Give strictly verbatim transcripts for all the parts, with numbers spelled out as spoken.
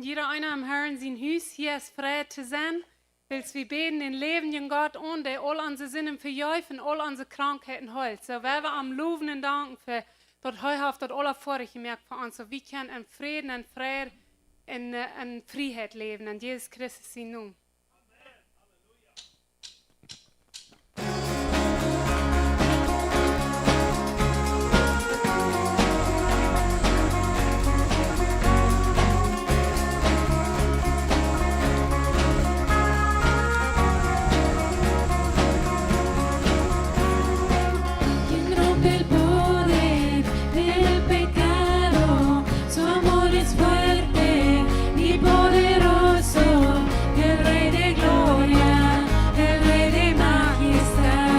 Jieda eena em Herrn sien Hus, hia es frei to sennen, wiels wie bäden dän läwendjen Gott aun, dee aul onse Sinden vejeft un aul onse Krankheiten heelt. Soo, wie wellen am lowen un danken fa daut hee haft daut aula foadich jemoakt fa ons, soo wie kjennen en Fräd un Freid un, äh, en Frieheit läwen. En Jesus Christus sienen Nomen. Quien rompe el poder del pecado, su amor es fuerte y poderoso, el Rey de gloria, el Rey de majestad.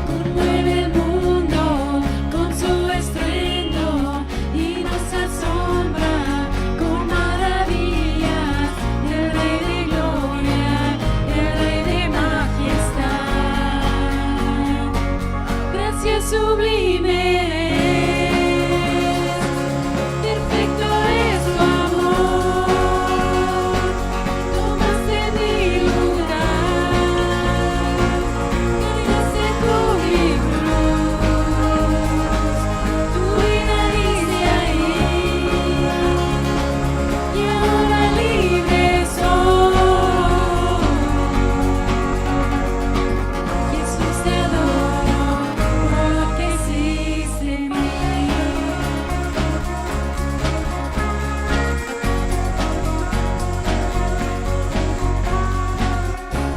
Conmueve el mundo con su estruendo y nos asombra con maravillas, el Rey de gloria, el Rey de majestad. Gracia sublime, perfecto es tu amor. Tomaste mi lugar, cargaste tú mi cruz. Tu vida hice ahí, y ahora libre soy. Jesús, te adoro por lo que hiciste en mí.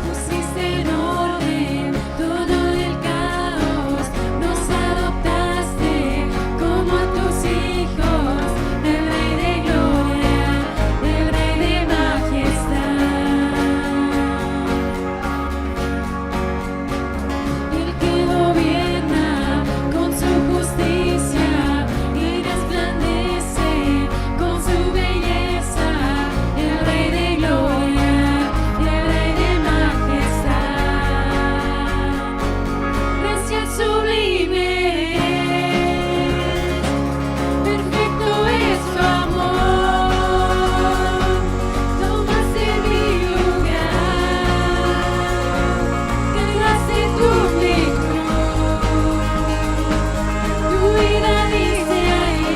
Pusiste en orden todo el caos, nos adoptaste como tus hijos, el Rey de gloria, el Rey de majestad. El que gobierna con su justicia y resplandece con su belleza, el Rey de gloria, el Rey de majestad. Gracia sublime, perfecto es tu amor. Tomaste mi lugar, cargaste tú mi cruz. Tu vida hice ahí,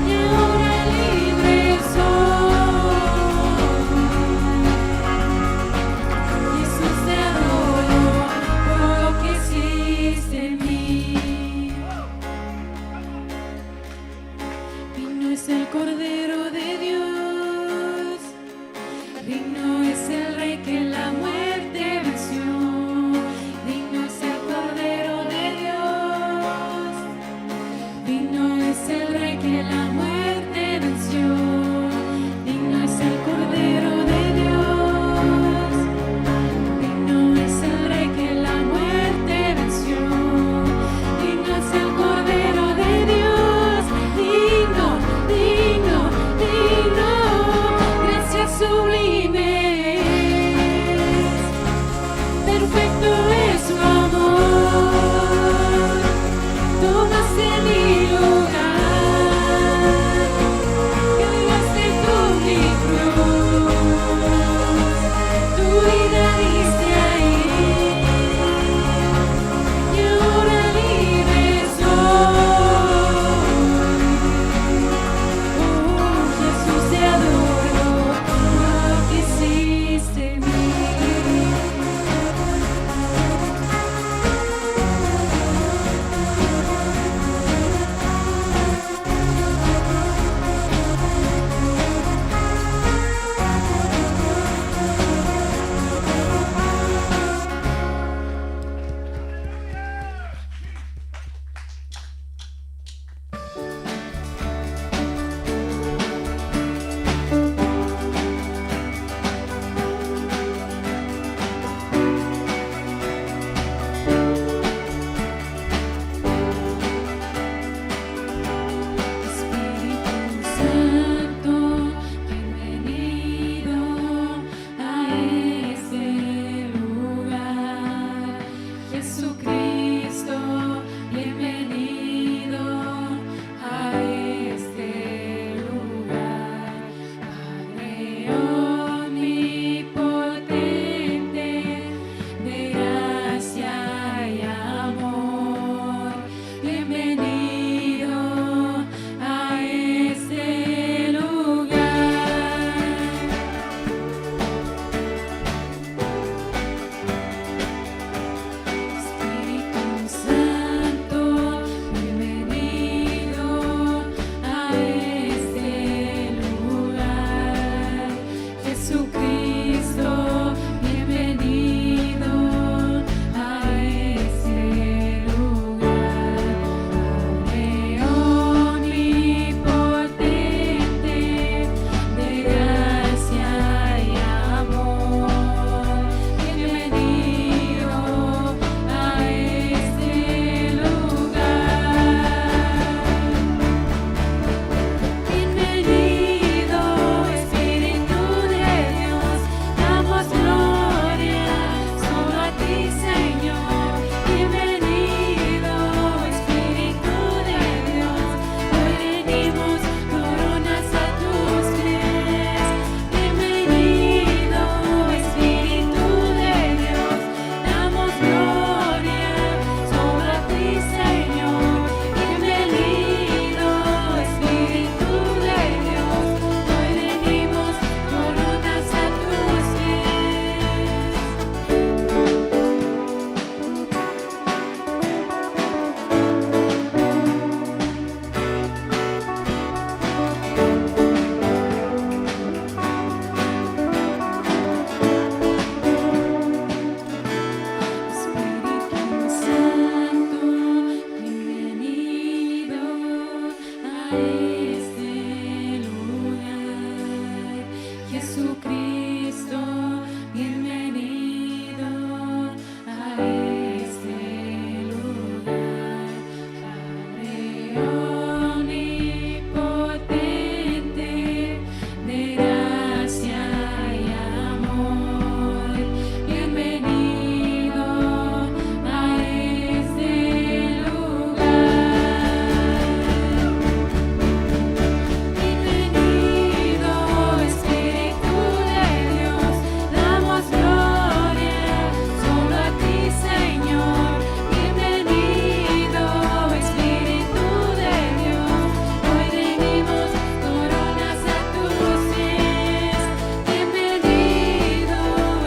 y ahora libre soy. Jesús, te adoro por lo que hiciste en mí. Digno es el Cordero de Dios, digno es el Rey que la muerte venció, digno es el Cordero de Dios, digno es el Rey que la muerte venció, digno es el Cordero de Dios, digno es el Rey que la muerte venció, digno es el Cordero de Dios, digno, digno, digno, gracia sublime. Jesucristo, bienvenido a este lugar. Padre omnipotente, de gracia y amor, bienvenido a este lugar. Bienvenido, Espíritu de Dios, damos gloria solo a ti, Señor. Bienvenido, Espíritu de Dios, hoy rendimos coronas a tus pies. Bienvenido,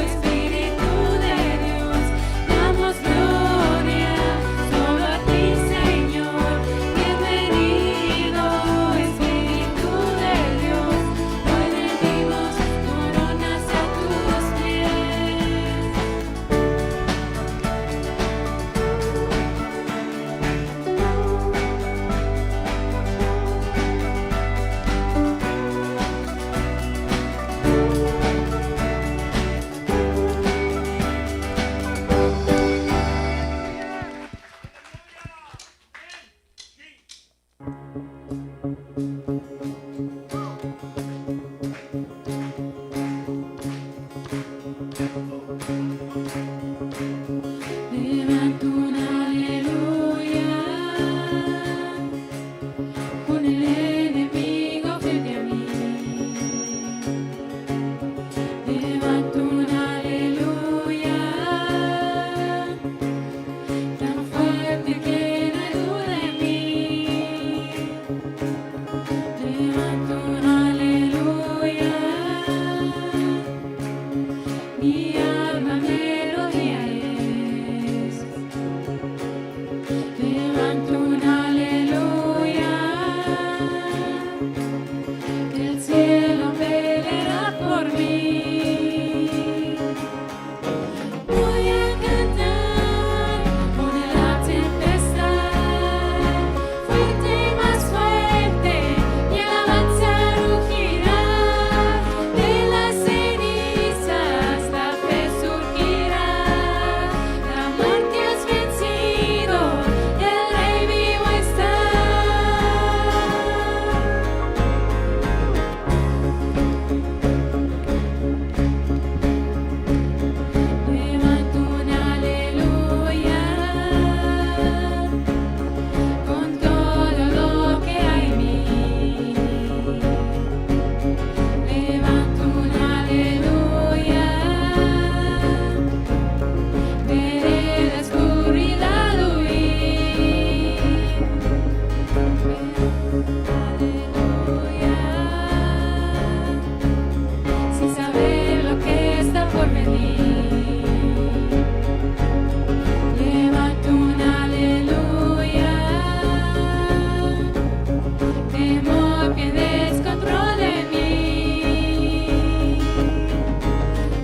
Espíritu de Dios, damos gloria solo a ti, Señor. Bienvenido, Espíritu de Dios, hoy rendimos coronas a tus pies. Levanto un aleluya, con el enemigo frente a mí. Levanto un aleluya, tan fuerte que no hay duda en mí. Levanto un aleluya, mi alma melodía es. Levanto un aleluya, que el cielo peleará por mí. Voy a cantar con la tempestad, fuerte y más fuerte, mi alabanza rugirá, de las cenizas la fe surgirá. La muerte has vencido, el Rey vivo está. Levanto un aleluya con todo lo que hay en mí. Levanto un aleluya, veré la oscuridad huir. Aleluya, sin saber lo que está por venir. Levanto un aleluya, temor pierde el control de mí.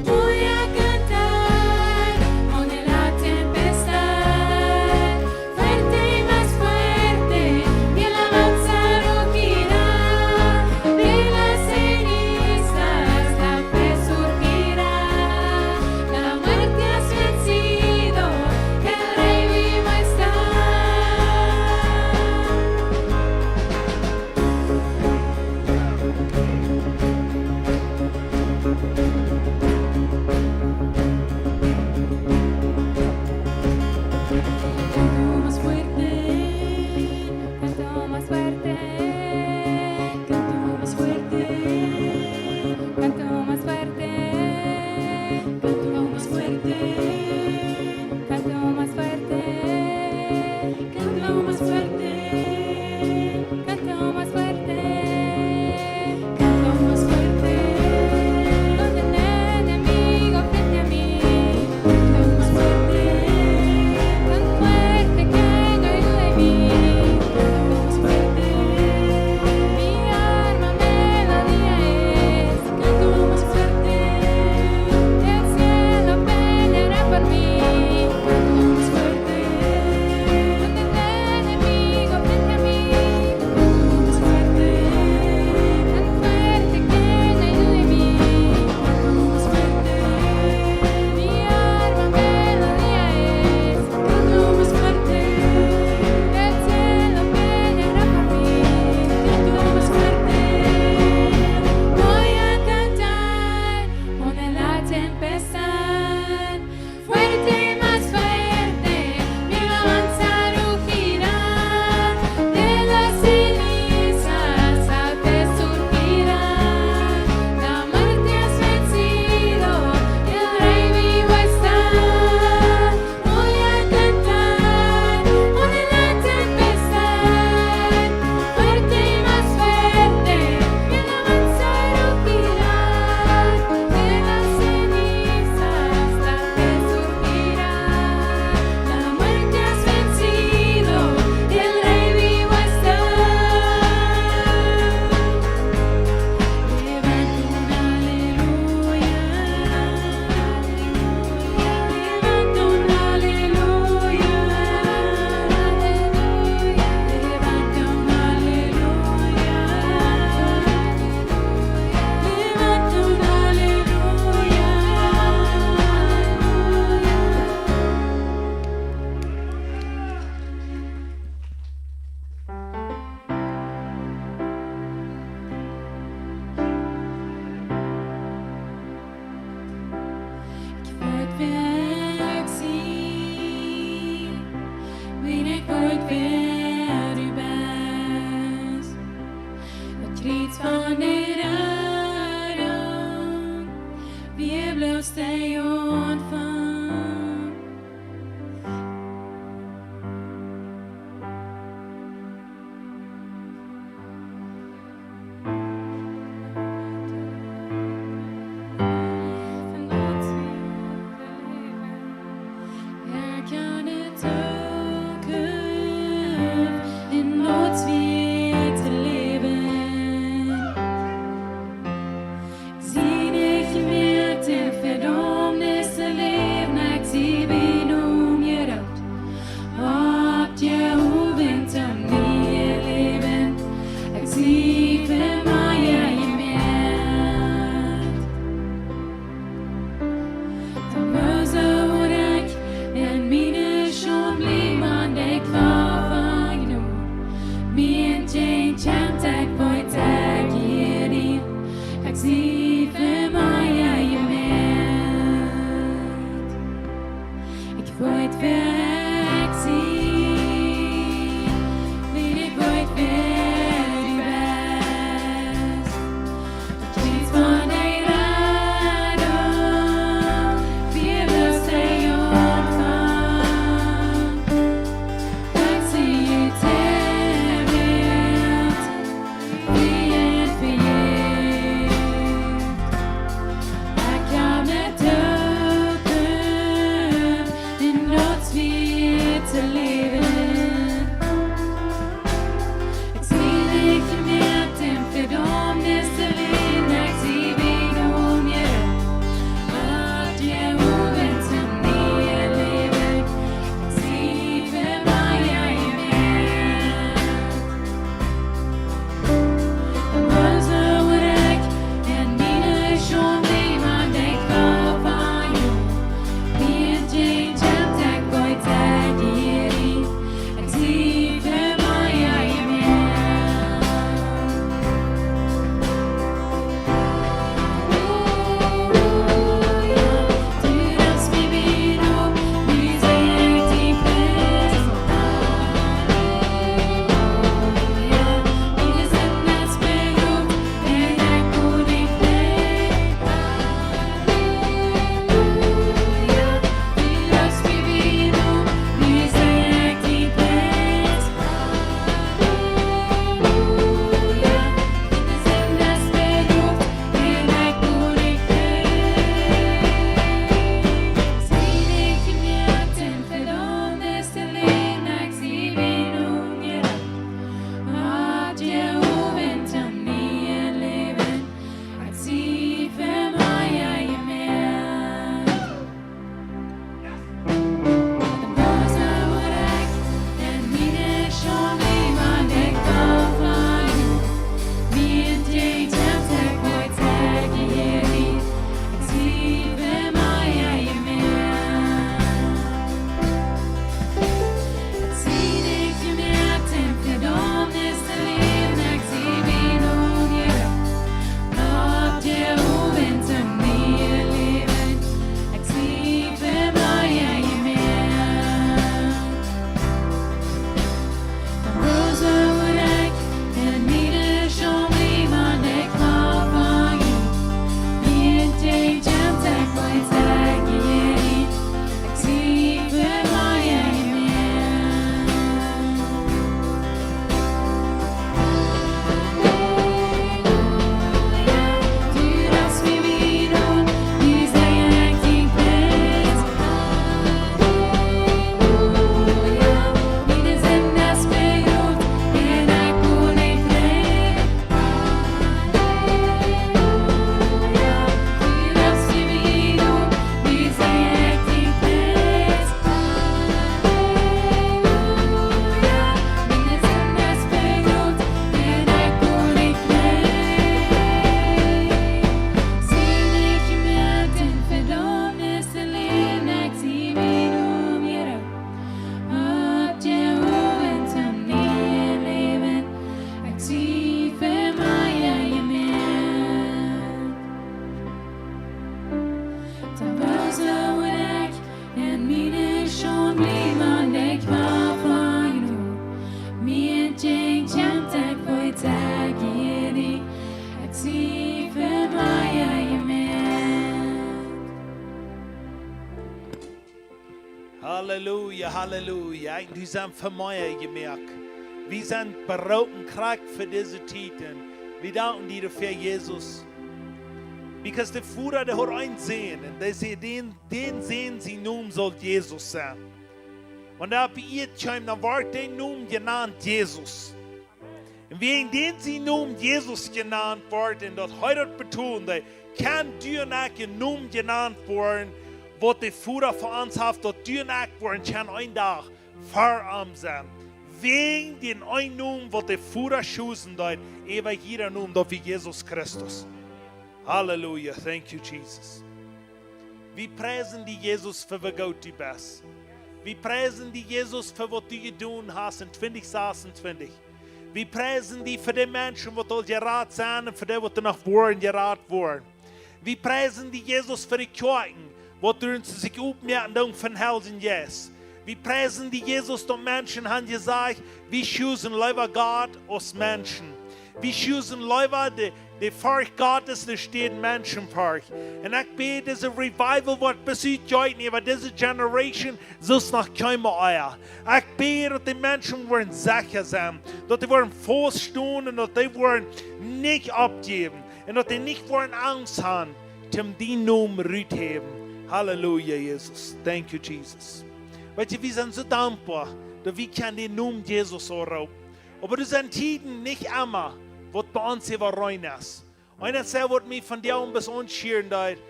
Voy a cantar con la tempestad, fuerte y más fuerte, mi alabanza rugirá, de las cenizas la fe surgirá. La muerte has vencido, el Rey vivo está. Canto más fuerte, canto más fuerte, canto más fuerte, canto más fuerte, canto más fuerte, canto más fuerte. Canto más fuerte, canto más fuerte, canto más fuerte. Donde de Aunfank. Von Gott wia to läwen, erkjanen Zukunft, en Gott wia to läwen. Sie nicht mehr der Verdammnis Halleluja, halleluja. Ekj, du sent fa mie jemoakt. Wie sent beroopen krakjt fa dise Tiet. Wie danken die doafäa, Jesus. Because de Voda, dee haud eenen Sän. Un dee säd, dän, dän Sän sien Nomen saul Jesus sennen. Wan dee opp Ieed kjeem, dan wort dee Nomen jenant Jesus. Un wäajen dän sien Nomen Jesus jenant wort, un daut hee daut betoond, kaun du un ekj een Nomen jenant woaren, waut de Voda fa ons haft, daut du un ekj woaren kjennen een Dach ver am sennen. Wäajen dän eenen Nomen, waut de Voda schoosen deed, äwa jieda Nomen, daut wia Jesus Christus. Halleluja, thank you, Jesus. Wie priesen die, Jesus, fa woo goot du best. Wie priesen die, Jesus, fa waut du jedonen hast en twintich sasuntwintich. Wie priesen die fa de Menschen, waut aul jerat sent un fa dee, waut doa noch woaren jerat woaren. Wie priesen die, Jesus, fa de Kjoakjen, waut doa sikj oppmoaken doonen von Heiljen Jeist. Wie priesen die, Jesus, daut Menschen haben jesajcht, wie schoosen leewa Gott aus Menschen. Wie schoosen leewa de, de Forcht Gottes, de Städ Menschenforcht. Un ekj bäd, dise Revival woat besiet jeeten äwa dise Generation, soo aus noch kjeenmol ea. Ekj bäd, daut de Menschen woaren secha sennen, daut dee woaren faust stonen un daut dee woaren nich oppjäwen. Un daut dee nich woaren Angst haben, toom dien Nomen ruthäwen. Halleluja, Jesus. Thank you, Jesus. Weetst du, wie sent soo dankboa, daut wie kjennen dän Nomen Jesus aunroopen. Oba doa sent Tieden nich emma, waut bie ons äwareen es. Un daut es waut mie vondoag bes aunschieren deed,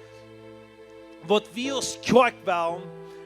waut wie aus Kjoakj wellen,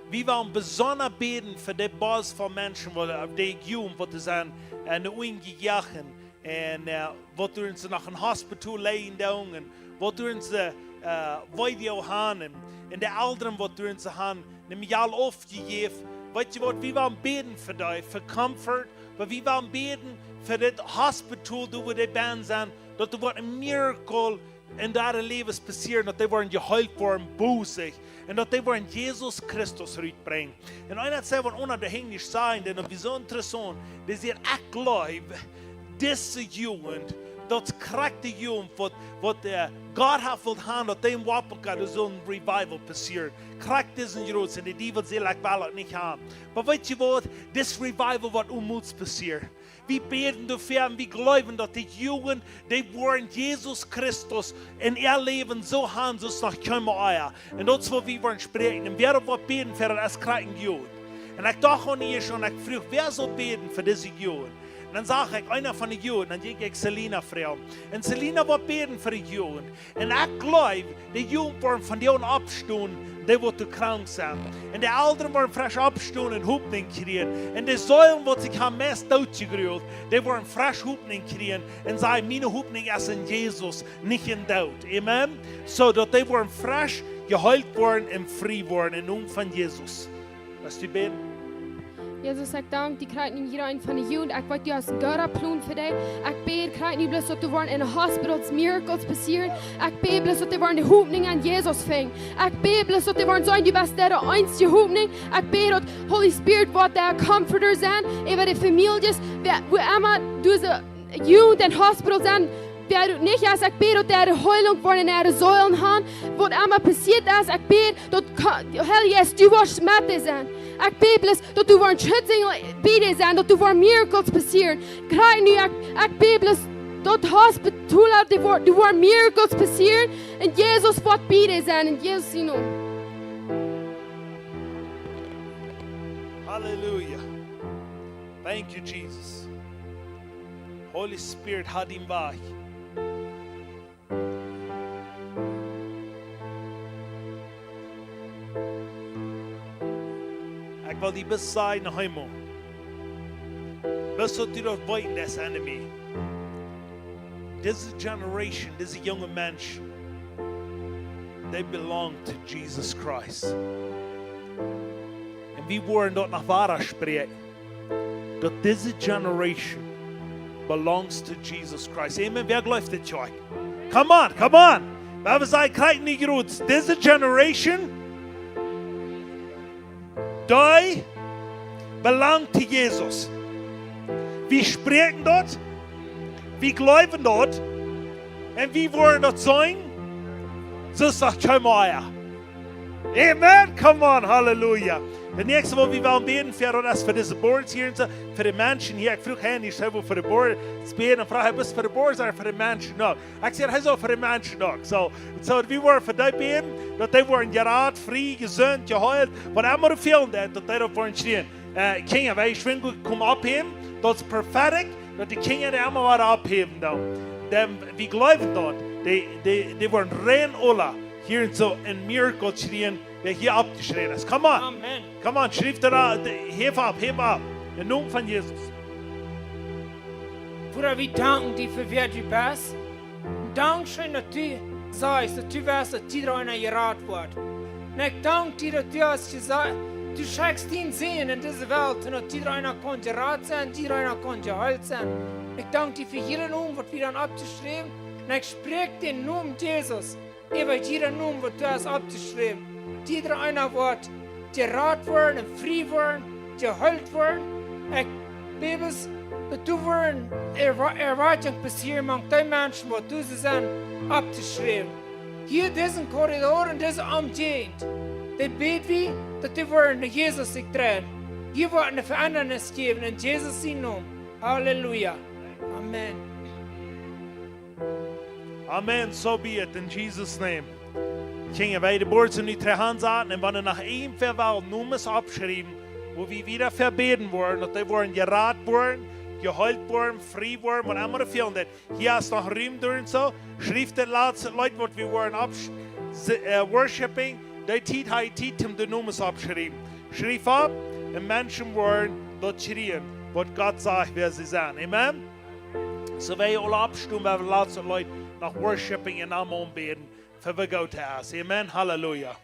wie wellen besonda bäden fa de Bos von Menschen, waut, äh, de Jugend, waut doa sent, äh, en de Uni jejoagen, un, äh, waut doa en see noch em Hospital lijen doonen, un waut doa en see, äh, Video haben, un, un de Elren, waut doa en see haben, nich mea oppjejäft. Weetst du waut, wie wellen bäden fa dee, fa Comfort, oba wie wellen bäden fa dit Hospital, doa wua dee bennen sent, daut doa woat een Miracle en äare Läwes passieren, daut dee woaren jeheelt woaren, bosich, un daut dee woaren Jesus Christus rutbrinjen. Un eena säd, waut unja de Henj nich sennen, dan es daut soo interessaunt, dee säd, ekj jleew, dise Jugend, daut krakjt de Jugend, waut, waut, äh, Gott haft wult haben, daut dee en Wapaka, doa saul een Revival passieren. Krakjt dise Jugend, un de Diewel säd, ekj well daut nich haben. Oba weetst du waut, dis Revival woat onmols passieren. Wie bäden doafäa un wie jleewen, daut de Jugend, dee woaren Jesus Christus en äa Läwen soo haben, soo aus noch kjeenmol ea. Un daut es waut wie woaren spräakjen. Un wäa woat bäden fa daut es krakjt de Jugend. Un ekj docht aun hia schon, ekj fruach, wäa saul bäden fa dise Jugend? Un dan sach ekj eena von de Jugend, dan jinkj ekj Selina froagen. Un Selina woat bäden fa de Jugend. Un ekj jleew, de Jugend woaren vondoag oppstonen, dee waut doa krank sent. Un de Elren woaren fresch oppstonen un Hopninj kjrieen. Un de Seelen, waut sikj haben meist doot jegruelt, dee woaren fresch Hopninj kjrieen. Un sajen, miene Hopninj es en Jesus, nich em Doot. Amen. Soo daut dee woaren fresch jeheelt woaren un frie woaren em Nomen von Jesus. West du bäden? Jesus, ekj dank die krakjt nu fa jieda eenen von de Jugend. Ekj weet, du hast een gooden Plon fa dee. Ekj bäd krakjt nu bloos, daut doa woaren en de Hospitals Miracles passieren. Ekj bäd bloos, daut doa woaren de Hopninj aun Jesus finjen. Ekj bäd bloos, daut doa woaren sennen, du best de eensje Hopninj. Ekj bäd, daut Holy Spirit woat de Comforter sennen, äwa de Famieljes, wäa, wua emma dise Jugend en Hospitals sent, wäa daut nich es, ekj bäd, daut doa Heelunk woat en äare Seelen haben, waut emma passieet es, ekj bäd, daut Ko-, Heilja Jeist, du woascht met dee sennen. Ekj bäd bloos, daut doa woaren Schutzenjel bie dee sennen, daut doa woaren Miracles passieren. Krakjt nu, ekj, ekj bäd bloos, daut Hospital, doa woa-, doa woaren Miracles passieren, un Jesus woat bie dee sennen, en Jesus sien Nomen. Halleluja. Thank you, Jesus. Holy Spirit, hab dien Wajch. Ekj well die bes sajen, Himmel. Bes daut du daut weeten deist, Enemy. Dise Generation, dise junge Menschen, they belong to Jesus Christ. Un wie woaren daut noch wieda spräakjen, daut dise Generation belongs to Jesus Christ. Amen. Wäa jleeft dit, Kjoakj? Come on, come on. Wie sajen, krakjt nu jrod, dise Generation, dee belongs to Jesus. Wie spräakjen daut, wie jleewen daut, un wie woaren daut seenen, soo aus noch kjeenmol ea. Amen. Come on, hallelujah. De näakjste, waut wie wellen bäden fa, daut es fa dise boards hia un soo, fa de Menschen hia. Ekj fruach an, dee säd, woo fa de boards bäden. Un fruach, best du fa de boards ooda fa de Menschen? No. Ekj säd, hee saul fa de Menschen uk. Soo, soo, wie woaren fa dee bäden, daut dee woaren jerat, frie, jesunt, jeheelt, waut emma doa fält, daut, daut dee daut woaren kjrieen. Äh, Kjinja, wie schwind goot komen opphäwen, daut es prophetic, daut de Kjinja dee emma woaren opphäwen dan. Dan, wie jleewen daut, dee, dee, dee woaren rein aula hia un soo een miracle kjrieen, wäa hia oppjeschräwen es. Come on. Amen. Come on, schrift daut opp, dee, häw opp, häw opp. Em Nomen von Jesus. Voda, wie danken die fa wäa du best. Dankscheen, daut du sajchst, daut du west, daut jieda eena jerat woat. Un ekj dank die, daut du hast jesajcht, du schekjst dienen Sän en dise Welt, un daut jieda eena kaun jerat sennen, jieda eena kaun jeheelt sennen. Ekj dank die fa jieda Nomen, waut wie dan oppjeschräwen. Un ekj spräakj dän Nomen Jesus äwa jieda Nomen, waut du hast oppjeschräwen. Jieda eena woat jerat woaren un frie woaren, jeheelt woaren. Ekj bäd, daut doa woat Erwa-, Erwakjunk passieren mank dee Menschen, waut doa sent oppjeschräwen. Hia disen Korridor un dise Omjäajent, dee bäd wie, daut dee woaren no Jesus sikj dreien. Hia woat eene Veendrunk jäwen en Jesus sienen Nomen. Halleluja. Amen. Amen. So be it in Jesus' name. Kjinja, wie de boards nu trigj aunsaten un wan noch een fa well Nomes oppschriewen, wua wie wieda fa bäden woaren, daut dee woaren jerat woaren, jeheelt woaren, frie woaren, waut emma doa fält. Hia es noch Rum doa un soo. Schrift daut latste Leet, waut wie woaren opp, äh, worshipping, dee Tiet, hee Tiet, om de Nomes oppschriewen. Schriew opp, un Menschen woaren daut kjrieen, waut Gott sajcht, wäa see sent. Amen. Soo, wie aula oppstonen, wie wellen latste Leet noch worshipping un am aunbäden, fa wie Gott es. Amen. Halleluja.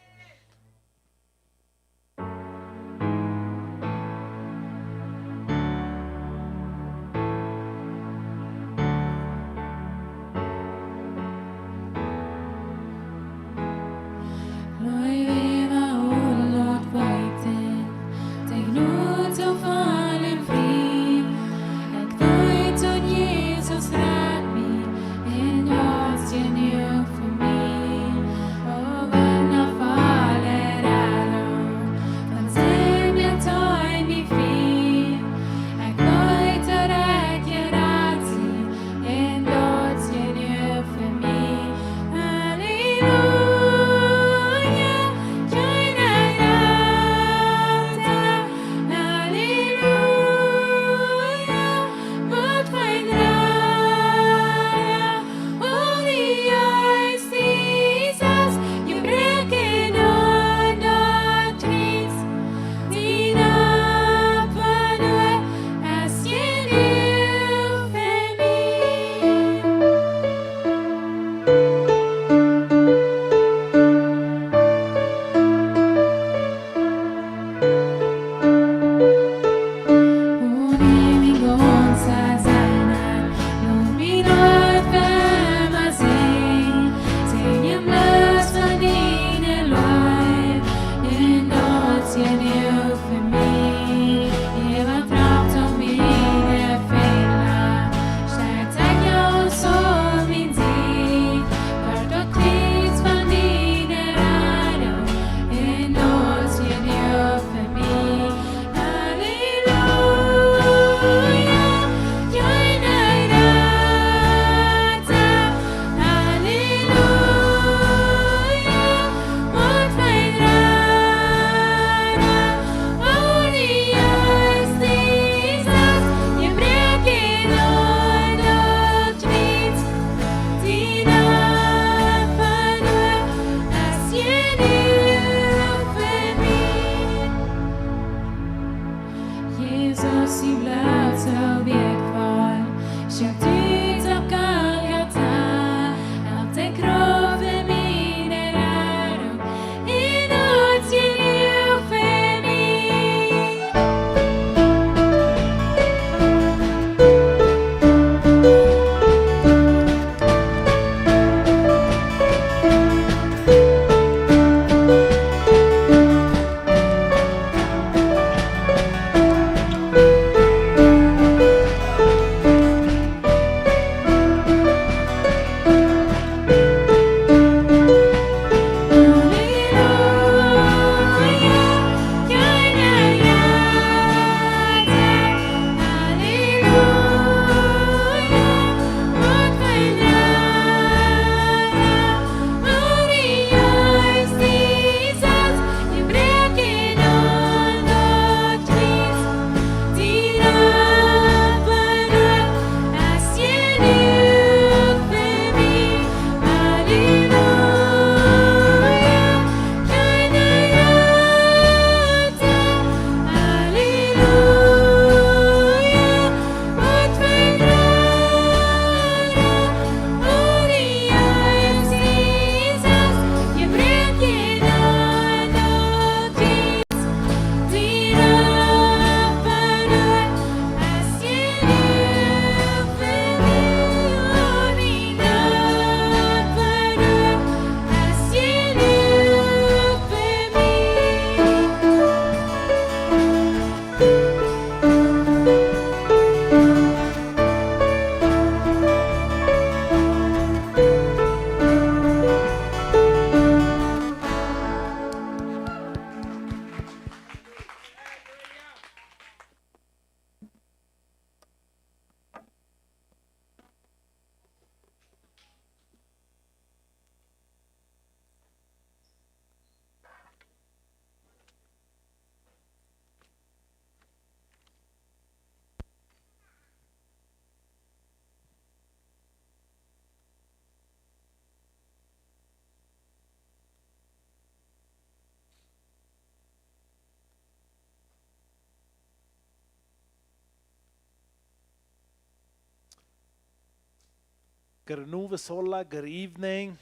Good noon, Sola. Good evening.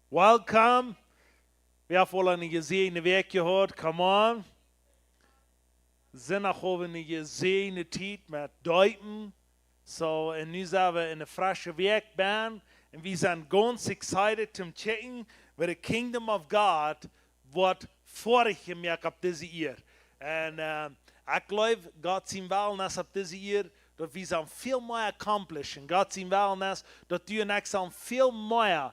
Welcome. Wie haben wohl eine gesegnete Woche gehabt. Come on. Sindach haben wir eine gesegnete Tiet met Deepen. So, un nu sent wie en eene frische Wäakj benne. Un wie sent gaunz excited to checken, woo the Kingdom of God woat foadich jemoakt opp dise Ieed. Un, äh, ekj jleew, Gott sien Wellen es opp dise Ieed, daut wie sellen väl mea accomplishen. Gott sien Wellen es, daut du un ekj sellen väl mea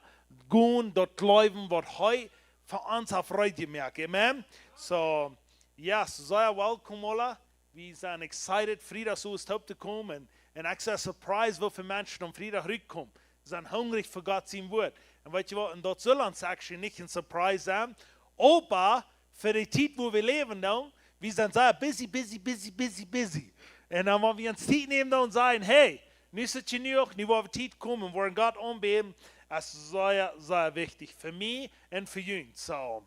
gonen, daut jleewen, waut hee fa ons haft reed jemoakt. Amen? So, yes, sea welcome, aula. Wie sent excited, Friedach soo toop to komen. Un ekj sie surprised, woo väl Menschen aum Friedach trigj komen. See sent hungrich fa Gott sien Wort. Un weetst du waut, un daut saul ons actually nich eene Surprise sennen. Oba fa de Tiet, woo wie läwen, dan, wie sent sea busy, busy, busy, busy, busy. Un dan, wan wie ons Tiet nämen, dan sajen, hey, nu es et jenuach, nu woa wie Tiet komen, woaren Gott aunbäden, es sea, sea wichtich fa mie un fa junt. So,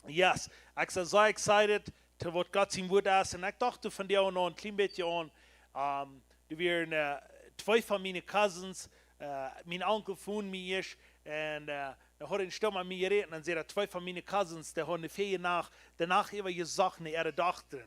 yes, ekj sie sea excited to waut Gott sien Wort es. Un ekj docht doa vondoag noch een kjlien bät aun. Ähm, doa wieren, äh, twee von miene cousins, äh, mien Onkel phoned mie ieescht, un, äh, hee haud eene Stemm aun mie jerät, un dan säd hee, twee von miene cousins, dee hauden de väaje Nacht, de Nacht äwa jesocht no äare Dochta.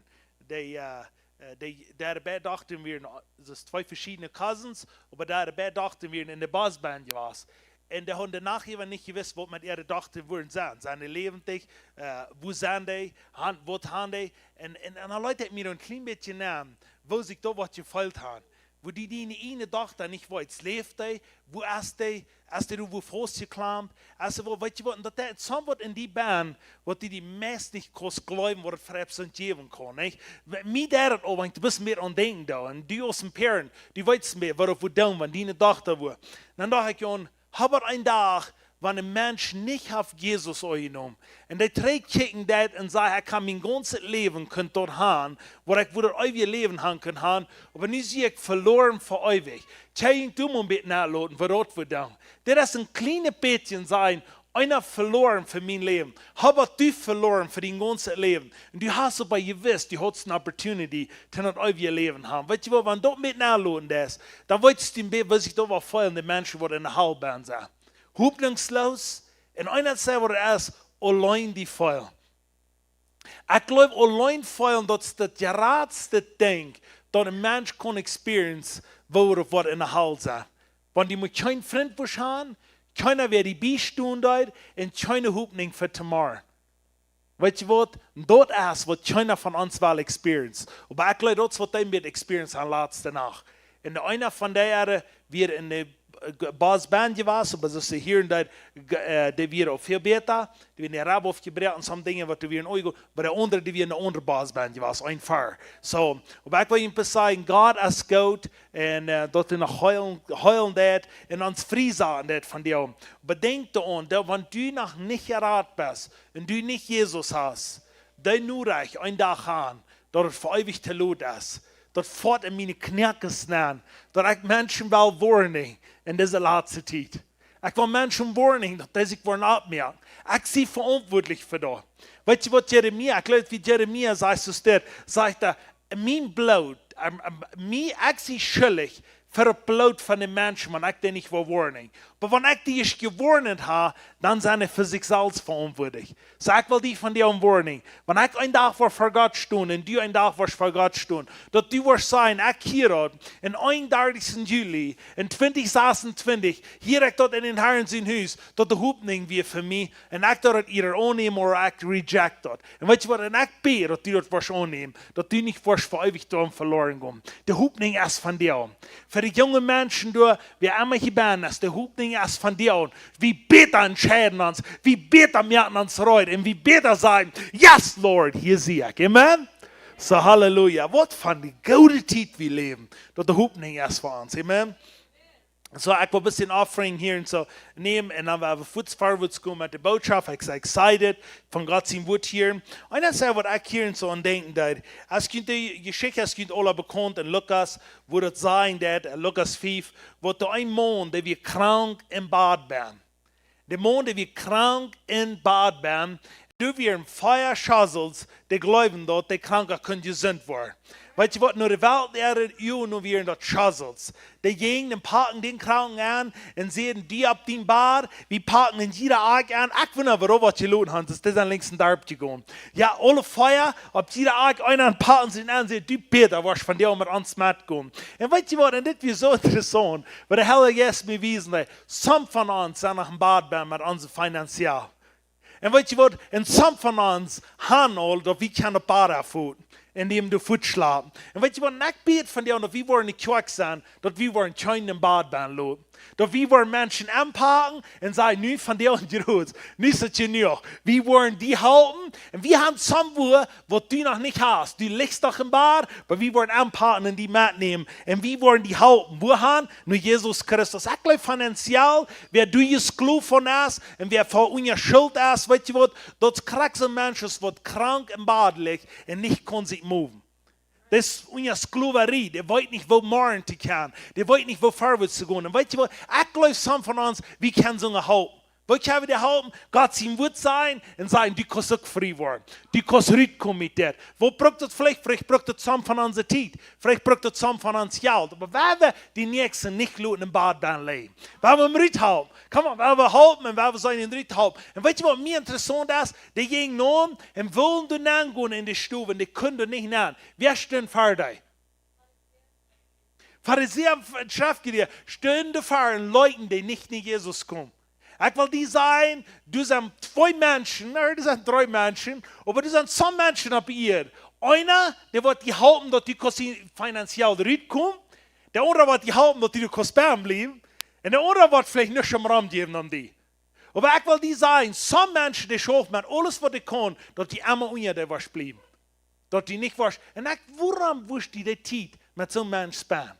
Dee, äh, äh, dee, dee äare beid Dochta wieren, äh, daut twee veschiedne cousins, oba dee äare beid Dochta wieren en de Bosband jewast. Un dee hauden de Nacht äwa nich jewist, waut met äare Dochta wort sennen. Sent dee läwendich, äh, woo sent dee, han, waut han dee? Un, un, un dan leet ekj mie een kjlien bät nenn, woo sikj daut waut jefeelt haft. Woo du diene eene Dochta nich weetst, läft dee, woo es dee, es dee doa woo faustjeklampt, es dee woo, weetst du waut, un daut dee somewhat en die benne, waut du die meist nich kaust jleewen, waut et fa eppes jäwen kaun, nich? Mie deed et aul, wan du best mea aun denkjen doa, un du aus een parent, du weetst mea, waut du wua doonen, wan diene Dochta wua. Dan docht ekj aun, hab et een Dach, wan een Mensch nich haft Jesus aunjenomen, un dee trigj kjikjen deit un sajcht, ekj kaun mien gaunzet Läwen kunt daut han, waut ekj wua daut eewje Läwen han kunn han, oba nu sie ekj veloaren fa eewich. Kjenn jie mie een bät naloten, waut daut wua doonen. Dit es een kjlien bät sennen, eena veloaren fa mien Läwen. Hab et du veloaren fa dien gaunzet Läwen. Un du hast oba jewist, du hast eene Opportunity, to daut eewje Läwen han. Weetst du waut, wan daut mie naloten es, dan weetst du, woo sikj daut woat feelen, de Menschen, waut en de Hal benne sent. Hopninjsloos, un eena sajcht, waut et es, auleen die feelen. Ekj jleew, auleen feelen, daut es daut jratste Dinkj, daut een Mensch kaun experience, woo et woat en de Hal sennen. Wan du mol kjeen Frint woascht han, kjeena, wäa die biestonen deit, un kjeene Hopninj fa tomorrow. Weetst du waut? Daut es, waut kjeena von ons well experience. Oba ekj jleew, daut es, waut dee mie experience haud latste Nacht. Un de eena von dee äare wia en de, äh, Bosband jewast, oba soo aus see hia en dee, äh, dee wia aul väl bäta. Dee wia en de Rebb aufjebroaken un some Dinja, waut dee wia en Oigo, oba de aundre, dee wia en de aundre Bosband jewast, een Fire. So, oba ekj well junt sajen, Gott es goot, un, äh, daut hee noch heelen, heelen deit, un ons frie saten deit von die. Oba denkj doaraun, daut wan du noch nich jerat best, un du nich Jesus hast, dee Norecht een Dach han, daut et fa eewich to lot es. Daut foat en miene Knoakes nenn, daut ekj Menschen well woarnen en dise latste Tiet. Ekj well Menschen woarnen, daut dee sikj woaren oppmoaken. Ekj sie veauntwuatlich fa daut. Weetst du waut Jeremia, ekj jleew, woo Jeremia sajcht, soo steit, sajcht hee, mien Bloot, ähm, ähm, mie, ekj sie schuldich fa daut Bloot von de Menschen, wan ekj dee nich woa woarnen. Oba wan ekj dee ieescht jewoarnt hab, dan sent dee fa sikj selfst veauntwuatlich. So, ekj well die vondoag woarnen. Wan ekj een Dach woa ver Gott stonen, un du een Dach woascht ver Gott stonen, daut du woascht sajen, ekj hia daut, en eenundartichsten Juli, en twintich sasuntwintich, hia ekj daut en dän Harn sien Hus, daut de Hopninj wia fa mie, un ekj daut ieescht aunnämen, ooda ekj reject daut. Un weetst du waut, un ekj bäd, daut du daut woascht aunnämen, daut du nich woascht fa eewich doa veloaren gonen. De Hopninj es vondoag. Fa de junge Menschen doa, wäa emma hia benne es, de Hopninj es vondoag. Wie bäta entscheiden ons, wie bäta moaken ons reed, un wie bäta sajen, yes, Lord, hia sie ekj. Amen? So, Halleluja. Waut fa eene goode Tiet wie läwen, daut de Hopninj es fa ons. Amen? So, ekj well een bät offering hia un soo nämen, un dan woa wie fuaz verwoats komen met de Botschaft. Ekj sie excited von Gott sien Wort hia. Un daut es waut ekj hia un soo aun denkjen deed. Aus jie de Jeschicht, aus jie aula bekaunt en Lukas, woo daut sajen deit, en Lukas fief, woo doa een Maun, dee wia krank em Bad benne. De Maun, dee wia krank em Bad benne, Doa wieren vea Schosels, dee jleewden daut de Kranka kunn jesunt woaren. Weetst waut, no de Welt äare Uagen, no wieren daut Schosels. Dee jinjen un pakten dän Kranken aun un säden: "Du opp dien Bad, wie paken en jieda Akj aun." Ekj wunda, wuarom waut jeloten haben, daut dee sent lenjd em Darp jegonen. Jo, aule vea, opp jieda Akj eena, un pakten see aun, säden: "Du, Peter, woascht vondoag met ons metgonen." Un weetst waut, un dit wia soo interessaunt, waut de Heilje Jeist mie wiesen deed. Some von ons sent noch em Bad benn met onse Finanzen. Un weetst waut, un some von ons haben aul daut wie kjennen opp Bad foten un dee doa fuaz schlapen. Un weetst waut, un ekj bäd vondoag, daut wie woaren ne Kjoakj sennen, daut wie woaren kjeenen em Bad benn loten. Daut wie woaren Menschen aunpaken un sajen: "Nu vondoag un jerots, nu es et jenuach." Wie woaren die halpen. Un wie haben some Wuat, waut du noch nich hast. Du lichst doch em Bad, oba wie woaren aunpaken un die metnämen. Un wie woaren die halpen. Wua han? No Jesus Christus. Ekj jleew, finanziell, wäa doa je Sklow von es un wäa fa unja Schult es, weetst waut, daut es krakjt soon Mensch es, waut krank em Bad licht un nich kaun sikj moven. Daut es unja Sklowarie. Dee weet nich, woo morjen to gonen. Dee weet nich, woo verwoats to gonen. Un weetst waut, ekj jleew, some von ons, wie kjennen soone halpen. Woo kjenn wie dee halpen? Gott sien Wuat sajen un sajen: "Du kaust uk frie woaren. Du kaust rutkomen met dit." Woo brukt daut veleicht? Veleicht brukt daut some von onse Tiet. Veleicht brukt daut some von ons Jelt. Oba wie woaren dän Näakjsten nich loten em Bad benn lijen. Wie woaren am ruthalpen. Come on, wie woaren halpen un wie woaren sennen, am ruthalpen. Un weetst waut mie interessaunt es? Dee jinjen no un wullen doa nenn gonen en de Stow un dee kunnen doa nich nenn. Wäa stunt ver dee? Farisäa un Schreftjelieede stunden ver un leeten dee nich no Jesus komen. Ekj well die sajen, doa sent twee Menschen, nä, doa sent dree Menschen, oba doa sent some Menschen opp Ieed. Eena, dee woat die halpen, daut du kaust finanziell rutkomen. De aundra woat die halpen, daut du kaust benn bliewen. Un de aundra woat veleicht nuscht om rom jäwen aun die. Oba ekj well die sajen, some Menschen, dee schaufen met aules waut dee kjennen, daut du emma unja dee woascht bliewen. Daut du nich woascht. Un ekj, wuarom woascht du dee Tiet met soon Mensch spenden?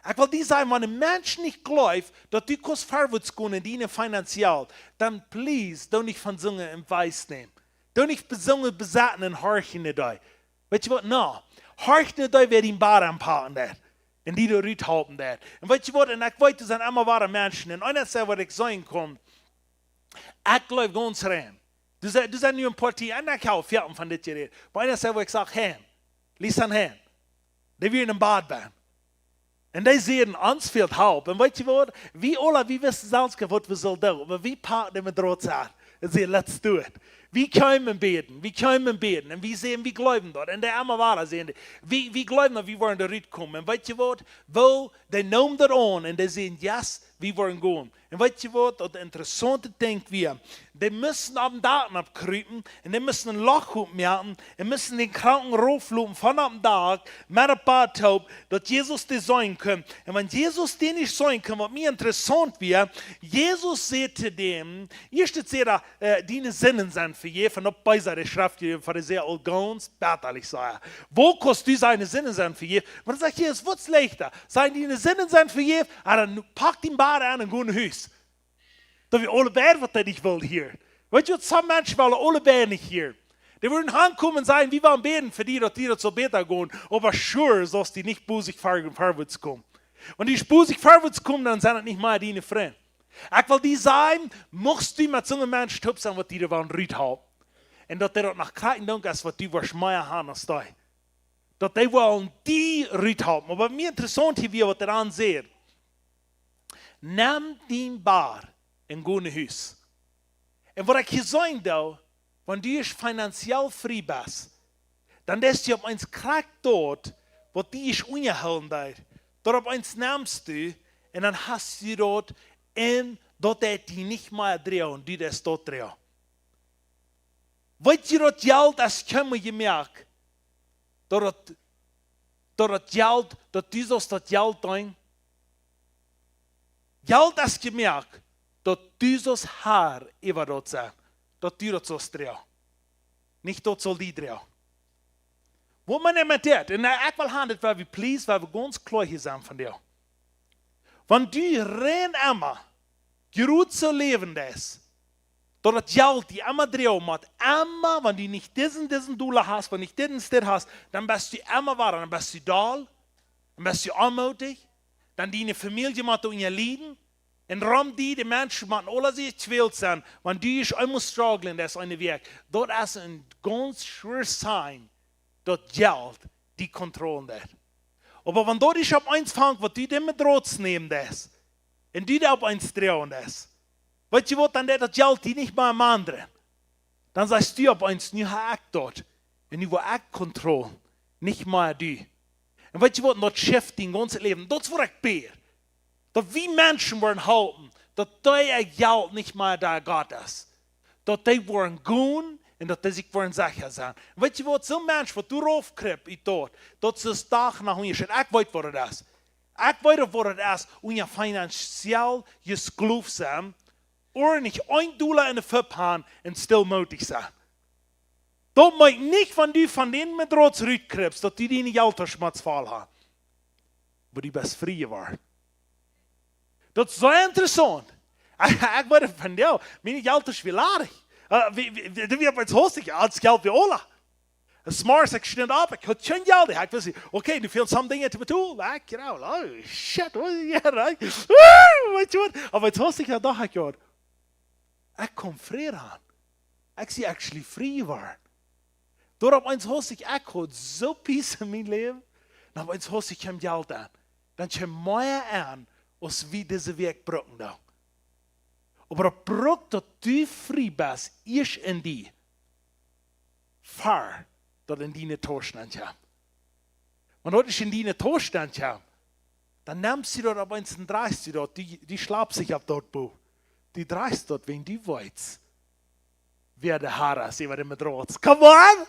Ekj well die sajen, wan een Mensch nich jleeft, daut du kaust verwoats gonen en diene Finanzen, dan please, doo nich von soone Advice nämen. Doo nich be-, soone besetten un horchen no dee. Weetst waut? Nä. Horch no dee, wäa dien Bad aunpaken deit. Un die doa ruthalpen deit. Un weetst waut? Un ekj weet, doa sent emma woare Menschen. Un eena säd, waut ekj sajen kunn. Ekj jleew gaunz rein. Doa sent, doa sent nu een poa Tiet, un ekj hab väl von dit jerät. Oba eena säd, wua ekj sach, hen. Lies aun hen. Dee wia en een Bad benn. Un dee säden, ons fält Help. Un weetst waut? Wie aula, wie wisten selfst nich, waut wie sullen doonen. Oba wie packten dee met Rot aun. Un säden, let's do it. Wie kjeemen bäden, wie kjeemen bäden. Un wie säden, wie jleewen daut. Un dee emma wada säden, wie, wie jleewen daut, wie woaren doa rutkomen. Un weetst waut? Woo, dee neemen daut aun. Un dee säden, yes, wie woaren gonen. Un weetst waut, daut interessaunte Dinkj wia, dee musten opp dän Dak nopp krupen un dee musten een Loch opmoaken un musten dän Kranken raufloten von opp dän Dak, met daut Bad toop, daut Jesus dee seenen kunn. Un wan Jesus dee nich seenen kunn, waut mie interessaunt wia, Jesus säd to däm, ieescht säd hee, äh, diene Sinden sent vejäft, un opp beesa de Schreft, de Farisäa aul gaunz betalich, säd hee. Woo kaust du sajen, diene Sinden sent vejäft? Oba dan sajcht Jesus, waut es leichta? Sajen, diene Sinden sent vejäft, un dan pak dien Bad aun un go no Hus. Daut wie aule beid waut dee nich wullen hieren. Weetst waut, some Menschen wellen aule beid nich hieren. Dee wudden aunkomen un sajen, wie wellen bäden fa die, daut die daut saul bäta gonen. Oba sure, saust du nich bosich ver-, verwoats komen. Wan du bosich verwoats komst, dan sent daut nich mea diene Frind. Ekj well die sajen, muchst du met soone Menschen toop sennen, waut die doa wellen ruthalpen. Un daut dee daut noch kjrieen, dan es waut du woascht mea haben aus dee. Daut dee wellen die ruthalpen. Oba mie interessaunt hia wia, waut hee dan säd. Nem dien Bad un go no Hus. Un waut ekj hia sajen doo, wan du ieescht finanziell frie best, dan deist du opp eemol krakjt daut, waut die ieescht unjahoolen deed, daut opp eemol nemst du un dan hast du daut un daut deit die nich mea droagen, du deist daut droagen. Weetst du, daut Jelt es kjeenmol jemoakt, daut daut, daut daut Jelt, daut du saust daut Jelt deenen. Jelt es jemoakt, daut du saust Har äwa daut sennen, daut du daut saust droagen. Nich daut saul die droagen. Waut meent hee met dit? Un, äh, ekj well haben, daut wie, please, wie gaunz kloa hia sennen vondoag. Wan du rein emma jrod soo läwen deist, daut daut Jelt die emma droagen mott, emma, wan du nich disen, disen Dolla hast, wan nich disen Sted hast, dan best du emma wada, dan best du doll, dan best du onmoodich, dan diene Famielje mott unja lieden, Un rom die, de Menschen, waut aula sea jekwält sent, wan du ieescht eemol strugglen deist eene Wäakj, daut es een gaunz sure sign, daut Jelt die controllen deit. Oba wan daut ieescht opp eemol fangt, waut du dan met Rotz nämen deist, un du daut opp eemol droagen deist, weetst du waut, dan deit daut Jelt die nich mea mandren. Dan sajchst du opp eemol: "Nu hab ekj daut. Un nu woa ekj Kontroll, nich mea du." Un weetst du waut, daut shift dien gaunzet Läwen. Daut es waut ekj bäd. Daut wie Menschen woaren halpen, daut dee äa Jelt nich mea dee Gott es. Daut dee woaren gonen un daut dee sikj woaren secha sennen. Un weetst du waut, soon Mensch, waut doa rauf kriept, ut daut, daut es Dach no Hunja. Ekj weet waut daut es. Ekj weet waut daut es, om je finanziell jesklooft sennen, ooda nich een Dolla enne Fipp haben un stillmootich sennen. Daut meent nich, wan du von dän met Rotz rutkriept, daut du diene Jelttasch motst voll haben. Oba du best frie jeworden. Daut es sea interessaunt. Ekj weet von die, miene Jelttasch wia ladich. Äh, wie, wie, wie, wie opp eemol haud ekj, aus Jelt wia aula. Zemorjes, ekj stunt opp, ekj haud kjeen Jelt, ekj wist nich, okay, nu fält some Dinja to betolen, ekj, you know, oh, shit, waut es hia, right? Woo, weetst du waut? Oba eemol haud ekj, jo, docht ekj, jo, ekj kaun Fräd haben. Ekj sie actually frie jeworden. Doa opp eemol haud ekj, ekj haud soo peace en mien Läwen, un opp eemol haud ekj kjeen Jelt aun. Dan kjeem mea aun, aus wie dise Wäakj brucken dan. Oba daut brukt, daut du frie best, ieescht en die, ver daut en diene Tausch nenn kjemt. Wan daut ieescht en diene Tausch nenn kjemt, dan nemst du daut opp eemol un drajchst du daut, du, du schlapst nich opp daut Buak. Du drajchst daut, wan du weetst, wäa de Har es, äwa dän met Rotz. Come on!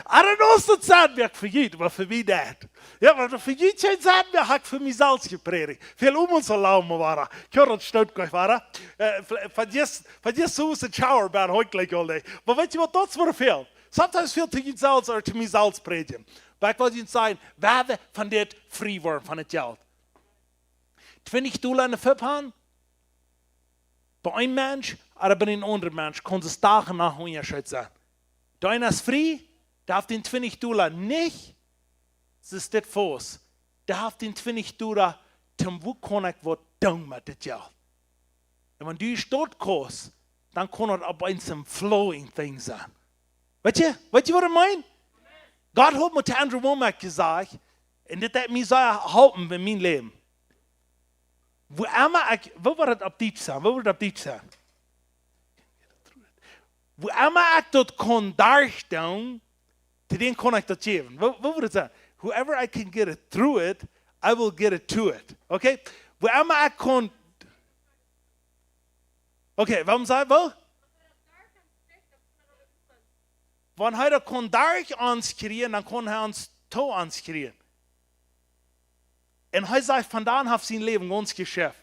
I don't know, aus daut Senn moakt fa junt, oba fa mie nich. Jo, oba fa junt kjeen Senn moakt, hab ekj fa mie selfst jeprädicht. Väl om ons aula wada. Ekj hia daut Stoot goa wada. Äh, von jist, von jist Hus en Shower bent, hab ekj jlikj aul nich. Oba weetst du waut, daut es waut fält. Sometimes fält to junt selfst ooda to mie selfst prädjen. Oba ekj well junt sajen, wie woaren von dit frie woaren, von daut Jelt. Twintich Dolla enne Fipp haben, bie een Mensch, ooda bie een aundren Mensch, kaun soo Dach un Nacht Unjascheet sennen. Dee eena es frie, dee haft dän twintich Dolla nich, see es dit faust. Dee haft dän twintich Dolla, toom, woo kaun ekj waut doonen met dit Jelt? Un wan du daut kaust, dan kaun daut opp eemol een flowing thing sennen. Weetst du, weetst du waut ekj meen? Gott haud mie to Andrew Wommack jesajcht, un dit haft mie sea jeholpen en mien Läwen. Woo emma ekj, woo woat daut opp Dietsch sennen? Woo woat daut opp Dietsch sennen? Woo emma ekj daut kaun derchdoonen, to dän kaun ekj daut jäwen. Woo, woo woat daut sennen? Whoever I can get it through it, I will get it to it. Okay? Woo emma ekj kaun, okay, wuarom saj ekj woo? Wan hee daut kaun derch ons kjrieen, dan kaun hee ons to ons kjrieen. Un hee sajcht, von dan haft sien Läwen gaunz jeschifft.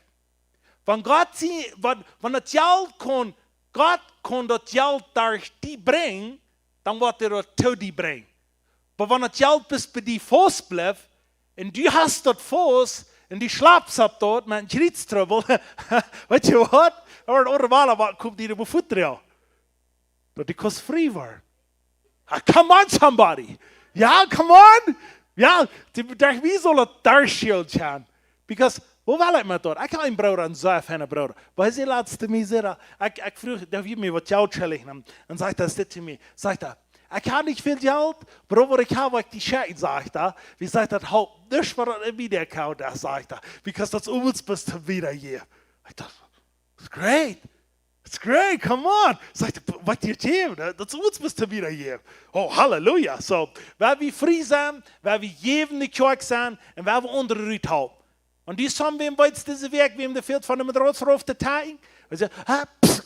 Wan Gott sie, wan, wan daut Jelt kaun, Gott kaun daut Jelt derch die brinjen, dan woat hee daut to die brinjen. Oba wan daut Jelt bloos bie die faust blift, un du hast daut faust, un du schlapst opp daut met een Kjrieztrubbel, weetst du waut? Dan woat aundre Wala waut, kjemt die de Befuttria. Daut du kaust frie woaren. Ah, come on, somebody. Jo, come on. Jo, dee, dee, woo saul daut doa schielen kjennen? Because, woo well ekj met daut? Ekj hab een Brooda, een sea feina Brooda. Oba hee säd latst to mie, säd hee, ekj, ekj fruach, doa wia mie waut Jelt schuldich, un, un sajcht hee dit to mie. Sajcht hee, ekj hab nich väl Jelt, oba waut ekj hab, woa ekj die schenken, sajcht hee. Wie sajcht daut, hab nuscht waut daut en mienen Account es, sajcht hee. Because daut es aules bloos to wieda hia. Ekj docht, it's great. It's great, come on. Sajcht hee, waut die jäwen, daut es aules bloos to wieda hia. Oh, hallelujah. So, wan wie frie sent, wan wie jäwen de Kjoakj sent, un wan wie aundre ruthalpen. Un du, somewäm weetst dise Wäakj, wäm daut fält von dän Rotz rauf to tieekjen? Hee sajcht, ah, pst,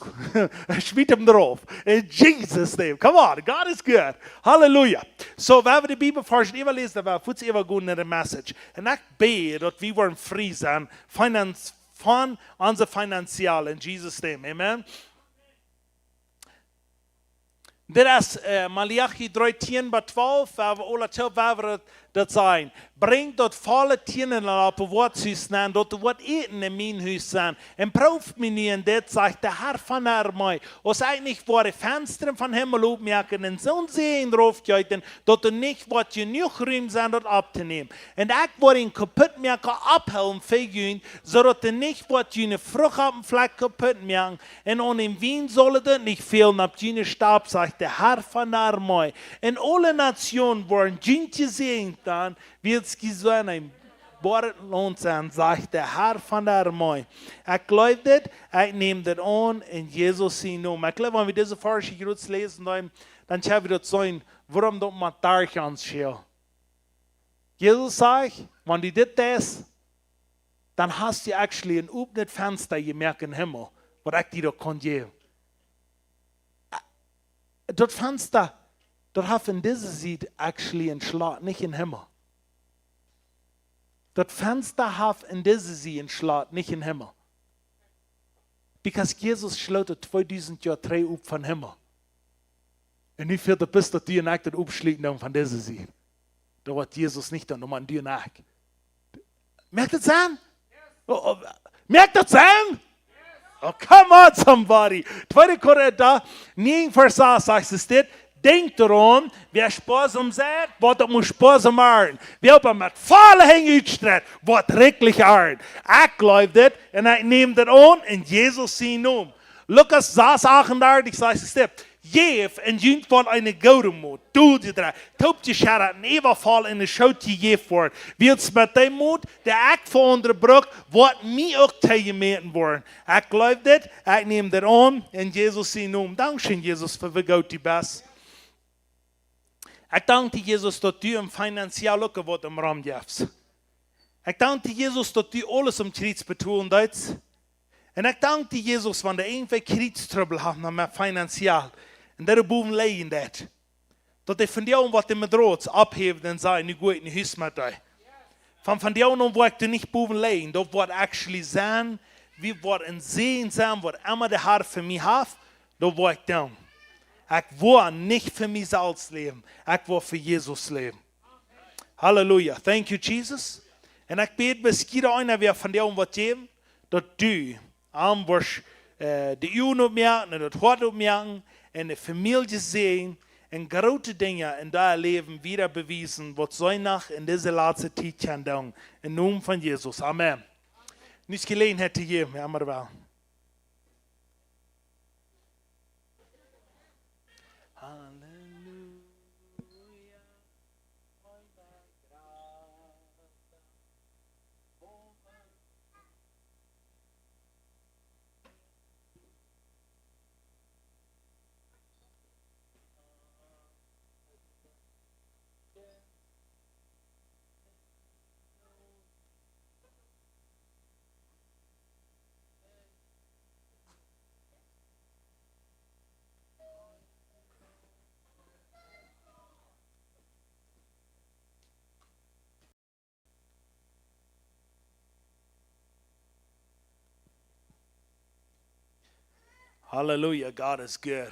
schmiet am drauf. In Jesus' name. Come on, God is good. Hallelujah. So, wan wie de Bibelvarsch äwaläsen, dan woa wie fuaz äwagonen no de Message. Un ekj bäd, daut wie woaren frie sennen, finance, von onse finanziell, in Jesus' name. Amen. Dit es äh, Maleachi dree, tieen bat twalf, wua wie aula toop, wua wie daut, daut sajen. Brinjt daut volle Tienden opp daut Hus nenn, daut doa waut Äten en mien Hus sent. Un proowt mie nu en dit, sajcht de Herr von de Armee, aus ekj nich woa de Fenstren vom Himmel opmoaken un soon Säajen doaropp jeeten, daut doa nich woat jenuach Rum sennen, daut opptonämen. Un ekj woa dän Kaputtmoaka ophoolen fa junt, soo daut doa nich woat june Frucht oppem Flakj kaputt moaken, un aun dän Wien saul et nich fälen opp june Stap, sajcht de Herr von de Armee. Un aule Natsjoonen woaren junt jesäajent dan, wiels jie sellen een Bortj Launt sennen, sajcht de Herr von de Armee. Ekj jleew dit, ekj näm dit aun en Jesus sienen Nomen. Ekj jleew, wan wie dise Varsch hia läsen, dan, dan kjenn wie daut seenen, wuarom daut mau derch ons schell. Jesus sajcht, wan du dit deist, dan hast du actually een opnet Fensta jemoakt em Himmel, waut ekj die daut kaun jäwen. Daut Fensta, daut haft en dise Sied actually een Schlot, nich em Himmel. Daut Fensta haft en dise Sied een Schlot, nich em Himmel. Because Jesus schloot daut tweedusent Joa trigj op vom Himmel. Un nu fält et bloos, daut du un ekj daut opschluten doonen von dise Sied. Daut woat Jesus nich doonen, daut motten du un ekj. Moakt daut Senn? Oh, oh, moakt daut Senn? Oh, come on, somebody. Tweede Korinta näajen Varsch sas sajcht et dit: Denkjt doaraun, wäa spoasom seit, woat uk mau spoasom arnten. Wäa oba met volle Henj utstrakjt, woat rikjlich arnten. Ekj jleew dit un ekj näm dit aun en Jesus sienen Nomen. Lukas sas achtundartich sajcht et dit: Jäft un junt woat eene goode Mot, doa die drei, toop die Schara un äwa voll en de Schoot jejäft woaren. Wiels met dee Mot, dee ekj fa aundre bruk, woat mie uk toojemäten woaren. Ekj jleew dit, ekj näm dit aun en Jesus sienen Nomen. Dankscheen, Jesus, fa woo goot du best. Ekj dank die, Jesus, daut du am finanziell uk waut em Rum jefst. Ekj dank die, Jesus, daut du aules aum Kjriez betolen deetst. Un ekj dank die, Jesus, wan doa irjentwäa Kjrieztrubbel haft, nu mau finanziell, un doa bowen lijen deit, daut dee vondoag waut em Droot ophäft un sajcht: Nu go ekj no Hus met die. Von vondoag aun woa ekj doa nich bowen lijen, daut woat actually sennen, woo woat een Säajen sennen, waut emma de Herr fa mie haft, daut woa ekj doonen. Ekj woa nich fa mie selfst läwen, ekj woa fa Jesus läwen. Halleluja. Thank you, Jesus. Un ekj bäd, wan jieda eena wada vondoag waut jäwen, daut du am woascht äh, de Uagen opmoaken un daut Hoat opmoaken un de Famielje säajnen un groote Dinja en dien Läwen wada bewiesen, waut see noch en dise latste Tiet kjennen doonen. Em Nomen von Jesus. Amen. Nu es Jeläajenheit to jäwen, emma wada. Halleluja. Halleluja, God is good.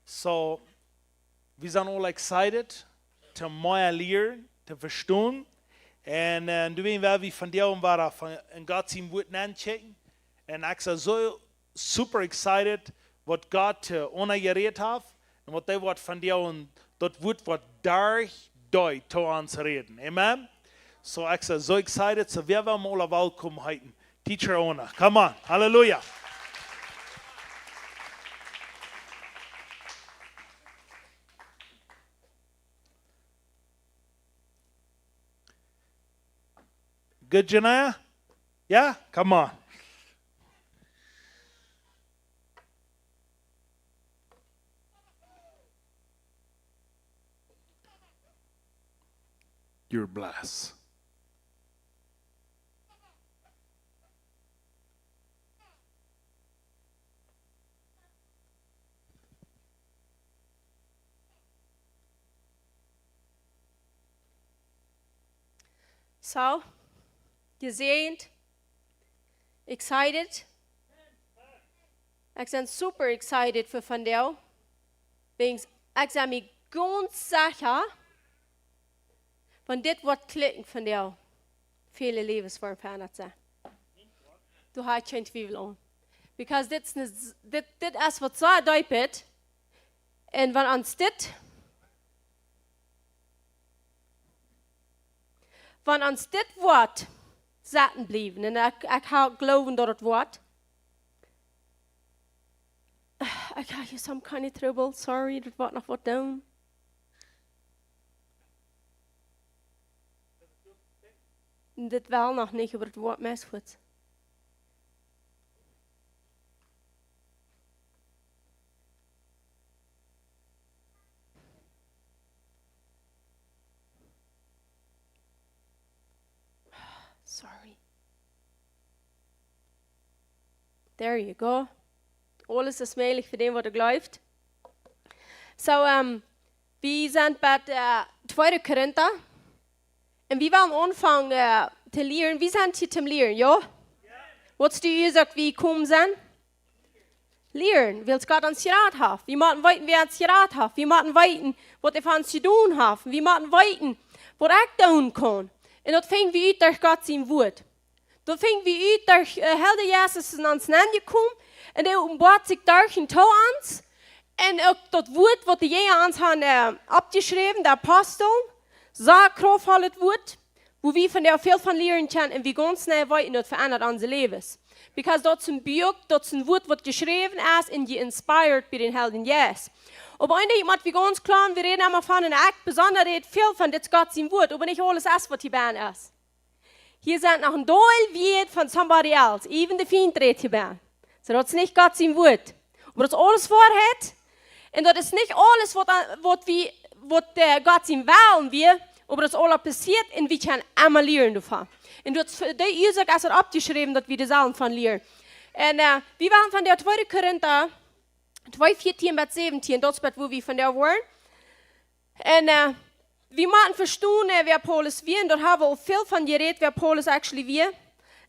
So, wie sent aula excited to mea lieren, to vestonen. Un, äh, doawäajen woa wie vondoag wada von, en Gott sien Wuat nenkjikjen. Un ekj sie soo super excited, waut Gott, äh, ons jerät haft un waut hee woat vondoag, daut Wuat waut derch die to ons räden. Amen? So, ekj sie soo excited, so wie woaren aula welkom heeten. Teacher Ona, come on, halleluja. Good, Janaya? Yeah? Come on. You're blessed. So, jesäajent, excited. Ekj sie super excited fa vondoag. Wäajen, ekj sie mie gaunz secha, wan dit woat klikjen vondoag, väle Läwes woaren veendat sennen. Doa hab ekj kjeen Twiewel aun. Because dit es ne s-, dit, dit es waut soo deep es. Un wan ons dit, wan ons dit woat sitten bliewen, un ekj, ekj hab Gloowen daut et woat. Ekj hab hia some kind of trouble, sorry, daut woat noch waut doonen. Dit well noch nich, oba daut woat meist fuats. Sorry. There you go. Aules es mäajlich fa dän, waut jleeft. So, ähm, wie sent bie, äh, tweede Korinta. Un wie wellen aunfangen, äh, to lieren. Wie sent hia toom lieren, jo? Waut es de Uasoak, wie jekomen sent? Lieren, wiels Gott ons jerat haft. Wie motten weeten, wäa ons jerat haft. Wie motten weeten, waut hee fa ons jedonen haft. Wie motten weeten, waut ekj doonen kaun. Un daut finj wie ut derch Gott sien Wuat. Daut finj wie ut derch, äh, Heilja Jeist es en ons nenjekomen. Un hee openboat sikj derch un to ons. Un uk daut Wuat, waut de Jinja ons haben, äh, oppjeschräwen, de Apostel, soo kraftvollet Wuat, wua wie vondoag väl von lieren kjennen un wie gaunz nie weeten, daut veendat onse Läwes. Because daut es een Buak, daut es een Wuat, waut jeschräwen es un jeinspired bie dän Heiljen Jeist. Oba een Dinkj mott wie gaunz kloa, wie räden emma von, un ekj besonda räd väl von dit Gott sien Wuat, oba nich aules es, waut hia bennen es. Hia sent noch een Deel Wieed von somebody else, even de Fient rät hia bennen. So, daut es nich Gott sien Wuat. Oba daut es aules Woarheit. Un daut es nich aules, waut, waut wie, waut, äh, Gott sien Wellen wia, oba daut es aules passieet un wie kjennen emma lieren doavon. Un daut es fa dee Uasoak es et oppjeschräwen, daut wie doa sellen von lieren. Un, äh, wie wellen von de tweede Korinta twee, vieetieen bat säwentieen, daut es waut, wua wie vondoag woaren. Un, äh, wie motten vestonen, äh, wäa Paulus wia, un doa hab wie aul väl von jerät, wäa Paulus actually wia.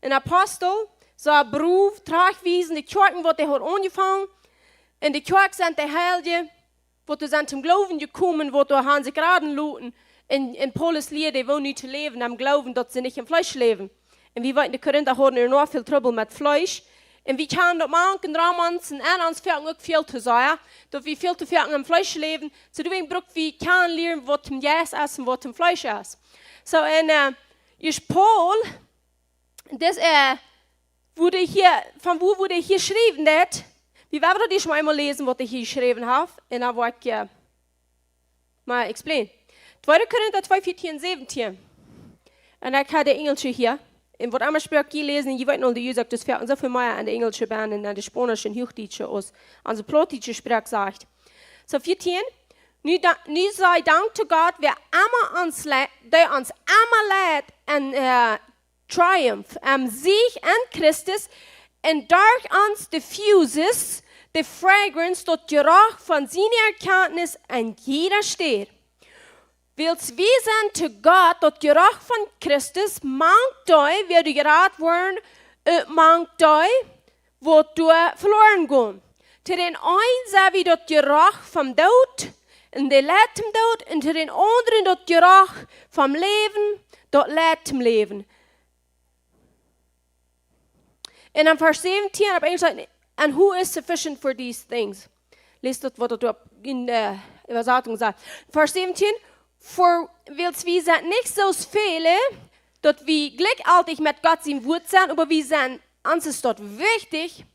Een Apostel, soo brow, trajchtwiesen, de Kjoakjen, waut hee haud aunjefongen. Un de Kjoakj sent de Heilje, waut doa sent toom Gloowen jekomen, waut doa haben sikj raden loten. Un, un Paulus lieed, dee woo nu to läwen, aum Gloowen, daut see nich em Fleesch läwen. Un wie weeten, de Korinta hauden enorm väl Trubbel met Fleesch. Un wie kjennen daut mank un rom ons un aun ons foaken uk väl to sajen, daut wie väl to foaken em Fleesch läwen. So, doawäajen bruck wie kjennen lieren, waut em Jeist es un waut em Fleesch es. So, un, äh, es Paulus, daut, äh, wua hee hia, von wua, wua hee hia jeschräwen haft, wie wellen daut ieescht mol eemol läsen, waut hee hia jeschräwen haft, un dan woa ekj, äh, mol explain. Tweede Korinta twee, vieetieen, säwentieen. Un ekj hab de Enjelsche hia. Un waut emma Sproak jie läsen, jie weeten aul, de Uasoak, daut es fa ons soo väl mea aun de Enjelsche bennen un aun de Spaunsche un Huachdietsche aus aun de Plautdietsche Sproak sajcht. So, vieetieen. Nu da-, nu sie Dank to Gott, wäa emma ons le-, dee ons emma leit en, äh, Triumph, em Sieg en Christus, un derch ons diffuses de fragrance, daut Jeroch von siene Erkjantnis en jieda Städ. Wiels wie sent to Gott daut Jeroch von Christus, mank dee, wäa doa jerat woaren, äh, mank dee, waut doa veloren gonen. To dän eenen sie wie daut Jeroch vom Doot, un dee leit toom Doot, un to dän aundren daut Jeroch vom Läwen, daut leit toom Läwen. Un dan Varsch säwentieen opp Enjlisch sajcht, "And who is sufficient for these things?" Läst daut, waut doa en de Äwasatunk sajcht. Varsch säwentieen, "Fa wiels wie sent nich soo aus väle, daut wie jlikjgültich met Gott sien Wuat sent, oba wie sent, ons es daut wichtich,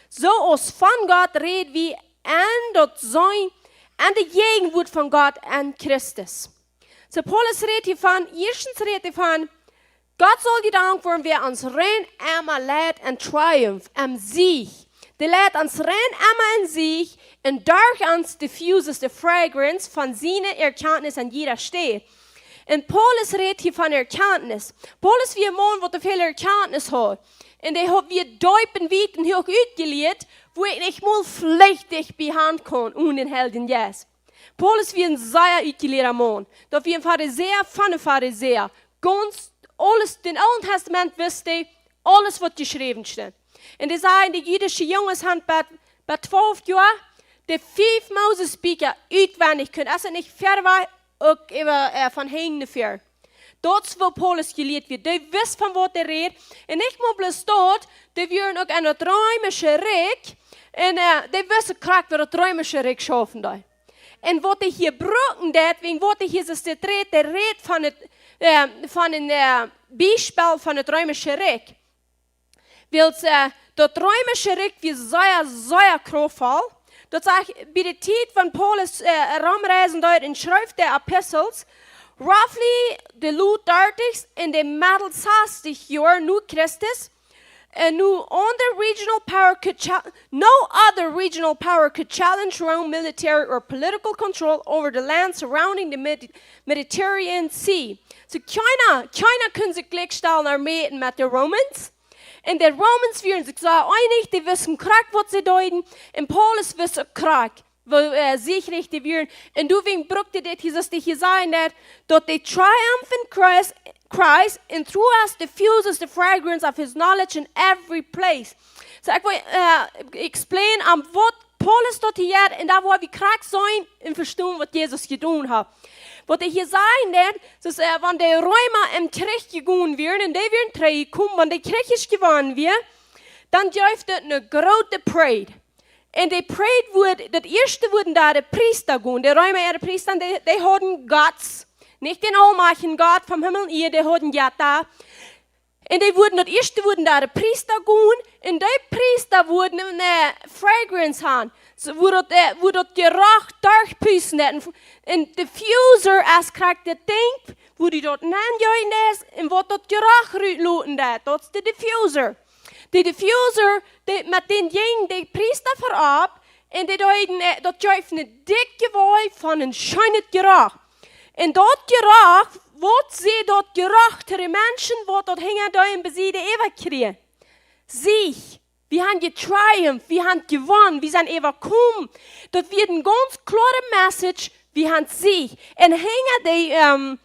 soo aus von Gott räd wie en daut sennen, en de Jäajenwuat von Gott en Christus." So Paulus rät hia von, ieeschtens rät hee von, Gott saul jedankt woaren, wäa ons rein emma leit en Triumph, em Sieg. Dee leit ons rein emma en Sieg, un derch ons diffuses de fragrance von siene Erkjantnis en jieda Städ. Un Paulus rät hia von Erkjantnis. Paulus wia een Maun, waut väl Erkjantnis haud. Un hee haud, wia deep un wiet un huach utjelieet, wua ekj nich mol flichtich bie han kaun, onen dän Heiljen Jeist. Paulus wia een sea utjelieeda Maun. Daut wia een Farisäa von de Farisäa. Gaunz aules, dän Oolen Tastament wist hee, aules waut jeschräwen stunt. Un dee säd, de jüdische Junges han bat, bat twalf Joa, de fief Moses Bieekja utwendich kunn. Es et nich ver wajch, uk äwa, äh, von hinjen ver. Daut es woo Paulus jelieet wia. Dee wist von waut hee räd. Un nich mau bloos daut, dee wieren uk en daut Reemische Rikj. Un, äh, dee wisten krakjt waut daut Reemische Rikj schaufen deed. Un waut hee hia brucken deed, wäajen waut hee hia soo räd, dee räd von daut, äh, von een, äh, Biespel von daut Reemische Rikj. Wiels, äh, daut Reemische Rikj wia sea, sea kraftvoll. Daut sajcht, bie de Tiet wan Paulus, äh, romreisen deed un schreef de Epistels, roughly de late dartichs un de middel sastich Joa no Christus, and no other regional power could cha-, no other regional power could challenge Rome military or political control over the land surrounding the Medi-, Mediterranean Sea. Soo, kjeena, kjeena kunn sikj jlikjstalen ooda mäten met de Romans. Un de Romans wieren sikj soo eenich, dee wisten krakjt waut see deeden. Un Paulus wist uk krakjt woo, äh, siegreich dee wieren. Un doawäajen brukt hee dit, Jesus, dee hia sajen deed, daut the triumph in Christ, Christ, and through us diffuses the fragrance of his knowledge in every place. Soo, ekj well, äh, explain aun waut Paulus daut hia, un doa woa wie krakjt seenen un vestonen waut Jesus jedonen haft. Waut hee hia sajen deed, daut, äh, wan de Reema em Kjrich jegonen wieren, un dee wieren trigjjekomen, wan de Kjrich es jewonnen wia, dan jeef et eene groote Parade. Un de Parade wudd, daut ieeschte wudden doa de Priesta gonen. De Reema äare Priesta, dee, dee hauden Gotts. Nich dän aulmajchtjen Gott von Himmel un Ieed, dee hauden Jetta. Un dee wudden, daut ieeschte wudden doa de Priesta gonen. Un dee Priesta wudden eene, äh, fragrance han. Soo, woo daut, äh, woo daut Jeroch derchpusten deed. Un, un diffuser es krakjt daut Dinkj, woo du daut nenjeeten deist un waut daut Jeroch rutloten deed. Daut es de diffuser. De diffuser, dee, met dän jinkj de Priesta verop, un dee deeden, äh, daut jeef een dikjet Jeweif von een scheenet Jeroch. Un daut Jeroch, waut säd daut Jeroch to de Menschen, waut daut hinja dee besieden äwakjrieejen? Sieg, wie han getriumphed, wie han jewonnen, wie sent äwakomen. Daut wia eene gaunz kloare Message, wie han Sieg. Un hinja dee, ähm,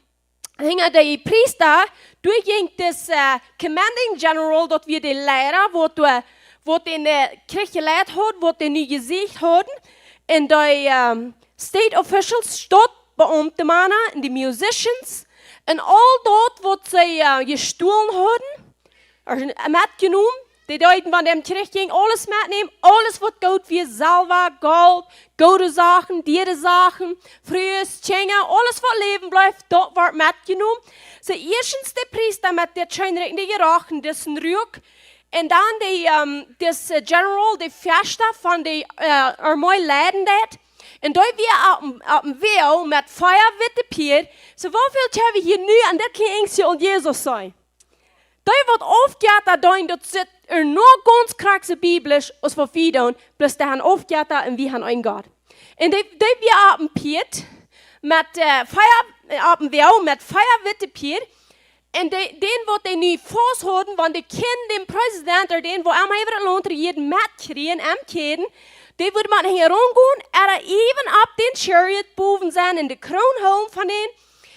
hinja dee Priesta, doa jinkj dis, äh, commanding general, daut wia de Leida, waut, äh, waut dän, äh, Kjrich jeleit haud, waut dee nu jesiegt hauden. Un dee, ähm, state officials, Stadtbeaumte, Mana, un de musicians, un aul daut waut see, äh, jestolen hauden, ooda metjenomen. Dee deeden, wan dee em Kjrich jinjen, aules metnämen, aules waut goot wia, Selwa, Golt, goode Sachen, diere Sachen, Frues, Kjinja, aules waut läwen bleef, daut wort metjenomen. Soo ieeschtens de Priesta met daut scheenrikjende Jeroch un disen Ruak, un dan de, ähm, dis, äh, general, de Väascht von de, äh, Armee leiden deed. Un dee wia opp een, opp een Woag met vea witte Pieed. Soo, woo väl kjenn wie hia nu aun dit kjlienet Enjskje aun Jesus seenen? Dee waut Aufjetta deenen, daut sitt ea noch gaunz krakjt soo biblisch aus waut wie doonen, bloos dee han Aufjetta un wie han een Gott. Un dee, dee wia opp een Pieet met, äh, vea, äh, opp een Woag met vea witte Pieed. Un dee, dän waut dee nu faust hauden, wan dee kunnen dän President ooda dän waut am äwa daut Launt rejieed metkjrieen, aunkomen, dee wudd mau hinjaraun gonen, ooda even opp dän Chariot bowen sennen un de Kroon hoolen von dän.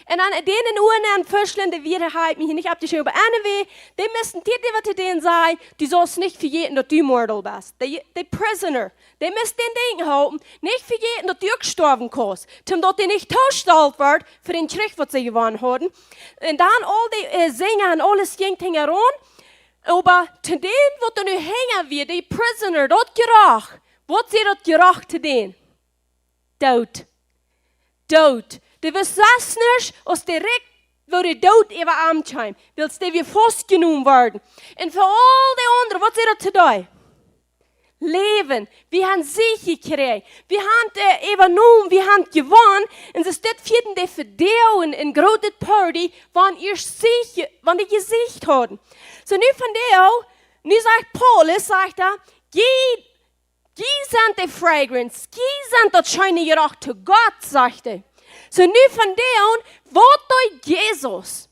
Un dan dän en Uaren aunfuschlen, dee wia, hab ekj mie hia nich oppjeschräwen, oba anyway, dee musten dit waut to dän sajen, du saust nich vejäten daut du immortal best. De, de prisoner, dee must dän denkjen halpen, nich vejäten daut du uk stoawen kaust, toom daut dee nich too stolt wort fa dän Kjrich waut see jewonnen hauden. Un dan aul dee, äh, Sinja un aules jinkj hinjaraun, oba to dän waut doa nu hinja wia, de prisoner, daut Jeroch, waut säd daut Jeroch to dän? Doot. Doot. Dee wist selfst nich aus de Rikj, woo de Doot äwa am kjeem, wiels dee wia faustjenomen worden. Un fa aul dee aundre, waut säd daut to dee? Läwen. Wie han Sieg jekjräajen. Wie han, äh, äwajenomen, wie han jewonnen. Un see stonden ver dee Verdeelunk un, un groote Party, wan ea Sieg, wan dee jesiegt hauden. Soo nu vondoag, nu sajcht Paulus, sajcht hee, jie Jie sent de fragrance, jie sent daut scheene Jeroch to Gott, sajcht hee. Soo nu vondoag, waut deed Jesus?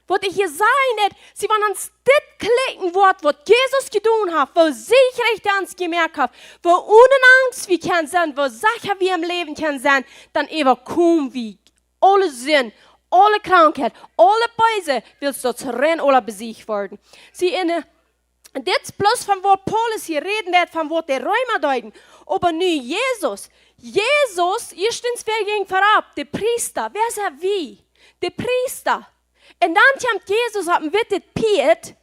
Waut hee hia säd, daut, see, wan ons dit kjlikjen woat, waut Jesus jedonen haft, woo secha hee ons jemoakt haft, woo onen Angst wie kjennen sennen, woo secha wie em Läwen kjennen sennen, dan äwakomen wie aule Sind, aule Krankheit, aule Beese, wiels daut rein aula besiegt worden. See, en, äh, dit es bloos von waut Paulus hia räden deit, von waut de Reema deeden. Oba nu Jesus. Jesus, ieeschtens, wäa jinkj verop? De Priesta. Wäa sent wie? De Priesta. Un dan kjemt Jesus opp een wittet Pieet,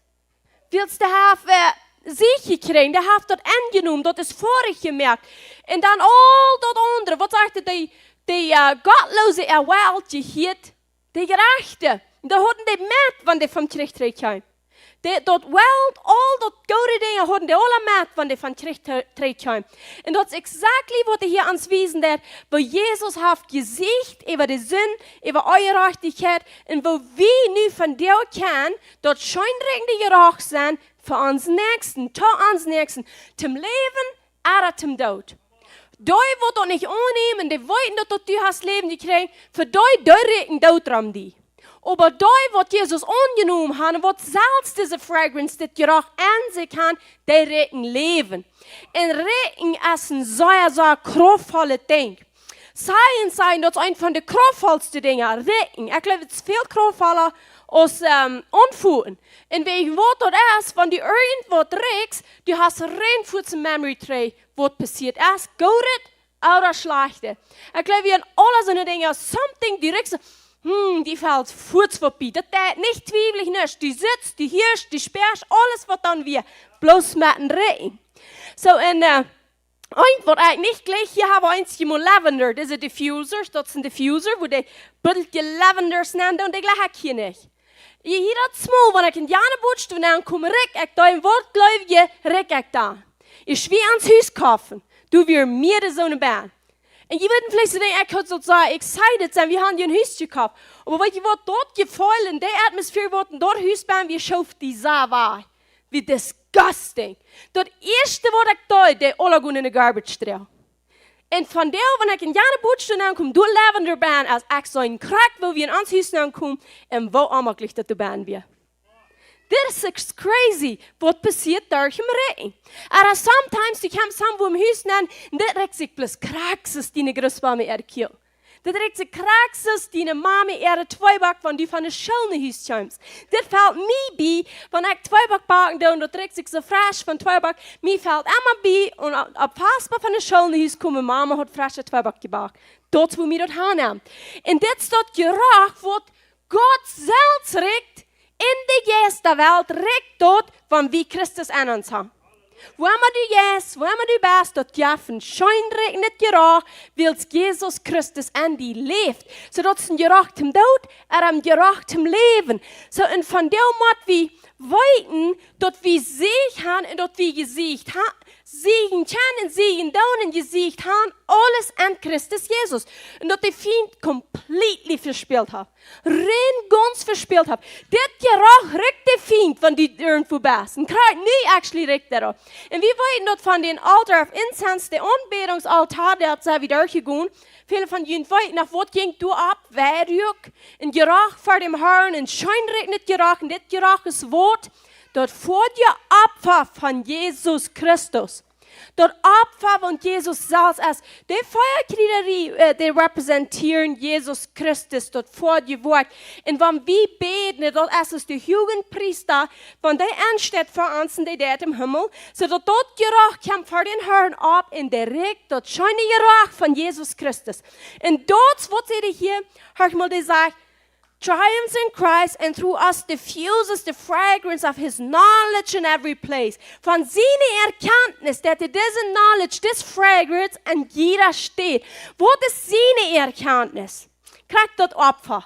wiels dee haft, äh, Sieg jekjräajen, dee haft daut aunjenomen, daut es foadich jemoakt. Un dan aul daut aundre, waut sajcht et, dee, dee, äh, Gottloose äa Welt jehieet de Jerajchte. Doa hauden dee met, wan dee vom Kjrich trigj kjeemen. Dee, daut Welt, aul daut goode Dinja hauden dee aula met, wan dee vom Kjrich tr-, trigj kjeemen. Un daut es exactly waut hee hia ons wiesen deit, woo Jesus haft jesiecht äwa de Sind, äwa Onjerajchtichkjeit, un woo wie nu vondoag kjennen daut scheenrikjende Jeracht sennen fa onsen Näakjsten, to onsen Näakjsten, toom Läwen ooda toom Doot. Dee, waut daut nich aunnämen, dee weeten daut, daut du hast Läwen jekjräajen, fa dee, dee rikjen doot rom die. Oba dee, waut Jesus aunjenomen haben, waut selfst dise Fragrance, dit Jeracht aun sikj haben, dee rikjen Läwen. Un rikjen es een sea, sea kraftvollet Dinkj. Science sajcht, daut es eent von de kraftvollste Dinja, rikjen. Ekj jleew, et es väl kraftvolla aus, ähm, aunfoten. Un wäajen waut daut es, wan du irjentwaut rikjst, du hast rein fuats een memory trigj, waut passieet es, goodet ooda schlajchtet. Ekj jleew, wie haben aula soone Dinja, something, du rikjst, hm, dee felt fuats verbie. Daut deit nich, twiewel ekj nich. Du sitst, du hieescht, du spieescht, aules waut dan wia, bloos met een Rikjen. Soo, un, äh, eent waut ekj nich jlikj, hia hab wie eent jemoakt, Lavender, dise Diffusers, daut es een Diffuser, woo dee Buttelkje Lavenders nenn doonen, dee jlikj ekj hia nich. Jie, hia daut Smol, wan ekj en jane Buatstow nenn kom, rikj ekj daut, un waut jleew jie, rikj ekj daut? Ekj sie aun Hus jekoft, doa wieren mea soone benn. Un jie wudden veleicht denkjen, ekj haud soo sea excited sennen, wie haben hia een Hus jekoft. Oba weet jie waut, daut Jefeel un dee Atmosphäre, waut en daut Hus benn wia, schoof dee sea wajch. Wia disgusting. Daut ieeschte waut ekj deed, dee aula gonen en de garbage trigj. Un vondoag, wan ekj en jane Buatstow nenn kom, doa Lavender benn, aus ekj soo een Krakjt, woo wie en ons Hus nenn komen, un woo onjemaklich daut doa benn wia. This is crazy. Waut passieet derch daut Rikjen? Ooda sometimes, du kjemst somewhere em Hus nenn, un daut rikjt sikj bloos krakjt soo aus diene Grootmame äa Kjäl. Daut rikjt sikj krakjt soo aus diene Mame äa Tweeback, wan du von de School no Hus kjemst. Dit felt mie bie, wan ekj Tweeback backen doo, un daut rikjt sikj soo fresch von Tweeback. Mie felt emma bie, un opp, opp Faspa von de School no Hus komen, Mama haud fresche Tweeback jebackt. Daut es woo mie daut aunnemt. Un dit es daut Jeracht, waut Gott selfst rikjt, en de Jeistawelt rikjt daut, wan wie Christus en ons haben. Wua emma du jeist, wua emma du best, daut jeft een scheenrikjendet Jeracht, wiels Jesus Christus en die läft. Soo daut es een Jeracht toom Doot, ooda een Jeracht toom Läwen. Soo, un vondoag mott wie weeten, daut wie Sieg haben un daut wie jesiecht haben, siegen kjennen, siegen doonen, jesiecht haben, aules en Christus Jesus. Un daut de Fient completely vespält haft. Rein gaunz vespält haft. Dit Jeracht rikjt de Fient, wan du irjentwua best. Un krakjt nu actually rikjt dee daut. Un wie weeten daut von dän Altar of Incense, de Aunbädungsaltar, daut sent wie derchjegonen. Väle von junt weeten noch, waut jinkj doa opp, Weihrauch, een Jeracht ver däm Harn, een scheenrikjendet Jeracht, un dit Jeracht es waut? Daut foadje Opfa von Jesus Christus. Daut Opfa, waut Jesus selfst es. De Fiakjrieda, äh, dee repräsentieren Jesus Christus, daut foadje Woakj. Un wan wie bäden, daut es aus de Huagepriesta, wan dee ensteit fa ons un dee deit em Himmel, soo daut daut Jeracht kjemt ver dän Harn opp un dee rikjt daut scheene Jeracht von Jesus Christus. Un daut es waut see hia, hia mol dee sajcht, triumphs in Christ and through us diffuses the fragrance of his knowledge in every place. Von siene Erkenntnis, daut hee dise knowledge, this fragrance en jieda Städ. Waut es siene Erkenntnis? Krakjt daut Opfa.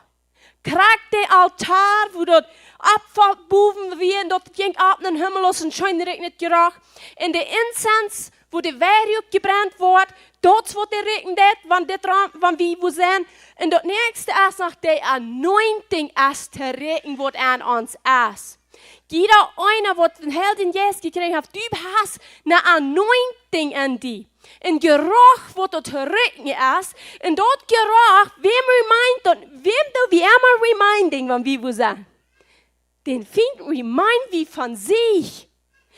Krakjt de Altar, wua daut Opfa bowen wia, daut jinkj opp nom Himmel aus een scheenrikjendet Jeracht. Un de Incense, wua de Weihrauch jebrennt woat, daut es waut dee rikjen deit, wan dit rom, wan wie wua sent. Un daut näakjste es noch de Anointing es to rikjen, waut aun ons es. Jieda eena, waut dän Heiljen Jeist jekjräajen haft, du hast eene Anointing en die. Een Jeracht, waut daut to rikjen es. Un daut Jeracht, wäm remind daut, wäm doo wie emma reminding, wan wie wua sent? Dän Fient remind wie von Sieg.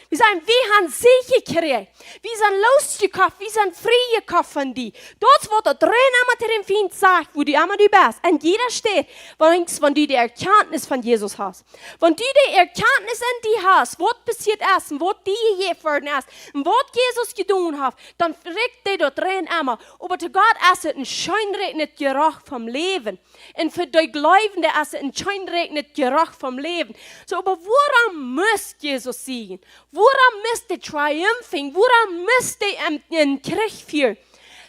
Wie sajen, wie haben Sieg jekjräajen. Wie sent loosjekoft, wie sent frie jekoft von die. Daut es waut daut rein emma de Fient sajcht, wua du emma du best, aun jieda Städ, wan, wan du de Erkjantnis von Jesus hast. Wan du de Erkjantnis aun die hast, waut passieet es un waut die jejäft worden es un waut Jesus jedonen haft, dan rikjt dee daut rein emma. Oba to Gott es et een scheenrekjendet Jeroch vom Läwen. Un fa dee Gleubje es et een scheenrekjendet Jeroch vom Läwen. Soo, oba wuarom must Jesus siegen? Wuarom must hee triumphing? Wuarom must hee een, een Kjrich fieren?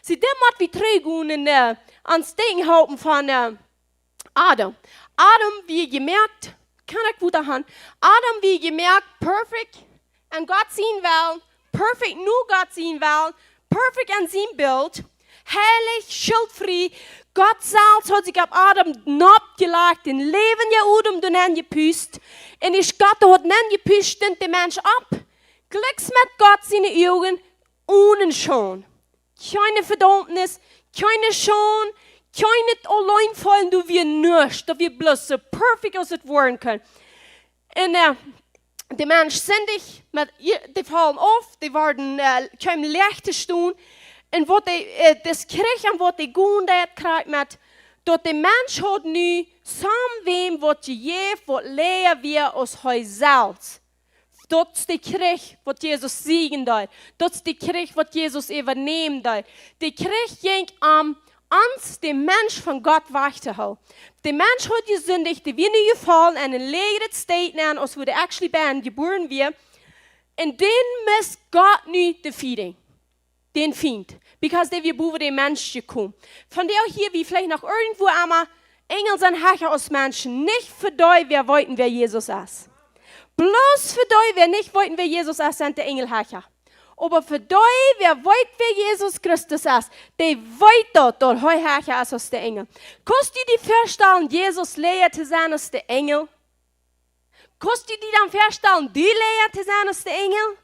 See, dit mott wie trigjgonen un, äh, aun daut Denkjen halpen von, äh, Adam. Adam wia jemoakt, kaun ekj wieda gonen? Adam wia jemoakt, perfekt, aun Gott sien Wellen, perfekt no Gott sien Wellen, perfekt aun sien Bilt, heilich, schuldfrie. Gott selfst haud sikj opp Adam nopp jelajcht, dän läwendjen Odem doa nenn jepust. Un aus Gott doa haud nenn jepust, stunt de Mensch opp. Glieks met Gott siene Uagen, onen Schaund. Kjeene Vedaumnis, kjeene Schaund, kjeen auleen feelen, doa wia nuscht, daut wia bloos soo perfekt aus et woaren kunn. Un, äh, de Mensch sindicht, met, dee faulen auf, dee worden, äh, kjeemen läaje Stonen. Un waut dee, äh, daut Kjrich un waut dee gonen deed, kjrieech met, daut de Mensch haud nu someone waut jejäft, waut läaja wia aus hee selfst. Daut es de Kjrich, waut Jesus siegen deed. Daut es de Kjrich, waut Jesus äwanämen deed. De Kjrich jinkj om ons, dän Mensch, von Gott wajch to hoolen. De Mensch haud jesindicht, dee wia nu jefollen enn een läajret State nenn, aus wua dee actually bennen jebuaren wia. Un dan must Gott nu defeaten, dän Fient. Because dee wia bowen dän Mensch jekomen. Vondoag hia, wie veleicht noch irjentwua emma, Enjel sent hecha aus Menschen. Nich fa dee, waut weeten, wäa Jesus es. Bloos fa dee, waut nich weeten, wäa Jesus es, sent de Enjel hecha. Oba fa dee, waut weeten, wäa Jesus Christus es, dee weeten daut, daut hee hecha es aus de Enjel. Kaust du die väastalen, Jesus läaja to sennen aus de Enjel? Kaust du die dan väastalen, du läaja to sennen aus de Enjel?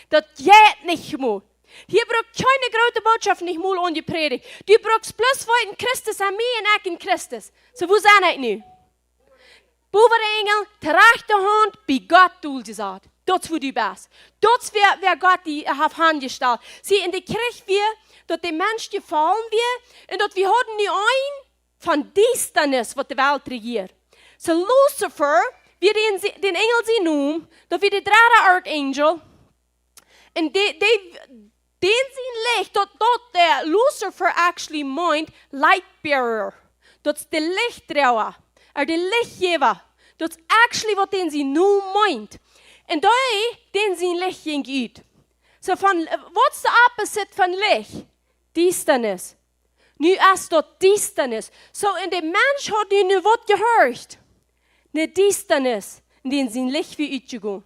Daut jeit nich mol. Hia brukt kjeene groote Bootschoft nich mol aunjeprädicht. Du brukst bloos weeten, Christus aun mie un ekj aun Christus. Soo, wua sie ekj nu? Bowen de Enjel, to rajchte Haunt, bie Gott doljesat. Daut es wua du best. Daut es wäa, wäa Gott die haft aunjestalt. See, un de Kjrich wia, daut de Mensch jefollen wia, un daut wie hauden nu een von Diestanis, waut de Welt rejieet. Soo Lucifer, wia dän, dän Enjel sien Nomen, daut wia de dredde Archangel. Un dee, dee, dän sien Licht, daut, daut de Lucifer actually meent light bearer. Daut es de Lichtdroaga, ooda de Lichtjäwa. Daut es actually waut dän sien Nomen meent. Un dee, dän sien Licht jinkj ut. Soo von, äh, what's the opposite von Licht? Diestanis. Nu es daut Diestanis. Soo, un de Mensch haud nu, nu waut jehorcht. Ne Diestanis, un dän sien Licht wia utjegonen.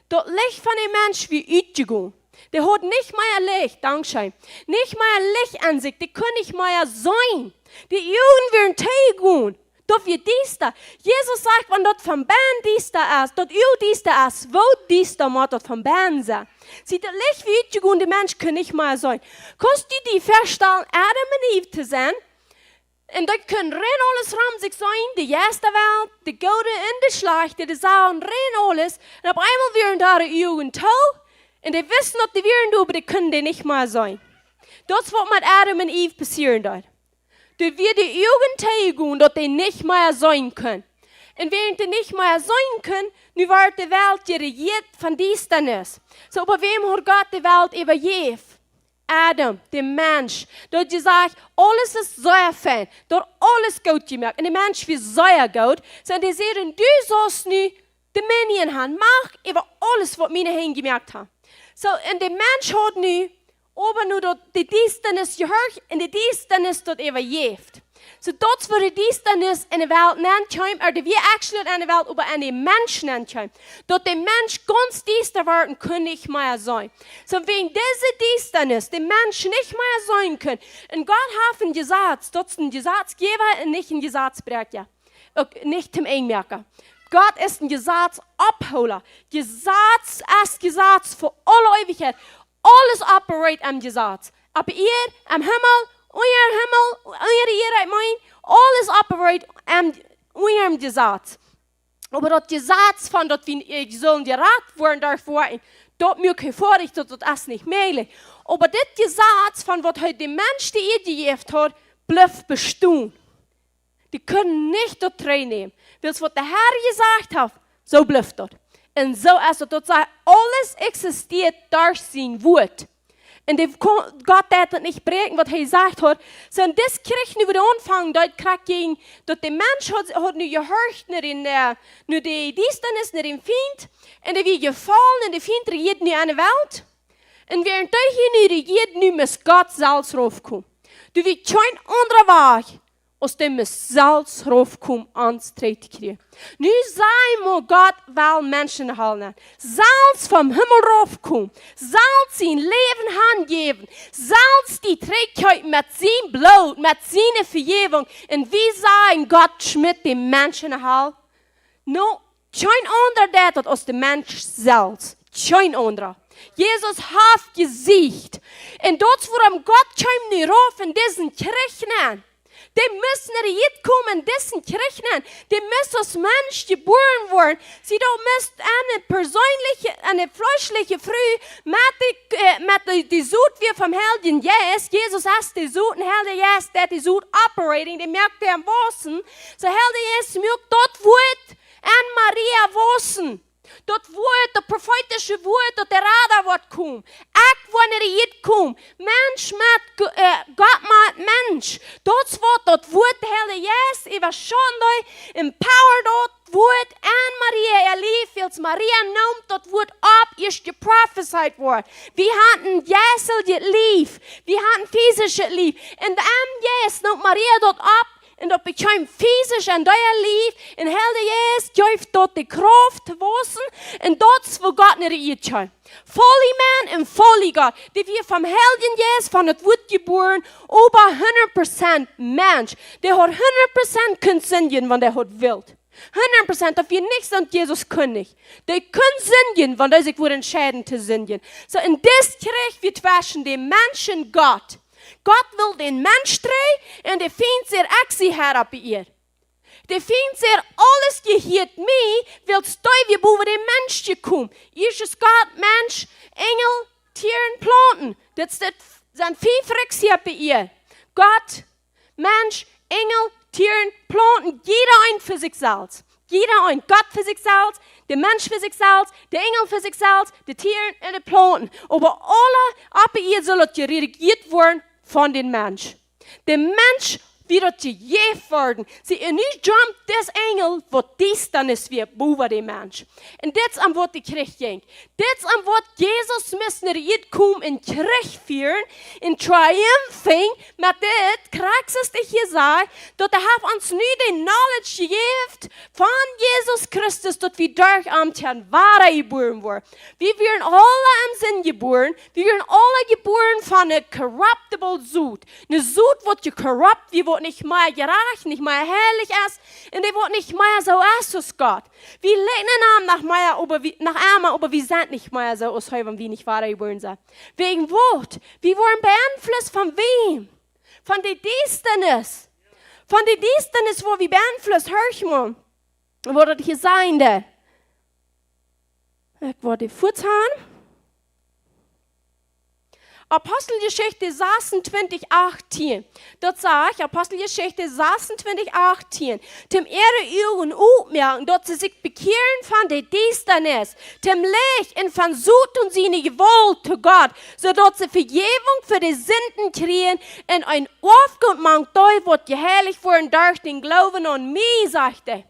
Daut Licht von dän Mensch wia utjegonen. Dee haud nich mea Licht, dankscheen. Nich mea Licht aun sikj, dee kunn nich mea seenen. De Uagen wieren toojegonen. Daut wia diesta. Jesus sajcht, wan daut von bennen diesta es, daut Uag diesta es, woo diesta mott daut von bennen sennen? See, daut Licht wia utjegonen, de Mensch kunn nich mea seenen. Kaust du die väastalen, Adam un Eva to sennen? Un dee kunnen rein aules rom sikj seenen, de Jeistawelt, de goode un de schlajchte, dee sagen rein aules. Un opp eemol wieren äare Uagen too. Un dee wisten daut dee wieren doa, oba dee kunnen dee nich mea seenen. Daut es waut met Adam un Eva passieren deed. Doa wia de Uagen toojegonen, daut dee nich mea seenen kunnen. Un wäarent dee nich mea seenen kunnen, nu wort de Welt jerejieet von Diestanis. Soo, oba wäm haud Gott de Welt äwajäft? Adam, de Mensch. Daut jesajcht, aules es sea fein. Daut aules goot jemoakt. Un de Mensch wia sea goot. Soo, un dee säden, du saust nu Dominion han, Macht äwa aules waut miene Henj jemoakt han. Soo, un de Mensch haud nu, oba nu daut de Diestanis jehorcht un de Diestanis daut äwajäft. Soo, daut es wua de Diestanis enne Welt nenkjeem, ooda dee wia actually enne Welt, oba enne Mensch nenkjeem. Daut de Mensch gaunz diesta wort un kunn nich mea seenen. Soo, wäajen dise Diestanis de Mensch nich mea seenen kunn. Un Gott haft een Jesaz, daut es een Jesatsjäwa un nich een Jesatsbräakja. Uk nich toom Enj moaken. Gott es een Jesatsophoola. Jesaz es Jesaz fa aule Eewichkjeit. Aules operate em Jesaz. Opp Ieed, em Himmel, unja Himmel, unja Ieed, ekj meen, aules operate em, unja em Jesaz. Oba daut Jesaz von daut wie, äh, sullen jerat woaren doafäa, daut muak hee foadich, daut, daut es nich mäajlich. Oba dit Jesaz von waut hee dän Mensch de Ieed jejäft haud, blift bestonen. Dee kunnen nich daut trigjnämen. Wiels waut de Herr jesajcht haft, soo blift daut. Un soo es daut, daut sajcht, aules existieet derch sien Wuat. Un de Ko-, Gott deit daut nich bräakjen, waut hee jesajcht haft. Soo, un dis Kjrich nu wada aunfangen, daut krakjt jäajen, daut de Mensch haud, haud nu jehorcht no dän, äh, no de Diestanis, no dän Fient. Un dee wia jefollen, un de Fient rejieed nu aun de Welt. Un wäarent dee hia nu rejieed, nu must Gott selfst raufkomen. Doa wia kjeen aundra Wajch, aus dee must selfst raufkomen, ons trigj to kjrieen. Nu saj mau, Gott well Menschen hoolen. Selfst vom Himmel raufkomen. Selfst sien Läwen hanjäwen. Selfst dee trigjkjeepen met sien Bloot, met siene Vejäwunk. Un wie sajen, Gott schmitt de Menschen hoolen. Nu, kjeen aundra deit daut aus de Mensch selfst. Kjeen aundra. Jesus haft jesieecht. Un daut es wuarom Gott kjeem nu rauf en disen Kjrich nenn. Dee must no de Ieed komen en disen Kjrich nenn. Dee must aus Mensch jebuaren woaren. See, daut must eene perseenelje, eene fleeschelje Fru met de, äh, met de, de Sot wia vom Heiljen Jeist. Jesus es de Sot, un Heilja Jeist deit de Sot operating, dee moakt am wausen. Soo Heilja Jeist moakt daut Wuat aun Maria wausen. Daut Wuat, daut profeetische Wuat, daut de Rada woat komen. Ekj woa no de Ieed komen. Mensch met G-, äh, Gott met Mensch. Daut es waut daut Wuat, de Heilja Jeist, äwa Schonde, empower daut Wuat aun Maria äa Läwen, wiels Maria neem daut Wuat opp, aus jeprofezeit wort. Wie hauden jeisteljet Läwen, wie hauden fisischet Läwen. Un dan Jeist neem Maria daut opp, un daut bekjeem fisisch aun äa Läwen, un Heilja Jeist jeef daut de Krauft to wausen, un daut es woo Gott no de Ieed kjeem. Fully man un fully God. Dee wia vom Heiljen Jeist, von daut Wuat jebuaren, oba hundat Prozent Mensch. Dee haud hundat Prozent kunt sindjen, wan dee haud wult. Hundat Prozent, daut wia nuscht, waut Jesus kunn nich. Dee kunn sindjen, wan dee sikj wudd entscheiden to sindjen. Soo, en dis Kjrich wia tweschen dän Mensch un Gott. Gott well dän Mensch trigj, un de Fient sajcht, ekj sie Herr opp de Ieed. De Fient sajcht, aules jehieet mie, wiels dee wia bowen dän Mensch jekomen. Ieescht es Gott, Mensch, Enjel, Tieren, Plaunten. Daut es daut, sent fiew Rikjs hia opp de Ieed. Gott, Mensch, Enjel, Tieren, Plaunten, jieda een fa sikj selfst. Jieda een, Gott fa sikj selfst, de Mensch fa sikj selfst, de Enjel fa sikj selfst, de Tieren un de Plaunten. Oba aule opp de Ieed sullen jerejieet woaren von dän Mensch. De Mensch wia daut jejäft worden. See, un nu jumpt dis Enjel, waut Diestanis wia bowen dän Mensch. Un dit es om waut de Kjrich jinkj. Dit es om waut Jesus must no de Ieed komen un Kjrich fieren, un triumphing, met dit Christus, dee hia sajcht, daut hee haft ons nu de knowledge jejäft von Jesus Christus, daut wie derch am kjennen wada jebuaren woaren. Wie wieren aule en Sind jebuaren, wie wieren aule jebuaren von eene corruptible Sot. Eene Sot, waut je corrupt, dee woat nich mea jerajcht, nich mea heilich es, un dee woat nich mea soo es aus Gott. Wie likjnen am noch mea, oba wie, noch emma, oba wie sent nich mea soo aus hee, wan wie nich wada jebuaren sent. Wäajen waut? Wie woaren beenflusst von wäm? Von de Diestanis. Von de Diestanis woa wie beenflusst, horch mau. Woat daut hia sennen, dee? Ekj woa dee fuaz han. Aposteljeschicht sasuntwintich achtieen. Daut sajcht, Aposteljeschicht sasuntwintich achtieen. Toom äare Uagen opmoaken, daut see sikj bekjieren von de Diestanis, toom Licht, un von Soton siene Jewault to Gott, soo daut see Vejäwunk fa de Sinden kjrieen un een Oafgoot mank dee, waut jeheilicht woaren derch dän Gloowen aun mie, sajcht hee.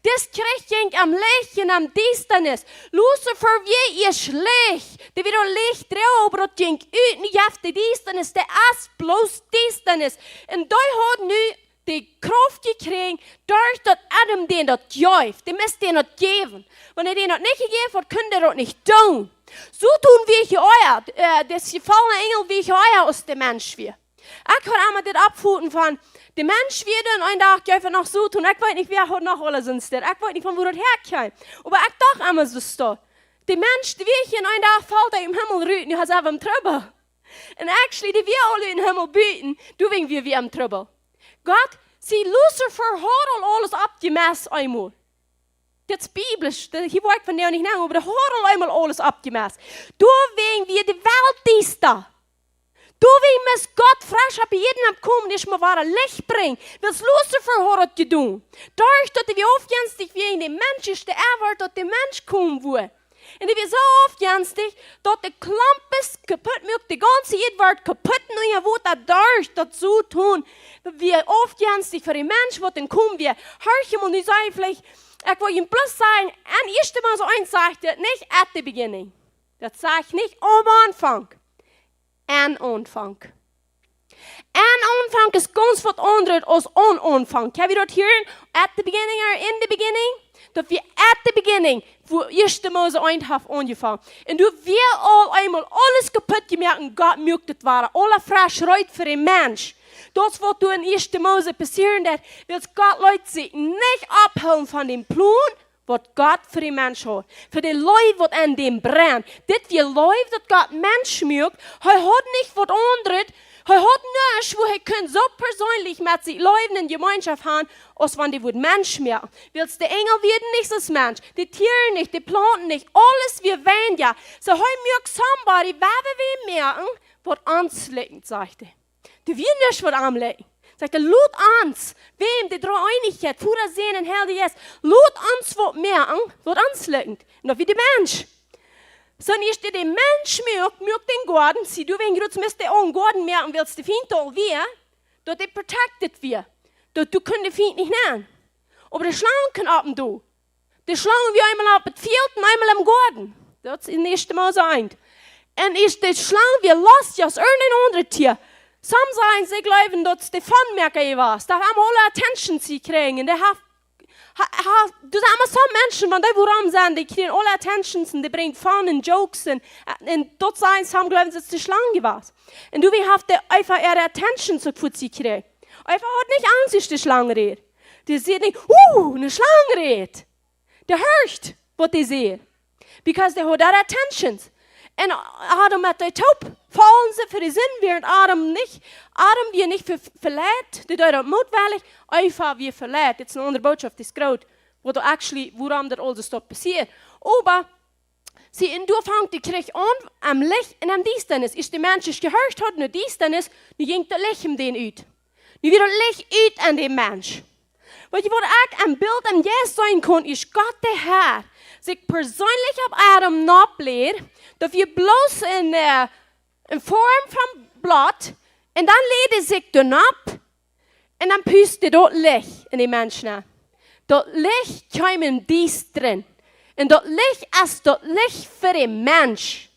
Dis Kjrich jinkj om Licht un om Diestanis. Luzifer wia ieescht Licht. Dee wia daut Licht droagen, oba daut jinkj ut. Nu jeft de Diestanis, dee es bloos Diestanis. Un dee haud nu de Krauft jekjräajen, derch daut Adam dän daut jeef. Dee must dän daut jäwen. Wan hee dän daut nich jejäft haud, kunn hee daut nich doonen. Soton wia jeoajat, äh, dis jefollna Enjel wia jeoajat aus de Mensch wia. Ekj haud emma dit Opfoten von, de Mensch wia dan een Dach, jeef et noch Soton, ekj weet nich, wäa haud noch aules en Städ, ekj weet nich, von wua daut häakjeem. Oba ekj docht emma soo, daut de Mensch, dee wia hia, un een Dach foll hee em Himmel rut, nu es hee em Trubbel. Un actually, dee wia aul em Himmel buten, doawäajen wia hee em Trubbel. Gott, see, Luzifer haud aul aules oppjemest eemol. Dit es biblisch, daut, hia woa ekj von dee nich nenn, oba dee haud aul eemol aules oppjemest. Doawäajen wia de Welt diesta. Doawäajen must Gott fresch opp jieda Nopp komen, dee mott wada Licht brinjen. Wiels Luzifer haud daut jedonen. Doaderch daut hee aufjenstich wia jäajen dän Mensch, es de Erwart daut de Mensch komen wudd. Un dee wia soo aufjenstich, daut de Klompes kaput muak, de gaunze Ieed wort kaput, un hee wudd doaderch daut soo doonen. Daut wia aufjenstich fa dän Mensch, waut dan komen wia. Horch mol, nu saj ekj veleicht, ekj well junt bloos sajen, enn Ieeschte Mose eent sajcht et nich at the beginning. Daut sajcht nich aum Aunfank. Aun Aunfank. Aun Aunfank es gaunz waut aundret aus aun Aunfank. Hab jie daut hia? At the beginning or in the beginning? Daut wia at the beginning, wua Ieeschte Mose eent haft aunjefongen. Un doa wia aul eemol aules kaput jemoakt un Gott muak daut wada aula fresch reed fa dän Mensch. Daut es waut doa enn Ieeschte Mose passieren deed, wiels Gott leet sikj nich aufhoolen von dän Plon, waut Gott fa dän Mensch haud. Fa de Leew, waut enn däm brennd. Dit wia Leew, daut Gott Mensch muak. Hee haud nich waut aundret. Hee haud nuscht, wua hee kunn soo perseenlich met sikj läwen un Jemeenschoft han, aus wan dee wudd Mensch moaken. Wiels de Enjel wieren nich aus Mensch. De Tieren nich, de Plaunten nich. Aules wia weinja. Soo hee muak somebody, wäa wie moaken, waut ons likjt, sajcht hee. Dee wia nich waut am likjt. Sajcht hee, lot ons, wäm de Dreeeenichkjeit, Voda, Sän un Heilja Jeist, lot ons waut moaken, waut ons likjt. Un daut wia de Mensch. Soo, nu es dee de Mensch muak, muak dän Goaden, see, doawäajen jrod must dee aul een Goaden moaken, wiels de Fient aul wia, daut dee protected wia. Daut doa kunn de Fient nich nenn. Oba de Schlang kunn opp un dol. De Schlang wia eemol opp et Felt un eemol em Goaden. Daut es enn Ieeschte Mose eent. Un es de Schlang wia lostja aus irjent een aundret Tia. Some sajen, see jleewen, daut es de Funmoaker wia. Daut haft aule attention jekjräajen. Un dee haft, ha, ha, doa sent emma some Menschen, wan dee wuarom sent, dee kjrieen aule attentions un dee brinjen fun un jokes un, un daut sajen, some jleewen, daut es de Schlang wia. Un doawäajen haft dee Eva äare attention soo fuaz jekjräajen. Eva haud nich Angst, aus de Schlang räd. Dee säd nich, uh, eene Schlang räd. Dee horcht, waut dee säd. Because dee haud daut attentions. Un Adam met dee toop, faulen see fa de Sind, wieren Adam nich, Adam wia nich ve-, veleit, dee deed daut mootwellich, Eva wia veleit. Dit es eene aundre Bootschoft, dee es groot, waut doa actually, wuarom daut aules daut passieet. Oba, see, un doa fangt de Kjrich aun, aum Licht un aum Diestanis. Es de Mensch es jehorcht haud, no Diestanis, nu jinkj daut Licht em dän ut. Nu wia daut Licht ut aun dän Mensch. Weetst du, waut ekj aum Bilt aun Jesus seenen kunn, es Gott de Herr sikj perseenlich opp Adam nopp läd, daut wia bloos eene, äh, eene Form von Bloot, un dan läd hee sikj doa nopp, un dan pust hee daut Licht enn dän Mensch nenn. Daut Licht kjeem em Diestren. Un daut Licht es daut Licht fa dän Mensch.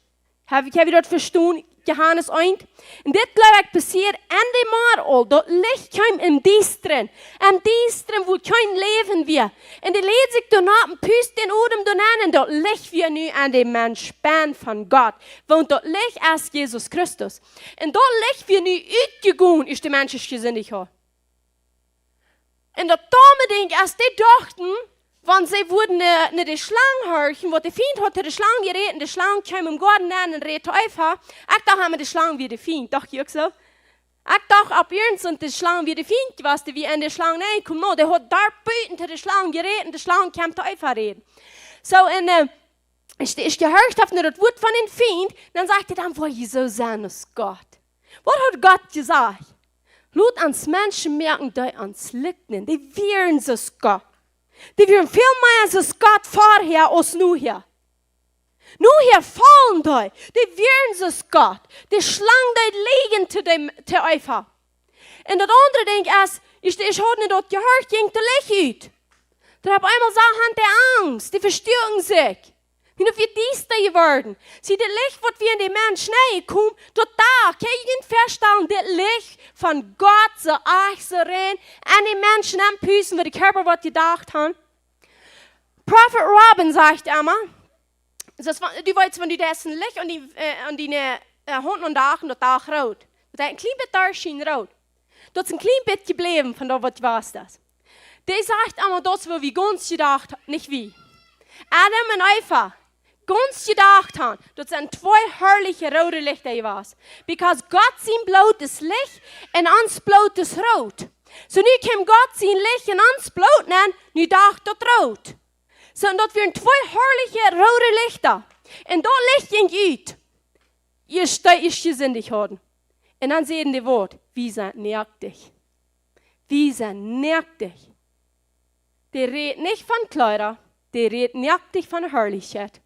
Hab, hab jie daut vestonen? Johanes eent. Un dit, jleew ekj, passieed aun de Moral. Daut Licht kjeem em Diestren. Em Diestren, wua kjeen Läwen wia. Un dee läd sikj doa nopp un pust dän Odem doa nenn un daut Licht wia nu aun dän Mensch bennen von Gott. Wiels daut Licht es Jesus Christus. Un daut Licht wia nu utjegonen, aus de Mensch jesindicht haud. Un daut domme Dinkj, aus dee dochten, wan see wudden, äh, no de Schlang horchen, waut de Fient haud to de Schlang jerädt, un de Schlang kjeem em Goaden nenn un räd to Eva, ekj docht emma, de Schlang wia de Fient, docht jie uk soo? Ekj docht, opp irjent soont, de Schlang wia de Fient, waut dee wia enn de Schlang, nä, komm no, dee haud doa buten to de Schlang jerädt, un de Schlang kjeem to Eva räden. Soo, un, äh, aus dee, aus dee jehorcht haft no daut Wuat von dän Fient, dan sajcht hee, dan woa jie soo sennen aus Gott. Waut haud Gott jesajcht? Lot ons Menschen moaken, dee ons likjnen. Dee wieren soo aus Gott. Dee wieren väl mea soo aus Gott verhäa aus nohäa. Nohäa faulen dee. Dee wieren soo aus Gott. De Schlang deed läajen to däm, to Eva. Un daut aundre Dinkj es, aus dee, aus dee hauden daut jehorcht, jinkj daut Licht ut. Doa opp eemol sach, hauden dee Angst, dee vestuaken sikj. Wie nu wia daut diesta jeworden. See, daut Licht, waut wia enn dän Mensch nenn jekomen, daut doa, kjenn jie junt väastalen, daut Licht von Gott, soo ach, soo rein, enn dän Mensch nenn pusten, woo de Kjarpa woat jedocht han. Prophet Robin sajcht emma, daut es, wan, du weetst, wan du daut Licht aun dee, äh, aun dee, äh, Haunt aundochst, daut docht root. Daut haft een kjlien bät doa schien root. Daut es een kjlien bät jebläwen von daut, waut jewast es. Dee sajcht emma, daut es, woo wie gaunz jedocht, nich wie. Adam un Eva, gaunz jedocht han, daut sent twee harliche roode Lichta jewast. Because Gott sien Bloot es Licht un ons Bloot es root. Soo nu kjeem Gott sien Licht enn ons Bloot nenn, nu docht daut root. Soo, un daut wieren twee harliche roode Lichta. Un daut Licht jinkj ut, aus dee jesindicht hauden. Un dan säden dee waut: "Wie sent noakjt. Wie sent noakjt." Dee rät nich von Kjleeda, dee rät noakjt von de Harlichkjeit.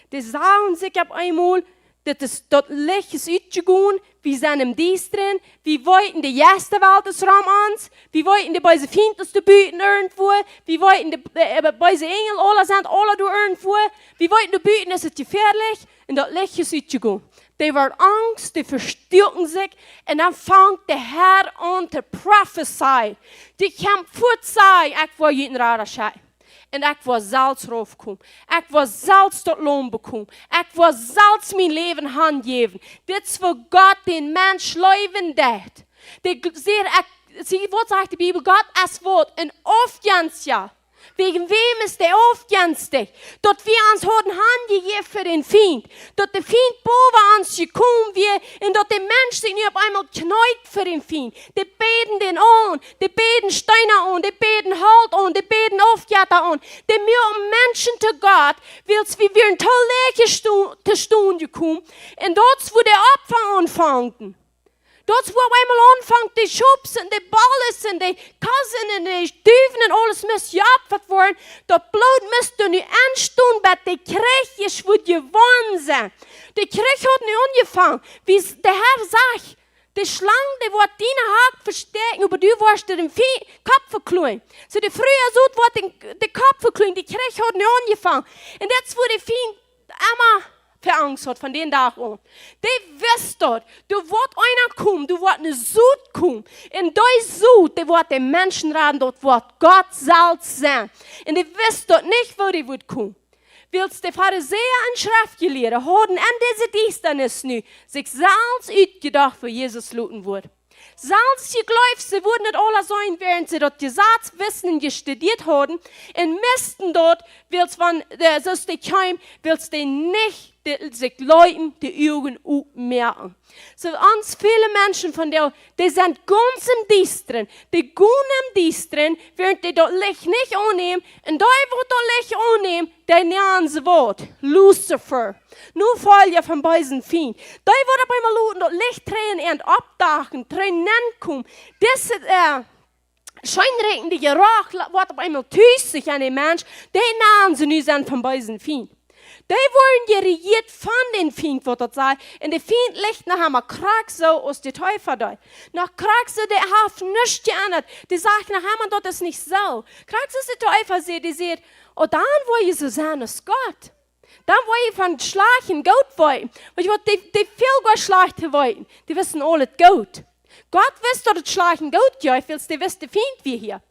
Dee sagen sikj opp eemol, daut es, daut Licht es utjegonen, wie sent em Diestren, wie weeten, de Jeistawelt es rom ons, wie weeten, de beese Fient es doa buten irjentwua, wie weeten, de, de, de beese Enjel, aule sent aule doa irjentwua, wie weeten, doa buten es et jefäadlich, un daut Licht es utjegonen. Dee worden angst, dee vestuaken sikj, un dan fangt de Herr aun to prophesy. Dee kjemt fuaz sajen: "Ekj woa junt een Rada schekjen. Un ekj woa selfst raufkomen. Ekj woa selfst daut Laum bekomen. Ekj woa selfst mien Läwen hanjäwen." Dit es, woo Gott dän Mensch leewen deed. Dee g-, säd, ekj, see, waut sajcht de Bibel? Gott es waut? Een Aufjenstja. Wäajen wäm es dee aufjenstich? Daut wie ons hauden hanjejäft fa dän Fient. Daut de Fient bowen ons jekomen wia un daut de Mensch sikj nu opp eemol kjneet fa dän Fient. Dee bäden dän aun, dee bäden Steena aun, dee bäden Holt aun, dee bäden Aufjetta aun. Dee muaken Menschen to Gott, wiels wie wieren too läach jesto-, to stonen jekomen. Un daut es, wua de Opfa aunfungen. Daut es, wua opp eemol aunfungen, de Schopsen, de Bollen un de Katzen un de Duwen un aules must jeopfat woaren. Daut Bloot must doa nu aunstonen, bat de Kjrich es, wudd jewonnen sennen. De Kjrich haud nu aunjefongen. Wie s-, de Herr sajcht: "De Schlang, dee woat diene Hak vestäakjen, oba du woascht dän Fie-, Kopp vekloajen." Soo, de Fru haud waut dän, dän Kopp vekloajen, de Kjrich haud nu aunjefongen. Un daut es, wua de Fient emma fa Angst haud von dän Dach aun. Dee wist daut, doa woat eena komen, doa woat ne Sot komen. Un dee Sot, dee woat de Menschen raden, daut woat Gott selfst sennen. Un dee wist daut nich, woo dee wudd komen. Wiels de Farisäa un Schreftjelieede hauden en dise Diestanis nu sikj selfst utjedocht, woo Jesus loten wudd. Selfst jejleeft, see wudden et aula seenen, wäarent see daut Jesaz wisten un jestudieet hauden, un musten daut, wiels wan, äh, soo aus dee kjeem, wiels dee nich, dee, sikj leeten de Uagen opmoaken. Soo, ons väle Menschen von dee, dee sent gaunz em Diestren, dee gonen em Diestren, wäarent dee daut Licht nich aunnämen, un dee, waut daut Licht aunnämen, dee nanen see waut? Lucifer. Nofolja vom beesen Fient. Dee woat opp eemol loten daut Licht trigj en äa Opdach, trigj nenkomen. Dise, äh, scheenrieekjende Jeruch la-, woat opp eemol tus sikj aun dän Mensch. Dee nanen see nu sent vom beesen Fient. Dee woaren jerejieet von dän Fient, waut daut sajcht. Un de Fient licht noch emma krakjt soo aus de Teufel deed. Noch krakjt soo, dee haft nuscht jeendat. Dee sajcht noch emma, daut es nich soo. Krakjt soo aus de Teufel säd, dee säd: "Oh, dan woa jie soo sennen aus Gott. Dan woa jie von schlajcht un goot weeten." Weetst du waut, dee, dee väl goa schlajcht to weeten. Dee wisten aulet goot. Gott wist, daut et schlajcht un goot jeef, wiels dee wist, de Fient wia hia.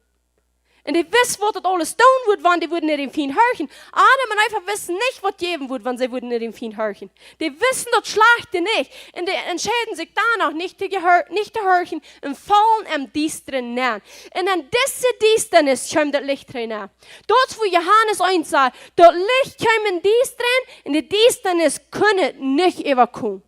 Un dee wist, waut daut aules doonen wudd, wan dee wudden no dän Fient horchen. Adam un Eva wisten nich, waut jäwen wudd, wan see wudden no dän Fient horchen. Dee wisten daut Schlajchte nich. Un dee entscheeden sikj dan noch nich to jehor-, nich to horchen un faulen em Diestren nenn. Un en dise Diestanis kjeem daut Licht nenn. Daut es, wua Johanes eent sajcht, daut Licht kjeem em Diestren un de Diestanis kunn et nich äwakomen.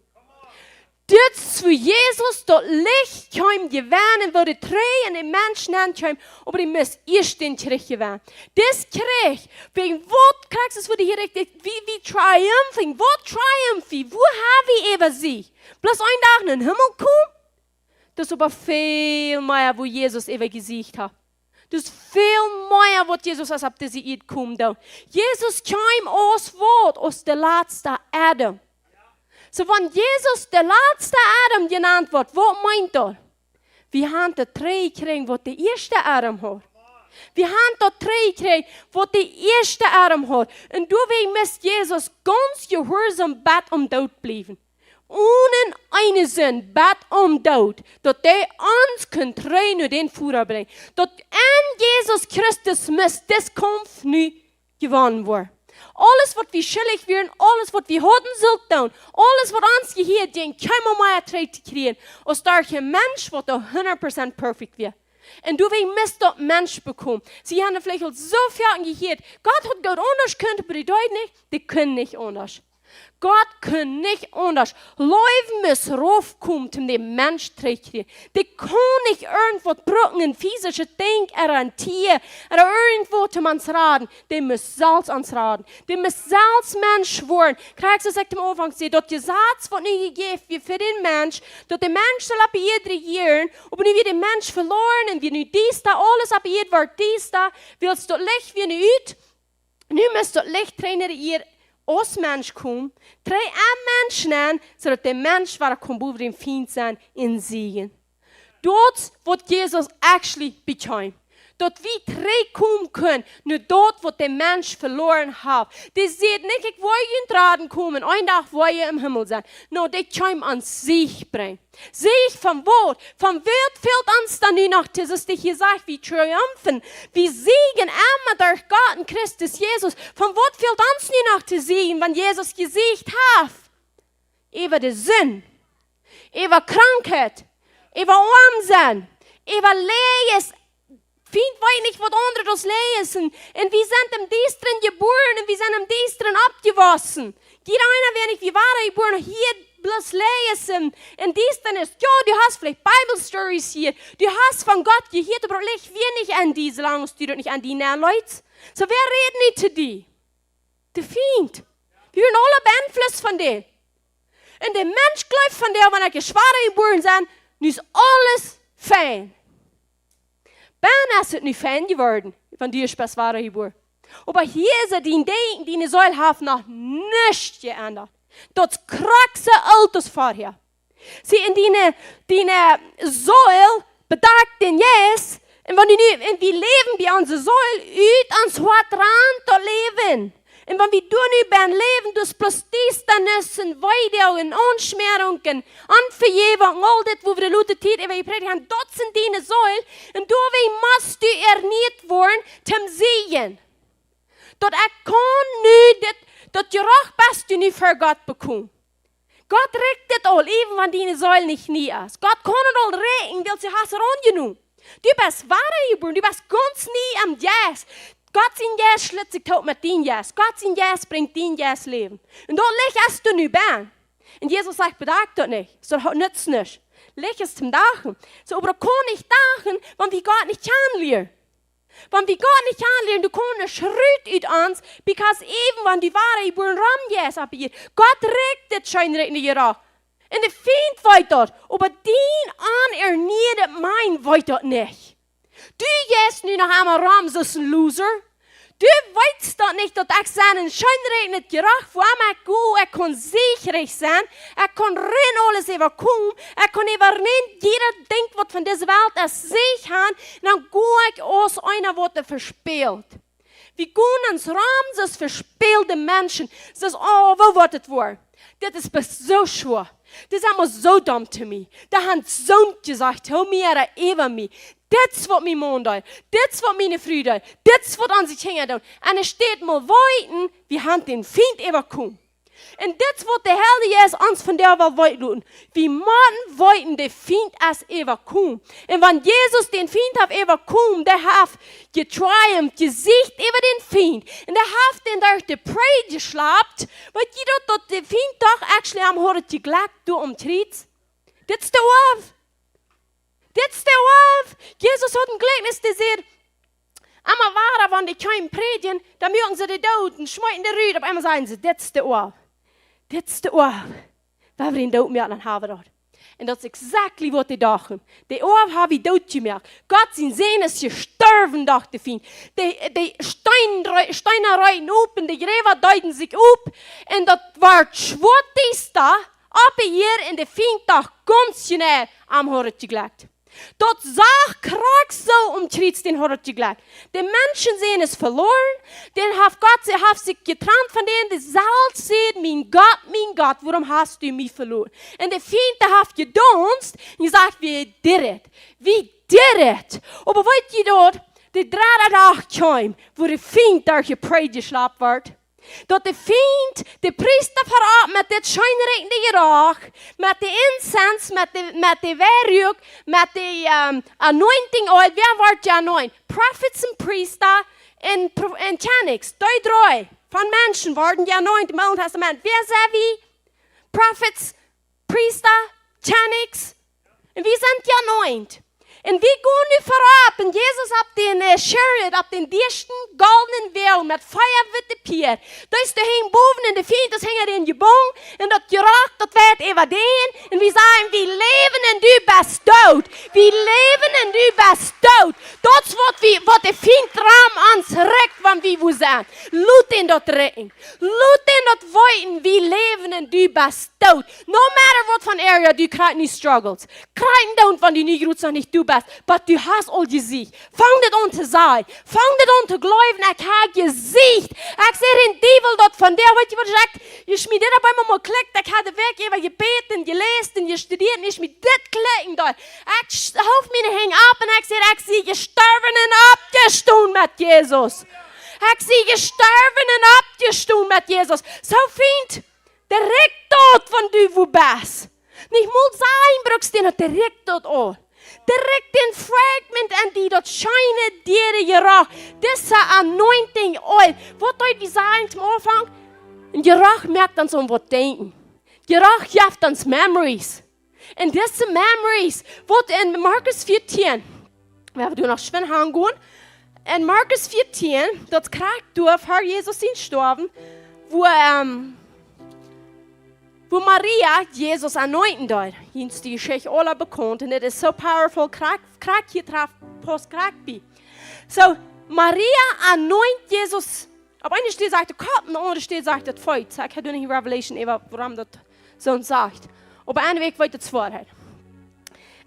Dit es, wua Jesus daut Licht kjeem jewennen, wua de Träg en dän Mensch nenn kjeem, oba dee must ieescht dän Kjrich jewennen. Dis Kjrich, wäajen waut, krakjt soo aus wua dee hia rajcht, wie, wie triumphing, waut triumphing, wua ha wie äwasiegt? Bloos een Dach en dän Himmel komen? Daut es oba väl mea, wua Jesus äwagesiegt haft. Daut es väl mea, waut Jesus aus opp dise Ieed komen deed. Jesus kjeem aus waut? Aus de latsta Adam. Soo, wan Jesus de latsta Adam jenant woat, waut meent daut? Wie han daut trigj jekjräajen, waut de ieeschta Adam haud. Wie han daut trigj jekjräajen, waut de ieeschta Adam haud. Un doawäajen must Jesus gaunz jehuarsom bat aum Doot bliewen. Onen eene Sind, bat aum Doot, daut dee ons kunn trigj no dän Voda brinjen. Daut en Jesus Christus must dis Kaumf nu jewonnen woaren. Aules, waut wie schuldich wieren, aules, waut wie hauden sullt doonen, aules, waut ons jehieed, dee kjeem om mea trigj to kjrieen, aus derch een Mensch, waut doa hundat Prozent perfekt wia. Un doawäajen must daut Mensch bekomen. See han veleicht aul soo väl jehieet: Gott haud goot aundasch kunt, oba dee deed nich, dee kunn nich aundasch. Gott kunn nich aundasch. Läwen must raufkomen, om dän Mensch trigj to kjrieen. Dee kunn nich irjentwaut brucken, een fisisches Dinkj, ooda een Tia, ooda irjentwaut, om ons raden. Dee must selfst ons raden. Dee must selfst Mensch woaren. Krakjt soo aus ekj aum Aunfank säd, daut Jesaz, waut nu jejäft wia fa dän Mensch, daut de Mensch saul opp de Ieed rejieren, oba nu wia de Mensch veloaren un wia nu diesta, aules opp de Ieed wort diesta, wiels daut Licht wia nu ut, nu must daut Licht trigj no de Ieed aus Mensch komen, trigj em Mensch nenn, soo daut de Mensch wada kaun bowen dän Fient sennen un siegen. Daut waut Jesus actually bekjeem. Daut wie trigjkomen kjennen no daut waut de Mensch veloaren haft. Dee sajcht nich: "Ekj woa junt raden komen, een Dach woa jie em Himmel sennen." No, dee kjeem ons Sieg brinjen. Sieg von waut? Von waut fält ons dan nu noch to, soo aus hia sajcht, wie triumphen, wie siegen emma derch Gott en Christus Jesus. Von waut fält ons nu noch to siegen, wan Jesus jesiegt haft? Äwa de Sind, äwa Krankheit, äwa oam sennen, äwa Läajes. Fient weet nich waut aundret aus Läajes. Un, un wie sent em Diestren jebuaren un wie sent em Diestren oppjewossen. Jieda eena, wan ekj wia wada jebuaren, hieed bloos Läajes un, un Diestanis. Jo, du hast veleicht Bible Stories hia. Du hast von Gott jehieet, oba daut Licht wia nich aun die, soo lang aus du daut nich aun die nenleetst. Soo, wäa rät nu to die? De Fient. Wie wieren aule beeinflusst von dän. Un de Mensch jleeft vondoag, wan ekj wada jebuaren sie, nu es aules fein. Bie am es et nu fein jeworden, wan du best wada jebuaren. Oba hia es et, dien Denkjen, diene Seel haft noch nuscht jeendat. Daut es krakjt soo oolt aus verhäa. See, un diene, diene Seel bedakjt dän Jeist. Un wan nu, un wie läwen bie onse Seel, ut ons Hoat rant daut Läwen. Un wan wie doa nu bie läwen, daut es bloos Diestanis un Weedoag un Aunschmäarunk un Onvejäwunk un aul dit, wua wie de latste Tiet äwa jeprädicht haben, daut es en diene Seel. Un doawäajen motst du ernieet woaren, toom siegen. Daut ekj kaun nu dit, daut Jerecht best du nu ver Gott bekomen. Gott rikjt dit aul, äwen wan diene Seel nich nie es. Gott kaun et aul rikjen, wiels du hast et aunjenomen. Du best wada jebuaren, du best gaunz nie em Jeist. Gott sien Jeist schlitt sikj toop met dien Jeist. Gott sien Jeist brinjt dien Jeist Läwen. Un daut Licht es doa nu bie. Un Jesus sajcht: "Bedakjt daut nich. Daut nutzt nuscht. Licht es toom dachen." Soo, oba daut kaun nich dachen, wan wie Gott nich kjanen lieren. Wan wie Gott nich kjanen lieren, dan kjemt nuscht rut ut ons, because äwen wan du wada jebuaren best, Gott rikjt dit scheen rikjt nich rauf. Un de Fient weet daut, oba dien onernieedet Mind weet daut nich. Du jeist nu noch emol rom soo aus een loser. Du weetst daut nich, daut ekj sie en scheen rikjt nich jerajcht, wua ekj go, ekj kaun secha sennen, ekj kaun rein aules äwakomen, ekj kaun äwa rein jieda Dinkj waut von dise Welt es secha sennen, dan go ekj aus eena waut vespält. Wie gonen ons rom soo aus vespälte Menschen, soo aus: "Oh, woo woat et woaren? Dit es best soo schwoa. Dit es aulemol soo domm to mie. Dee haft soo jesajcht, hoo mea äwa mie. Dit es waut mien Maun deed. Dit es waut miene Fru deed. Dit es waut onse Kjinja doonen." Un et steit mol weeten, wie haben dän Fient äwakomen. Un dit es waut de Heilje Jeist ons vondoag well weeten loten. Wie motten weeten, de Fient es äwakomen. Un wan Jesus dän Fient haft äwakomen, dee haft getriumpht, jesiegt äwa dän Fient. Un dee haft dän derch de Preed jeschlapt. Weet jie daut, daut de Fient doch actually am haud jejlekjt doa aum Kjriez? Dit es de Oaw. Dit es de Oaw. Jesus haud een Jlikjnis, dee säd, emma wada, wan dee kjeemen prädjen, dan muaken see dee doot un schmeeten dee rut. Opp eemol säden see: "Dit es de Oaw. Dit es de Oaw. Wan wie dän doot moaken, dan haben wie daut." Un daut es exactly waut dee dochten. De Oaw hab wie doot jemoakt. Gott sien Sän es jestorwen, docht de Fient. De, de Steen ree-, Steena reeten op un de Jräwa deeden sikj op. Un daut wort schwoat diesta, opp de Ieed, un de Fient docht gaunz jeneiw, am haud et jejlekjt. Daut sach krakjt soo aum Kjriez, dän haud et jejlekjt. De Menschensän es veloaren, dän haft Gott, see haft sikj jetrant von dän, dee selfst säd: "Mien Gott, mien Gott, wuarom hast du mie veloaren?" Un de Fient, dee haft jedaunst un jesajcht: "We did it. We did it." Oba weet jie daut, de dredde Dach kjeem, wua de Fient derch de Preed jeschlapt wort. Daut de Fient, de Priesta veropp met dit scheen rikjende Jerecht, met de Insens, met de, met de Weiruak, met de, ehm, anointing oil, wäa wort jeanoint? Prophets un Priesta un Pro-, un Kjennichs, dee dree. von Menschen worden jeanoint em Oolen Testament. Wäa sent wie? Prophets, Priesta, Kjennichs. Un wie sent jeanoint. Un wie gonen nu verop. Un Jesus opp dän, äh, Chariot, opp dän dieeschten goldnen Woagen met vea witte Pieed. Dee es doa hinjen bowen un de Fient es hinjaraun jebungen. Un daut Jeroch, daut wia äwa dän. Un wie sajen: Wie läwen un du best doot. Wie läwen un du best doot. Daut es waut wie, waut de Fient rom ons rikjt, wan wie wua sent. Lot dän daut rikjen. Lot dän daut weeten, wie läwen un du best doot. No matter what von area du krakjt nu struggles. Krakjt dan, wan du nu jrods noch nich doa best. But du hast aul jesieecht. Fang daut aun to seenen. Fang daut aun to jleewen, ekj hab jesieecht. Ekj saj dän Diewel daut vondoag, weetst du waut, ekj, ekj schmiet dit opp eemol mol klikj, ekj hab de Wäakj äwa jebät un jeläst un jestudieet un ekj schmiet dit klikjen doa. Ekj sch-, hoof miene Henj opp un ekj saj: Ekj sie jestorwen un oppjestonen met Jesus. Ekj sie jestorwen un oppjestonen met Jesus. Soo, Fient, dee rikjt daut, wan du wua best. Nich mol sajen brukst dän, dee rikjt daut aul. Dee rikjt dän Fragment en die, daut scheene, diere Jeroch. Dise anointing oil. Waut deed wie sajen toom Aunfank? Un Jeroch moakt ons aun waut denkjen. Jeroch jeft ons memories. Un dise memories, waut en Markus vieetieen, wie doonen noch schwind hangonen. En Markus vieetieen, daut krakjt doa ver Jesus sien Stoawen, wua, ähm, wua Maria Jesus anointen deed. Hia es dee Jeschicht aula bekaunt un daut es soo powerful, krakjt, krakjt hia traf, pausst krakjt bie. Soo, Maria anoint Jesus. Opp eene Städ sajcht de Kopp, opp de aundre Städ sajcht de Feet. Ekj hab doa nich en Revelation äwa, wuarom daut soo sajcht. Oba anyway, ekj weet daut es Woarheit.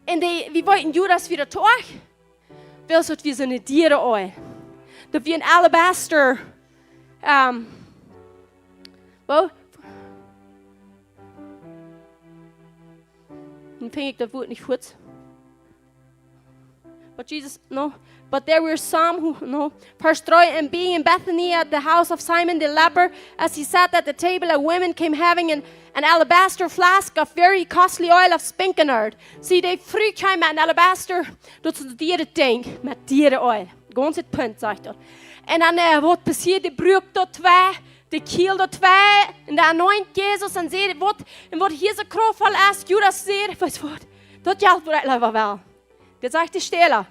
Un dee, wie weeten, Judas wia doa, wiels daut wia soone diere Oil. Daut wia een Alabaster, ähm, woo? Nu finj ekj daut Wuat nich fuaz. But Jesus, no. But there were some who, no. Verse three, and being in Bethany at the house of Simon the leper, as he sat at the table, a woman came having an, an alabaster flask of very costly oil of spikenard. See, dee Fru kjeem met een alabaster, daut es een diere Dinkj, met diere Oil. Gaunz et Punt, sajcht daut. Un dan, äh, waut passieed, dee bruak daut wajch, dee kjieed daut wajch, un dan anoint Jesus un säd: Waut, un waut hia soo kraftvoll es, Judas säd, weetst waut, daut Jelt wudd ekj leewa wellen. Dit sajcht de Stäla.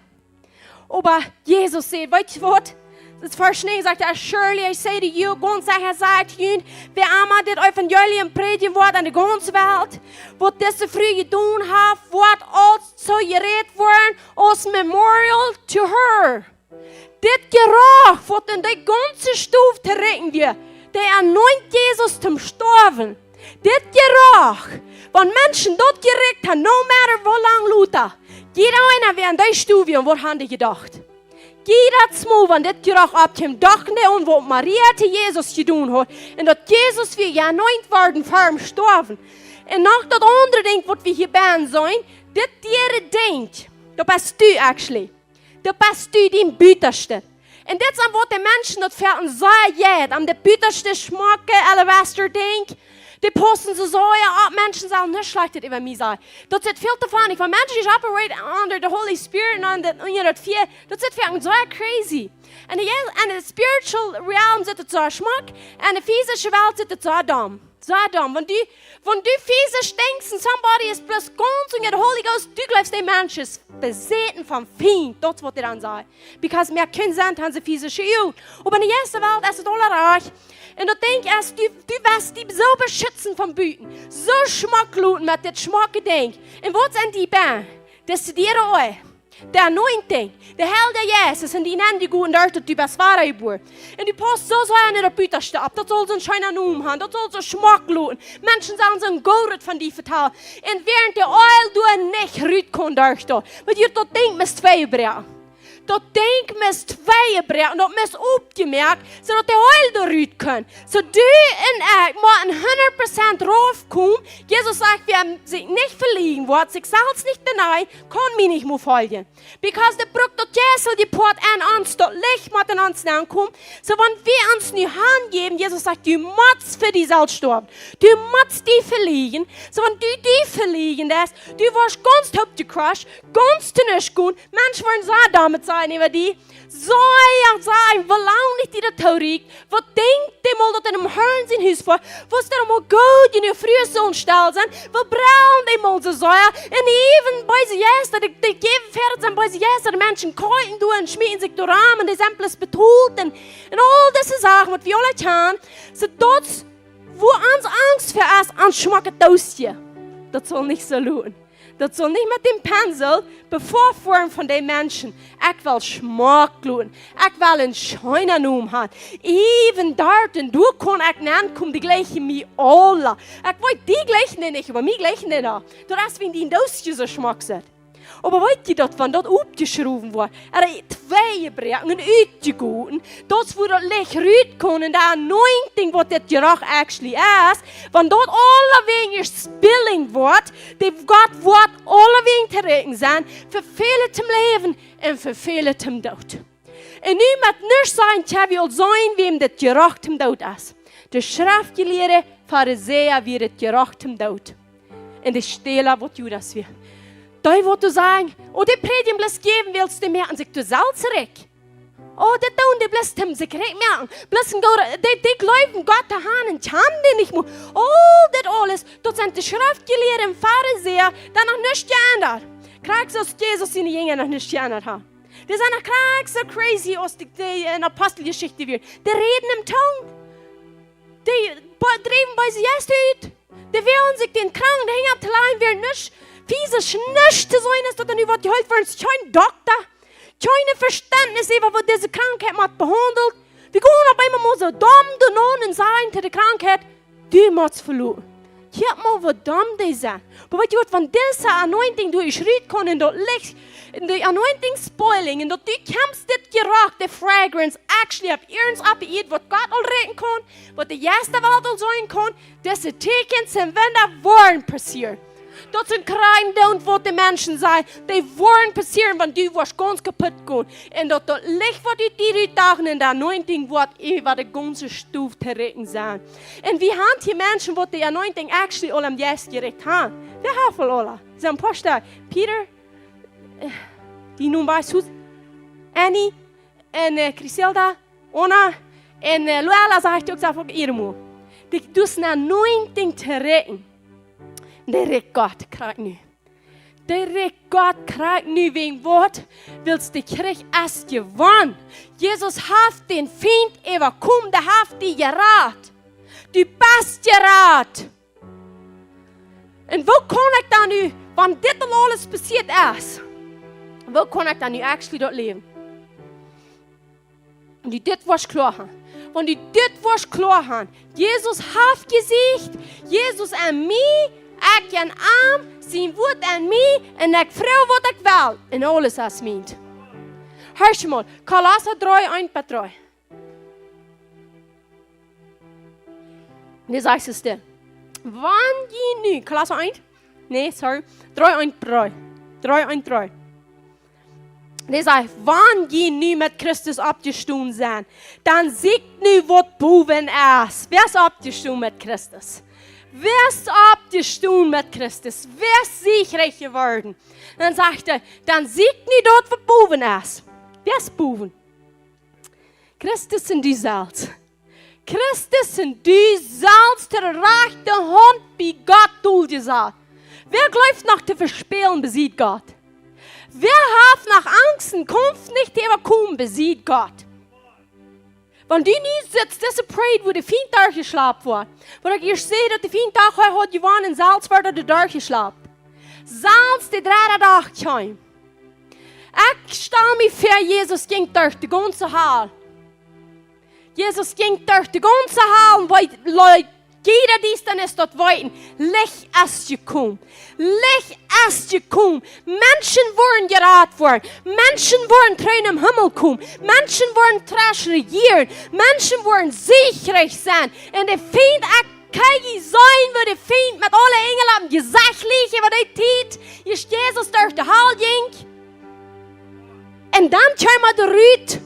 Oba Jesus säd: Weetst waut? Daut es Varsch näajen, sajcht hee: Surely I say to you, gaunz secha saj ekj junt, wäa emma dit Evangelium prädjen woat aun de gaunze Welt, waut dise Fru jedonen haft, woat aulsoo jerät woaren aus memorial to her. Dit Jeroch, waut en dee gaunze Stow to rikjen wia, dee anoint Jesus toom stoawen. Dit Jeroch, wan Menschen daut jerikjt han, no matter woo lang lota, jieda eena wia en dee Stow wia un waut han dee jedocht? Jiedatsmol, wan dit Jeroch oppkjeem, dochten dee aun waut Maria to Jesus jedonen haud, un daut Jesus wia jeanoint worden ver am Stoawen. Un noch daut aundre Dinkj, waut wie hia bennen seenen, dit diere Dinkj, daut best du actually. Daut best du, dien Butastet. Un dit es aun waut de Menschen daut foaken sea jeit, aun daut Butastet schmocke Alabaster Dinkj. Dee paussen soo sea opp, Menschen sellen nuscht Schlajchtet äwa mie sajen. Daut es väl too funny, wan Menschen operate under the Holy Spirit un aun daut, un jo, daut Fia, daut es foaken sea crazy. En de, en de spiritual realm sitt et sea schmock, en de physische Welt sitt et sea domm. Sea domm. Wan du, wan du physisch denkjst un somebody es bloos gaunz unja de Holy Ghost, du jleefst, dee Mensch es besäten vom Fient, daut es waut dee dan sajen. Because mea kjennen sennen, han see physische Uagen. Oba en de jeistelje Welt es et aula rajcht. Un daut Dinkj es, du, du woascht die soo beschitzen von buten. Soo schmock loten met dit schmocke Dinkj. Un waut sent dee bennen? Daut es de Diere Oil. De anointing, de Heilje Jeist es en die nenjegonen, doaderch daut du best wadajebuaren. Un du paust soo sea en daut Butastet opp. Daut saul soon scheena Nomen han, daut saul soo schmock loten. Menschen sellen soon Goodet von die vetalen. Un wäarent de Oil doa nich rut kaun derch daut. Wiels daut Dinkj mott tweie broaken. Daut Dinkj mott tweie broaken, daut mott oppjemoakt, soo daut de Oil doa rut kaun. Soo du un ekj motten hundat Prozent raufkomen. Jesus sajcht, wäa sikj nich velieejnen woat, sikj selfst nich deneien, kaun mie nich mea foljen. Because daut brukt daut jeistelje Poat en ons, daut Licht mott en ons nenkomen. Soo, wan wie ons nu hanjäwen, Jesus sajcht, du motst fa die selfst stoawen. Du motst die velieejnen. Soo, wan du die velieejnen deist, du woascht gaunz toop jecrushed, gaunz to nuscht gonen. Menschen woaren sea domm met die. Saj, näm die. Saj, saj, woo lang nich die daut toorieekjt. Waut denkjt dee mol, daut en däm Harn sien Hus wia? Woo es daut mol goot, june Frues sullen stell sennen? Woo brellen dee mol soo sea? Un even beese Jeista, dee, dee jäwen Fäaren, beese Jeista, de Menschen kjikjen doa un schmieten sikj doa rom un dee sent bloos betolt un, un aul dise Sachen, waut wie aula kjanen. Soo daut, wua ons Angst fa es, ons schmocket Doosje. Daut saul nich soo loten. Daut saul nich met däm Pensel befoaren von de Menschen. Ekj well schmock loten. Ekj well een scheena Nomen haben. Even doa un doa kaun ekj nenkomen, dee jlikjen mie aula. Ekj weet, die jlikjen dee nich, oba mie jlikjen dee noch. Daut es, wan dien Doosje soo schmock sitt. Oba weet jie daut, wan daut oppjeschrowen woat, ea twee jebroaken un utjegoten, daut es wua daut Licht rut kaun un de anointing, waut dit Jeracht actually es, wan daut aulawäajen spilling woat, dee Gott woat aulawäajen to räakjnen sennen, fa väle toom Läwen un fa väle toom Doot. Un nu met nuscht sennen, kjenn wie aul seenen, wäm dit Jeracht toom Doot es. De Schreftjelieede, Farisäa, wieren dit Jeracht toom Doot. Un de Stäla, waut Judas wia. Dee waut doa sajen, oh, dee prädjen bloos jäwen, wiels dee moaken sikj doa selfst rikj. Oh, dit doonen dee bloos toom sikj rikj moaken. Bloos een goda, dee, dee jleewen Gott to haben un kjanen dee nich mea. Oh, dit aules, daut sent de Schreftjelieede un Farisäa, dee noch nich jeendat. Krakjt soo aus Jesus siene Jinja noch nich jeendat haben. Dee sent noch krakjt soo crazy aus dee, dee en Aposteljeschicht wieren. Dee räden en Tungen. Dee be-, dreewen beese Jeista ut. Dee wieren sikj dän Kranken, dee hinjen to lajen, wieren nich, physisch nich to seenen, es daut doa nu waut jeheelt woat, es kjeen Dokta. Kjeen Vestentnis äwa, woo dise Krankheit mott behaundelt. Wie gonen opp eemol mol soo domm doa aun un sajen to de Krankheit, du motst veloten. Kjikj mol, woo domm dee sent. Oba weet jie waut, wan dise anointing derch die rut kaun un daut Licht, un de anointing spilling, un daut du kjemst dit Jeracht, de fragrance, actually, opp irjent opp de Ieed, waut Gott aul räakjnen kaun, waut de Jeistawelt aul seenen kaun, dise Tieekjens un Wunda woaren passieren. Daut sent kjeen Doonen, waut de Menschen sajen, dee woaren passieren, wan du woascht gaunz kaput gonen. Un daut daut Licht, waut ut die rut deit un de anointing woat äwa de gaunze Stow to räakjnen sennen. Un wie haben hia Menschen, waut de anointing actually aul aum Jeist jerikjt haben. Wäa haft aul aula? Sent Pastor Peter, eh, dee nu bie Sus-, Annie, un, eh, Griselda, Ona, un, eh, Luella, saj ekj uk, saj ekj uk irmo. Dee, du hast ne anointing to räakjnen. Dee rikjt Gott krakjt nu. Dee rikjt Gott krakjt nu, wäajen waut? Wiels de Kjrich es jewonnen. Jesus haft dän Fient äwakomen, dee haft die jerat. Du best jerat. Un woo kaun ekj dan nu, wan dit aul aules passieet es, woo kaun ekj dan nu actually daut läwen? Wan du dit woascht kloa haben. Wan du dit woascht kloa haben. Jesus haft jesiecht, Jesus en mie, ekj en am, sien Wuat en mie, un ekj froag waut ekj well, un aules es mient. Hia mol, Kolossa dree, eent bat dree. Dee sajcht es dit. Wan jie nu, Kolossa eent? Nä, sorry. Dree, eent, dree. Dree, eent, dree. Dee sajcht, wan jie nu met Christus oppjestonen sent, dan sieekjt nu waut bowen es. Wäa es oppjestonen met Christus? Wäa es oppjestonen met Christus? Wäa es siegreich jeworden? Dan sajcht hee, dan sieekjt nu daut waut bowen es. Wäa es bowen? Christus en du selfst. Christus en du selfst, de rajchte Haunt bie Gott doljesat. Wäa jleeft noch to vespälen besied Gott? Wäa haft noch Angst un Kaumf nich to äwakomen besied Gott? Wan du nu sitst, dise Prädicht, wua de Fient derchjeschlapt woat, wua ekj ieescht säd, daut de Fient doch hee haud jewonnen, selfst wort hee derchjeschlapt. Selfst de dredde Dach kjeem. Ekj stal mie väa, Jesus jinkj derch de gaunze Hal. Jesus jinkj derch de gaunze Hal un weet, Leet, jieda Diestanis daut weeten, Licht es jekomen. Licht es jekomen. Menschen woaren jerat woaren. Menschen woaren trigj em Himmel komen. Menschen woaren trigj rejieren. Menschen woaren siegreich sennen. Un de Fient, ekj kjikj, jie seenen, woo de Fient met aule Enjel oppem Jesecht licht, woo dee Tiet, aus Jesus derch de Hal jinkj. Un dan kjeem hee rut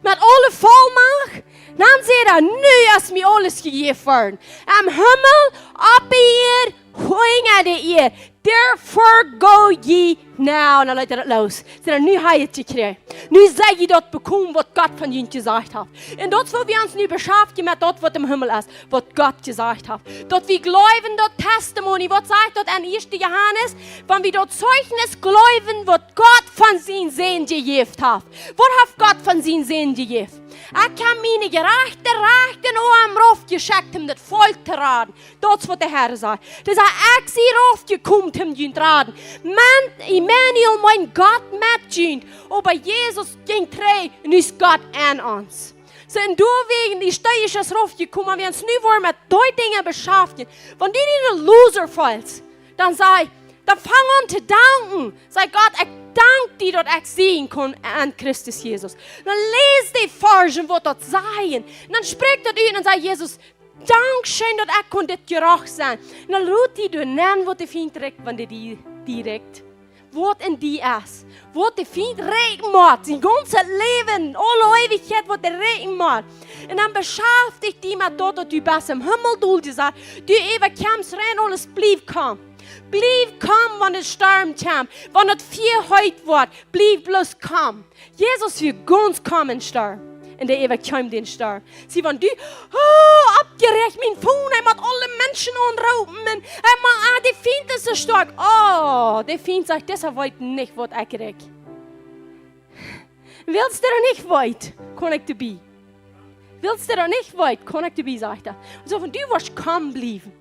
met aule Vollmacht. Dan säd hee, nu es mie aules jejäft worden. Em Himmel, opp de Ieed, unja de Ieed. Therefore go ye now. Un dan leit daut loos. Saj, nu hab jie daut jekjräajen. Nu hab jie daut bekomen, waut Gott von junt jesajcht haft. Un daut es, wua wie ons nu beschaftjen met daut, waut em Himmel es, waut Gott jesajcht haft. Daut wie jleewen, daut Testimony, waut sajcht daut en ieeschte Johanes, wan wie daut Zeichnis jleewen, waut Gott von sienen Sän jejäft haft. Waut haft Gott von sienen Sän jejäft? Ekj hab mienen rajchten, rajchten Oam raufjeschekjt, om daut Volkj to raden. Daut es, waut de Herr sajcht. Dee sajcht: Ekj sie raufjekomen, om junt to raden. Maun, Immanuel, mien Gott met junt. Oba Jesus jinkj trigj un nu es Gott en ons. Soo, un doawäajen, dee Städ es raufjekomen, wan wie ons nu woaren met dee Dinja beschaftjen. Wan du die een Loser feelst, dan saj, dan fang aun to danken. Saj: Gott, ekj dank die, daut ekj seenen kaun aun Christus Jesus. Dan läs dee Varzen, waut daut sajen. Un dan sprakjt daut ut un saj: Jesus, dankscheen, daut ekj kunn dit jerajcht sennen. Un dan lot die doa nenn, waut de Fient rikjt, wan dee die, die rikjt. Waut en die es. Waut de Fient rikjt moakt. Sien gaunzet Läwen, aule Eewichkjeit, waut dee rikjt moakt. Un dan beschaftj die met daut, daut du best em Himmel dol jesat. Du äwakjemst rein aules, bliew calm. Bliew calm, wan et stormt, wan et sea heet woat. Bliew bloos calm. Jesus wia gaunz calm em Storm. Un dee äwakjeem dän Storm. See, wan du, oh, oppjeräacht, mien Phone, ekj mott aule Menschen aunroopen. Un ekj mott, ah, de Fient es soo stoakj. Oh, de Fient sajcht: Dise weet nich, waut ekj rikj. Wiels dee daut nich weet, kaun ekj doabie. Wiels dee daut nich weet, kaun ekj doabie, sajcht hee. Un soo, wan du woascht calm bliewen.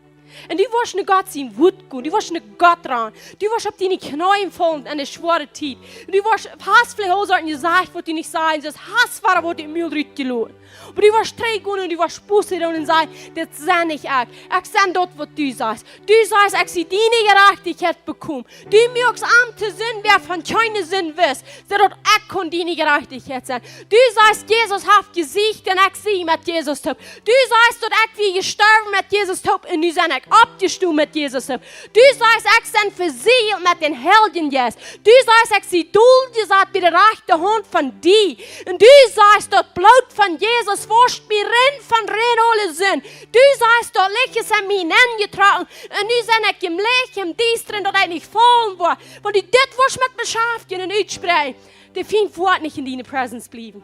Un du woascht no Gott sien Wuat gonen. Du woascht no Gott rannen. Du woascht opp diene Kjneeen faulen en de schwoare Tiet. Un du woascht, hast veleicht aul Sachen jesajcht, waut du nich sajen sust. Hast wada waut ut dien Mul rutjeloten. Oba du woascht trigjgonen un du woascht Buss doonen un sajen: Dit sie nich ekj. Ekj sie daut, waut du sajchst. Du sajchst: Ekj sie diene Jerajchtichkjeit bekomen. Du muakst am to Sind, wäa von kjeene Sind wist, soo daut ekj kunn diene Jerajchtichkjeit sennen. Du sajchst: Jesus haft jesiecht un ekj sie met Jesus toop. Du sajchst, daut ekj wia jestorwen met Jesus toop un nu sie ekj oppjestonen met Jesus toop. Du sajchst: Ekj sie vesieejelt met dän Heiljen Jeist. Du sajchst: Ekj sie dol jesat bie de rajchte Haunt von die. Un du sajchst: Daut Bloot von Jesus wauscht mie rein von rein aule Sind. Du sajchst: Daut Licht es en mie nenjetrocken. Un nu sie ekj em Licht, em Diestren, daut ekj nich faulen woa. Wan du dit woascht met beschaftjen un utspräakjen, de Fient woat nich en diene presence bliewen.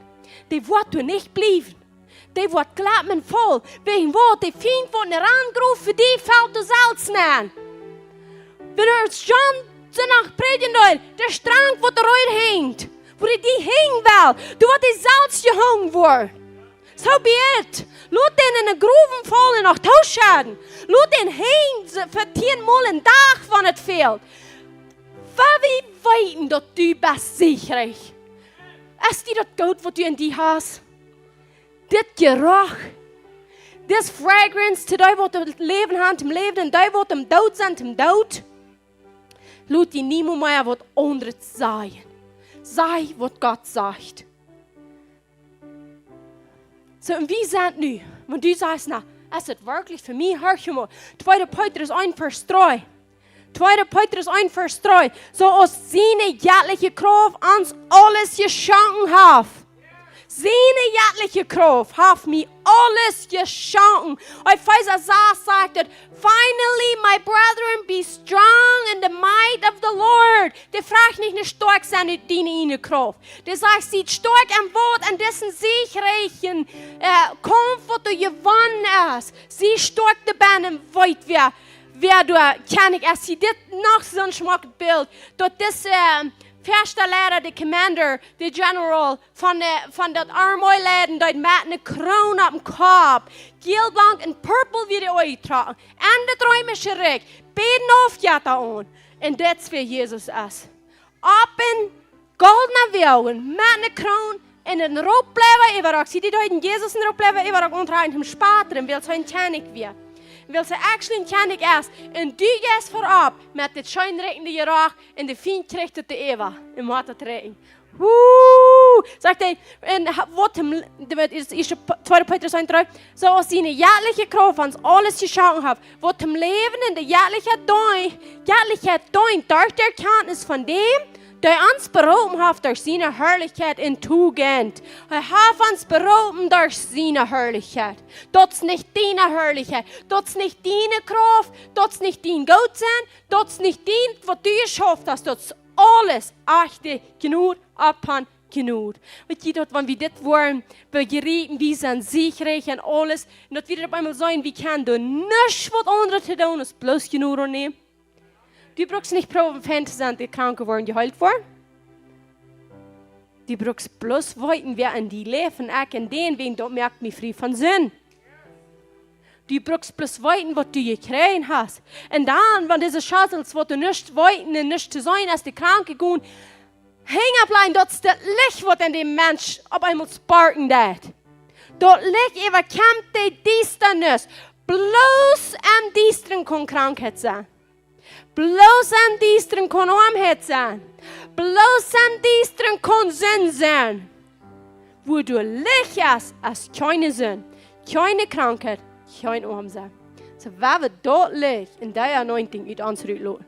Dee woat doa nich bliewen. Dee woat kloppen un faulen. Wäajen waut? De Fient woat ne Randgrof fa die, felt doa selfst nenn. Wan du aus John Sindach prädjen deist, de Strang, waut doa rut hinjt, wua dee hinjen well, doa woat dee selfst jehongen woaren. So be it. Lot dän en de Grow faulen un noch tooschedden. Lot dän hinjen fa tieen Mol en Dach, wan et fält. Wan wie weeten, daut du best secha. Es die daut goot, waut du en die hast? Dit Jerajcht. Dis fragrance to dee, waut daut Läwen haben, toom Läwen, un dee, waut em Doot sent, toom Doot. Lot die niemols mea waut aundret sajen. Saj, waut Gott sajcht. So, un wie sent nu, wan du sajchst: Na, es et werkjlich fa mie? Horch mol. Tweede Petrus eent, Varsch dree. Tweede Petrus eent, Varsch dree. Soo aus siene jettliche Krauft ons aules jeschonken haft. Siene jettliche Krauft haft mie aules jeschonken. Efeesa sas sajcht et: Finally, my brethren, be strong in the might of the Lord. Dee fruach nich no stoakj sennen ut diene ieejne Krauft. Dee sajcht: Sie stoakj em Wort, en disen siechreichen, äh, Kaumf, waut du jewonnen hast. Sie stoakj doabennen, weet wäa, wäa doa Kjennich es. See, dit noch soon schmocket Bilt. Daut dis, äh, ieeschte Leida, de Commander, de General von de, von daut Armee leiden, dee met ne Kroon oppem Kopp, jäl, blank un purple wia dee aunjetrocken. En daut reemische Rikj, bäden Aufjetta aun. Un daut es, wäa Jesus es. Opp een goldna Woagen, met ne Kroon un een Roop-Bläawa-Äwarock. See, dee deeden Jesus een Roop-Bläawa-Äwarock auntrocken, om Spatren, wiels hee een Kjennich wia. Wiels hee actually een Kjennich es. Un du jeist verop met dit scheen rikjende Jerajcht un de Fient kjricht et doaräwa un mott et rikjen. Woo! Sajcht hee, un ha-, waut am, de, es, es, Tweede Petrus eent dree. Soo aus siene jettliche Krauft ons aules jeschonken haft, waut toom Läwen en de Jettlichkjeit dee-, Jettlichkjeit deent, derch de Erkjantnis von däm, Dee ons beroopen haft derch siene Harlichkjeit un Tugent. Hee haft ons beroopen derch siene Harlichkjeit. Daut es nich diene Harlichkjeit. Daut es nich diene Krauft. Daut es nich dien Gootsennen. Daut es nich dien, waut du jeschauft hast. Daut es aules achte Jnod, opp aun Jnod. Weet jie daut, wan wie dit woaren bejriepen, wie sent siechrikj un aules. Un daut wie daut opp eemol seenen, wie kjennen doa nuscht waut aundret to doonen, aus bloos Jnod aunnämen. Du brukst nich proowen fein to sennen, de Kranke woaren jeheelt woaren. Du brukst bloos weeten, wäa enn die läft, un ekj enn dän, wäajen daut moakt mie frie von Sind. Du brukst bloos weeten, waut du jekjräajen hast. Un dan, wan dise Schazzels, waut doa nuscht weeten un nuscht to seenen es, de Kranke gonen, hinjableiwen, daut es daut Licht, waut enn dän Mensch opp eemol sparken deit. Daut Licht äwakjemt de Diestanis. Bloos em Diestren kaun Krankheit sennen. Bloos em Diestren kaun Oamheit sennen. Bloos em Diestren kaun Sind sennen. Wua doa Licht es, es kjeene Sind, kjeene Krankheit, kjeen Oamsennen. Soo, wan wie daut Licht enn dee Anointing ut ons rutloten.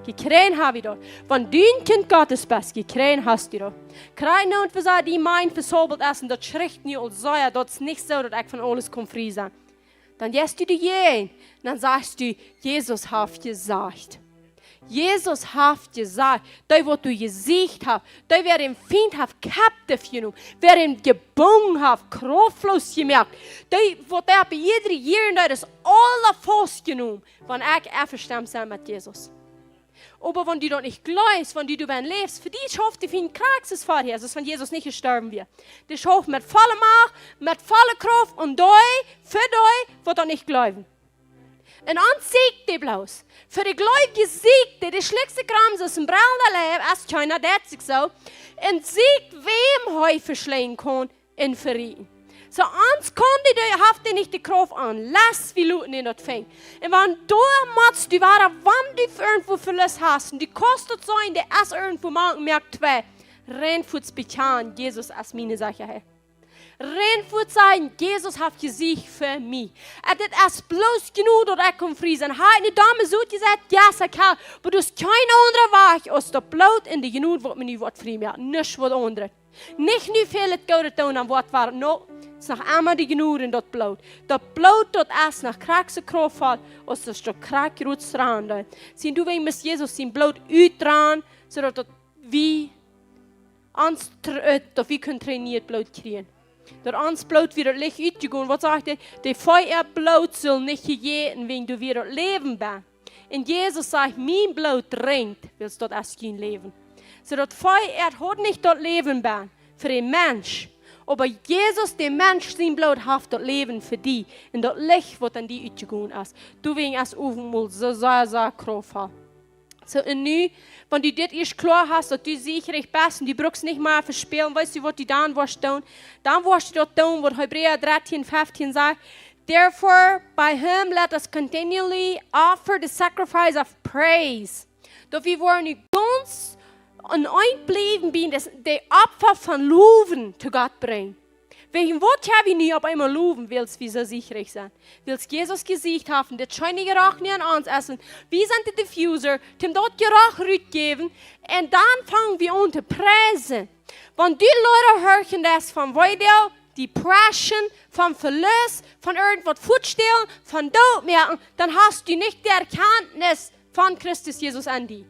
Jekjräajen hab wie daut. Wan du een Kjint Gottes best, jekjräajen hast du daut. Krakjt nu, wan wie sajen, dee Mind vesaubelt es, un daut schricht nu aul sea, daut es nich soo, daut ekj von aules kaun frie sennen. Dan jeist du doajäajen, dan sajchst du: "Jesus haft jesajcht. Jesus haft jesajcht, dee, waut du jesieecht hast, dee, wäa dän Fient haft captive jenomen, wäa dän jebungen haft, krauftloos jemoakt, dee, waut dee opp de Ieed rejieeren deed, es aula faustjenomen, wan ekj envestemt sie met Jesus." Oba wan du daut nich jleefst, wan du doa bent läfst, fa die schauft de Fient krakjt soo aus ver Jesus, wan Jesus nich jestorwen wia. Dee schauft met volle Macht, met volle Krauft, un dee, fa dee, waut daut nich jleewen. Un ons sieekjt dee bloos. Fa de Jleewje sieekjt dee, de schlichste Kram, soo aus een brellenda Leiw, aus kjeena deit sikj soo. Un sieekjt, wäm hee veschlinjen kaun un vejäwen. Soo, ons kaun dee, dee haft dee nich de Krauft aun, lest wie loten en daut finjen. Un wan doa motst du woaren, wan du irjentwua Velust hast, un du kaust daut seenen, dee es irjentwua mank, moak twei. Rein fuaz bekjanen, Jesus es miene Sechaheit. Rein fuaz sajen, Jesus haft jesieecht fa mie. Un dit es bloos jenuach, daut ekj kaun frie sennen. Hab ekj nu domme Sut jesajcht? Yes, ekj hab. Oba doa es kjeen aundra Wajch, aus daut Bloot un de Jnod, waut mie nu woat frie moaken. Nuscht waut aundret. Nich nu väl daut Goodet doonen, dan woat woaren. No, es noch emma de Jnod un daut Bloot. Daut Bloot, daut es noch krakjt soo krauftvoll, aus daut doa krakjt rut rannen deed. Sien, doawäajen mott Jesus sien Bloot utrannen, soo daut, daut wie ons tr-, äh, daut wie kjennen trainieet Bloot kjrieen. Daut ons Bloot wada daut Licht utjegonen. Waut sajcht hee? De Vee äa Bloot sull nich jejäten woaren, wiels doa wada daut Läwen bie. Un Jesus sajcht: "Mien Bloot drinkjt, wiels daut es jun Läwen." Soo daut Vee äa haud nich daut Läwen bie fa dän Mensch. Oba Jesus, de Mensch, sien Bloot haft daut Läwen fa die. Un daut Licht, waut aun die utjegonen es. Doawäajen es Owentmol soo, soo, soo krauftvoll. Soo, un nu, wan du dit ieescht kloa hast, daut du siechrikj best un du brukst nich mea vespälen, weetst du, waut du dan woascht doonen? Dan woascht du daut doonen, waut Hebräa dartieen feftieen sajcht: "Therefore, by him let us continually offer the sacrifice of praise." Daut wie woaren nu gaunz aun eent bliewen bie daut, de Opfa von Lowen to Gott brinjen. Wäajen waut kjenn wie nu opp eemol lowen, wiels wie soo siechrikj sent? Wiels Jesus jesiecht haft un daut scheene Jerocht nu aun ons es. Un wie sent de Diffuser, toom daut Jerocht rutjäwen. Un dan fang wie aun to priesen. Wan du Leeda horchen deist von Weedoag, Depression, von Velust, von irjentwaut fuatstälen, von dootmoaken, dan hast du nich de Erkjantnis von Christus Jesus aun die.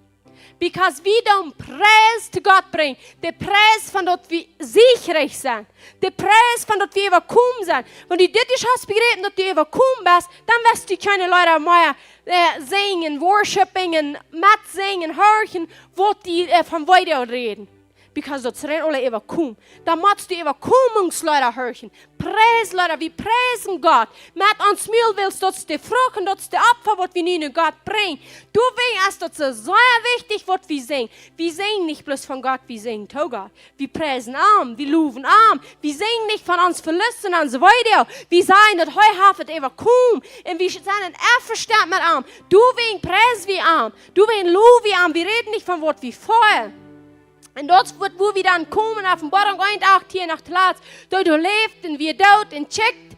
Because wie doonen Pries to Gott brinjen. De Pries von daut wie siechrikj sent. De Pries von daut wie äwakomen sent. Wan du dit ieescht hast bejräpen, daut du äwakomen best, dan woascht du kjeene Leeda mea, äh, sinjen, worshipen un metsinjen, horchen, waut dee, äh, von Weedoag räden. Because daut sent aule äwakomen. Dan motst du Äwakomungsleeda horchen. Priesleeda, wie priesen Gott. Met ons Mul, wiels daut es de Frucht un daut es de Opfa, waut wie nu no Gott brinjen. Doawäajen es daut soo sea wichtich, waut wie sinjen. Wie sinjen nich bloos von Gott, wie sinjen to Gott. Wie priesen am, wie lowen am. Wie sinjen nich von ons Velust un onse Weedoag. Wie sajen, daut hee haft daut äwakomen. Un wie sent envestonen met am. Doawäajen priesen wie am. Doawäajen lowen wie am. Wie räden nich von waut wie feelen. Un daut woat, wua wie dan komen, Openboarunk eent achtieen, no de latste, daut hee läft un wia doot un kjikjt,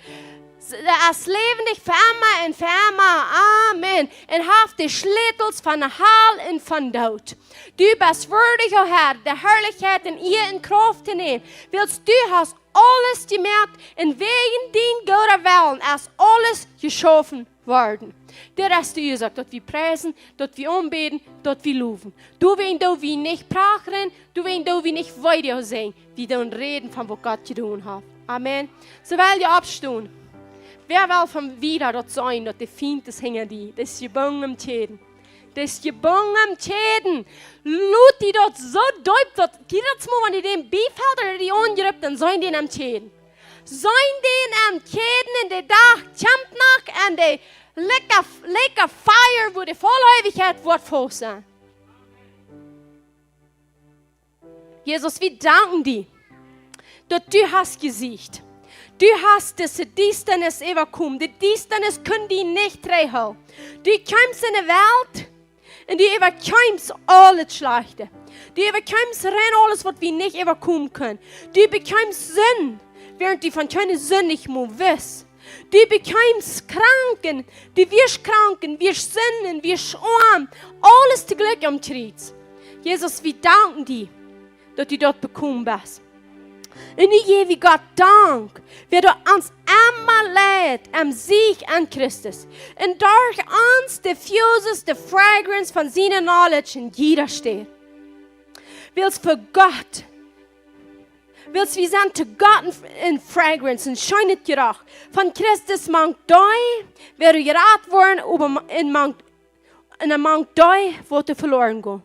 Es läwendich fa emma un fa emma. Amen. Un haft de Schlätels von de Hal un von Doot. Du best wieedich, o Herr, de Harlichkjeit un Iea un Krauft to nämen, wiels du hast aules jemoakt un wäajen dien gooda Wellen es aules jeschaufen worden. Dit es de Uasoak, daut wie priesen, daut wie aunbäden, daut wie lowen. Doawäajen doo wie nich prachren, doawäajen doo wie nich Weedoag sajen, wie doonen räden von waut Gott jedonen haft. Amen. Soo well jie oppstonen. Wäa well von wieda daut seenen, daut de Fient es hinja die, dee es jebungen aum Kjäden. Dee es jebungen aum Kjäden. Lot die daut soo deep, daut jiedet Mol, wan dee dän biefelt ooda dee aunjript, dan seenen dee am Kjäden. Seenen dee am Kjäden un de Dach kjemt noch un de Lake of, Lake of Fire, wua de voll Eewichkjeit woat faust sennen. Jesus, wie danken die, daut du hast jesiecht. Du hast dise Diestanis äwakomen. De Diestanis kunn die nich trigjhoolen. Du kjeemst enne Welt un du äwakjeemst aules Schlajchte. Du äwakjeemst rein aules, waut wie nich äwakomen kunnen. Du bekjeemst Sind, wäarent du von kjeene Sind nich mol wist. Du bekjeemst Kranken, du wieescht krank, wieescht sindich, wieescht oam, aules toojlikj aum Kjriez. Jesus, wie danken die, daut du daut bekomen best. Un nu jäw wie Gott Dank, wäa doa ons emma leit, em Sieg en Christus. Un derch ons diffuses de fragrance von siene knowledge en jieda Städ. Wiels fa Gott Wiels wie sent to Gott een, een fragrance, een scheenet Jeroch von Christus mank dee, waut jerat woaren, oba ma-, un mank, un mank dee, waut veloaren gonen.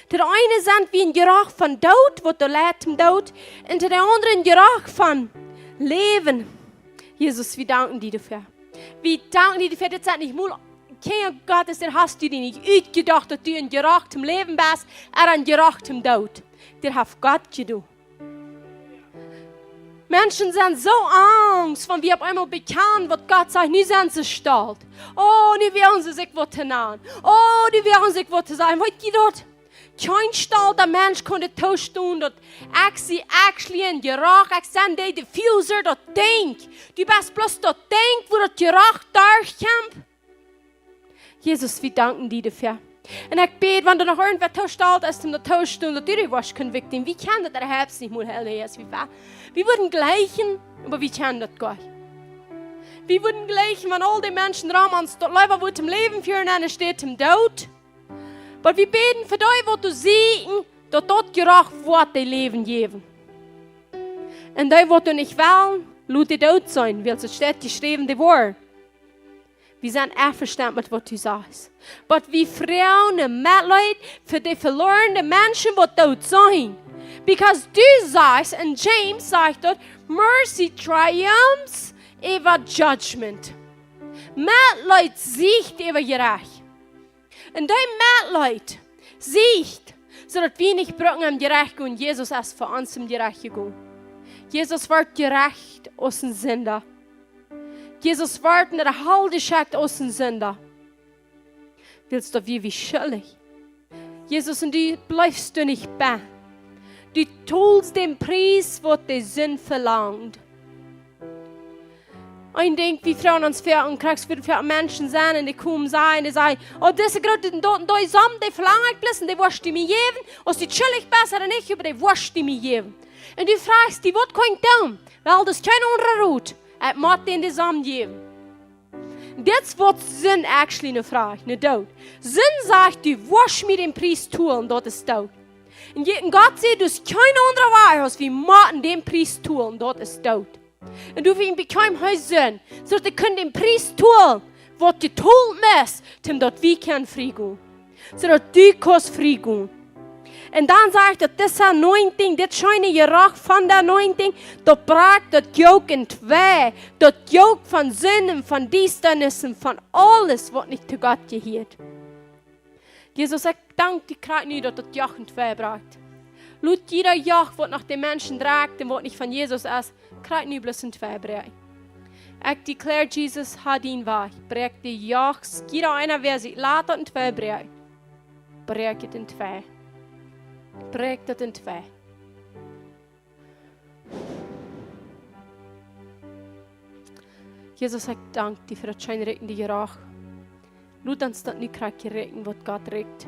To de eene sent wie een Jeroch von Doot, waut leit tom Doot, un to de aundre een Jeroch von Läwen. Jesus, wie danken die doafäa. Wie danken die doafäa, dit sent nich mol Kjinja Gottes, dit hast du die nich utjedocht, daut du een Jeroch tom Läwen best, ooda een Jeroch tom Doot. Dit haft Gott jedonen. Menschen sent soo angst, wan wie opp eemol bekjanen, waut Gott sajcht, nu sent see stolt. Oh, nu woagen see sikj waut to nanen. Oh, nu woagen see sikj waut to sajen. Weet jie daut? Kjeen stolta Mensch kunn daut toostonen, daut ekj sie actually een Jeroch, ekj sie de diffuser, daut Dinkj. Du best bloos daut Dinkj, wua daut Jeroch derchkjemt. Jesus, wie danken die doafäa. Un ekj bäd, wan doa noch irjentwäa too stolt es, om daut toostonen, daut du dee woascht convicten. Wie kjennen daut, daut Hoat nich mol heil es, wie wa-, wie wudden jleichen, oba wie kjennen daut goanich. Wie wudden jleichen, wan aul dee Menschen rom ons daut leewa wudden tom Läwen fieren, enne Städ tom Doot. Oba wie bäden fa dee, waut doa sieekjen, daut daut Jeroch woat dee Läwen jäwen. Un dee, waut doa nich wellen, lot dee doot sennen, wiels et steit jeschräwen, dee woaren. Wie sent envestonen met waut du sajchst. Oba wie froagen Metleet fa dee veloarne Menschen, waut doot sent. Because du sajchst, un James sajcht daut, mercy triumphs over judgment. Metleet sieekjt äwa Jerecht. Un dee Metleet sieekjt, soo daut wie nich brucken aum Jerecht gonen. Jesus es fa ons aum Jerecht jegonen. Jesus wort jerecht aus een Sinda. Jesus wort no de Hal jeschekjt aus een Sinda. Wiels daut wia wie schuldich. Jesus, un du bleefst doa nich bie. Du tolst dän Pries, waut de Sind velangt. Een Dinkj, wie froagen ons väl, un krakjt wudden väl Menschen sennen, un dee komen sajen, un dee sajen, oh, dise groote un daut un dee Somm, dee velang ekj bloos, un dee woascht du mie jäwen, aus du schuldich best ooda nich, oba dee woascht du mie jäwen. Un du froagst die, waut kaun ekj doonen? Well, daut es kjeen aundra Rot. Ekj mott dän de Somm jäwen. Dit es waut Sind actually nu froagt, nu Doot. Sind sajcht, du woascht mie dän Pries tolen, daut es Doot. Un je-, un Gott sajcht, daut es kjeen aundra Wajch, aus wie motten dän Pries tolen, daut es Doot. Un doa wia een bekjeem hee Sind, soo daut hee kunn dän Pries tolen, waut jetolt must, om daut wie kjennen frie gonen. Soo daut du kaust frie gonen. Un dan sajcht daut, dise anointing, dit scheene Jeroch von de anointing, daut brakjt daut Jook en twee, daut Jook von Sind un von Diestanis un von aules, waut nich to Gott jehieet. Jesus, ekj dank die krakjt nu, daut daut Joch en twee brakjt. Lot jieda Joch, waut noch de Menschen drekjt un waut nich von Jesus es, krakjt nu bloos en twee bräakjen. Ekj declare, Jesus, ha dien Wajch. Bräakj de Jochs, jieda eena, wäa sikj lat daut en twee bräakjen. Bräakj et en twee. Bräakj daut en twee. Jesus, ekj dank die fa daut scheene rikjende Jeroch. Lot ons daut nu krakjt rikjen, waut Gott rikjt.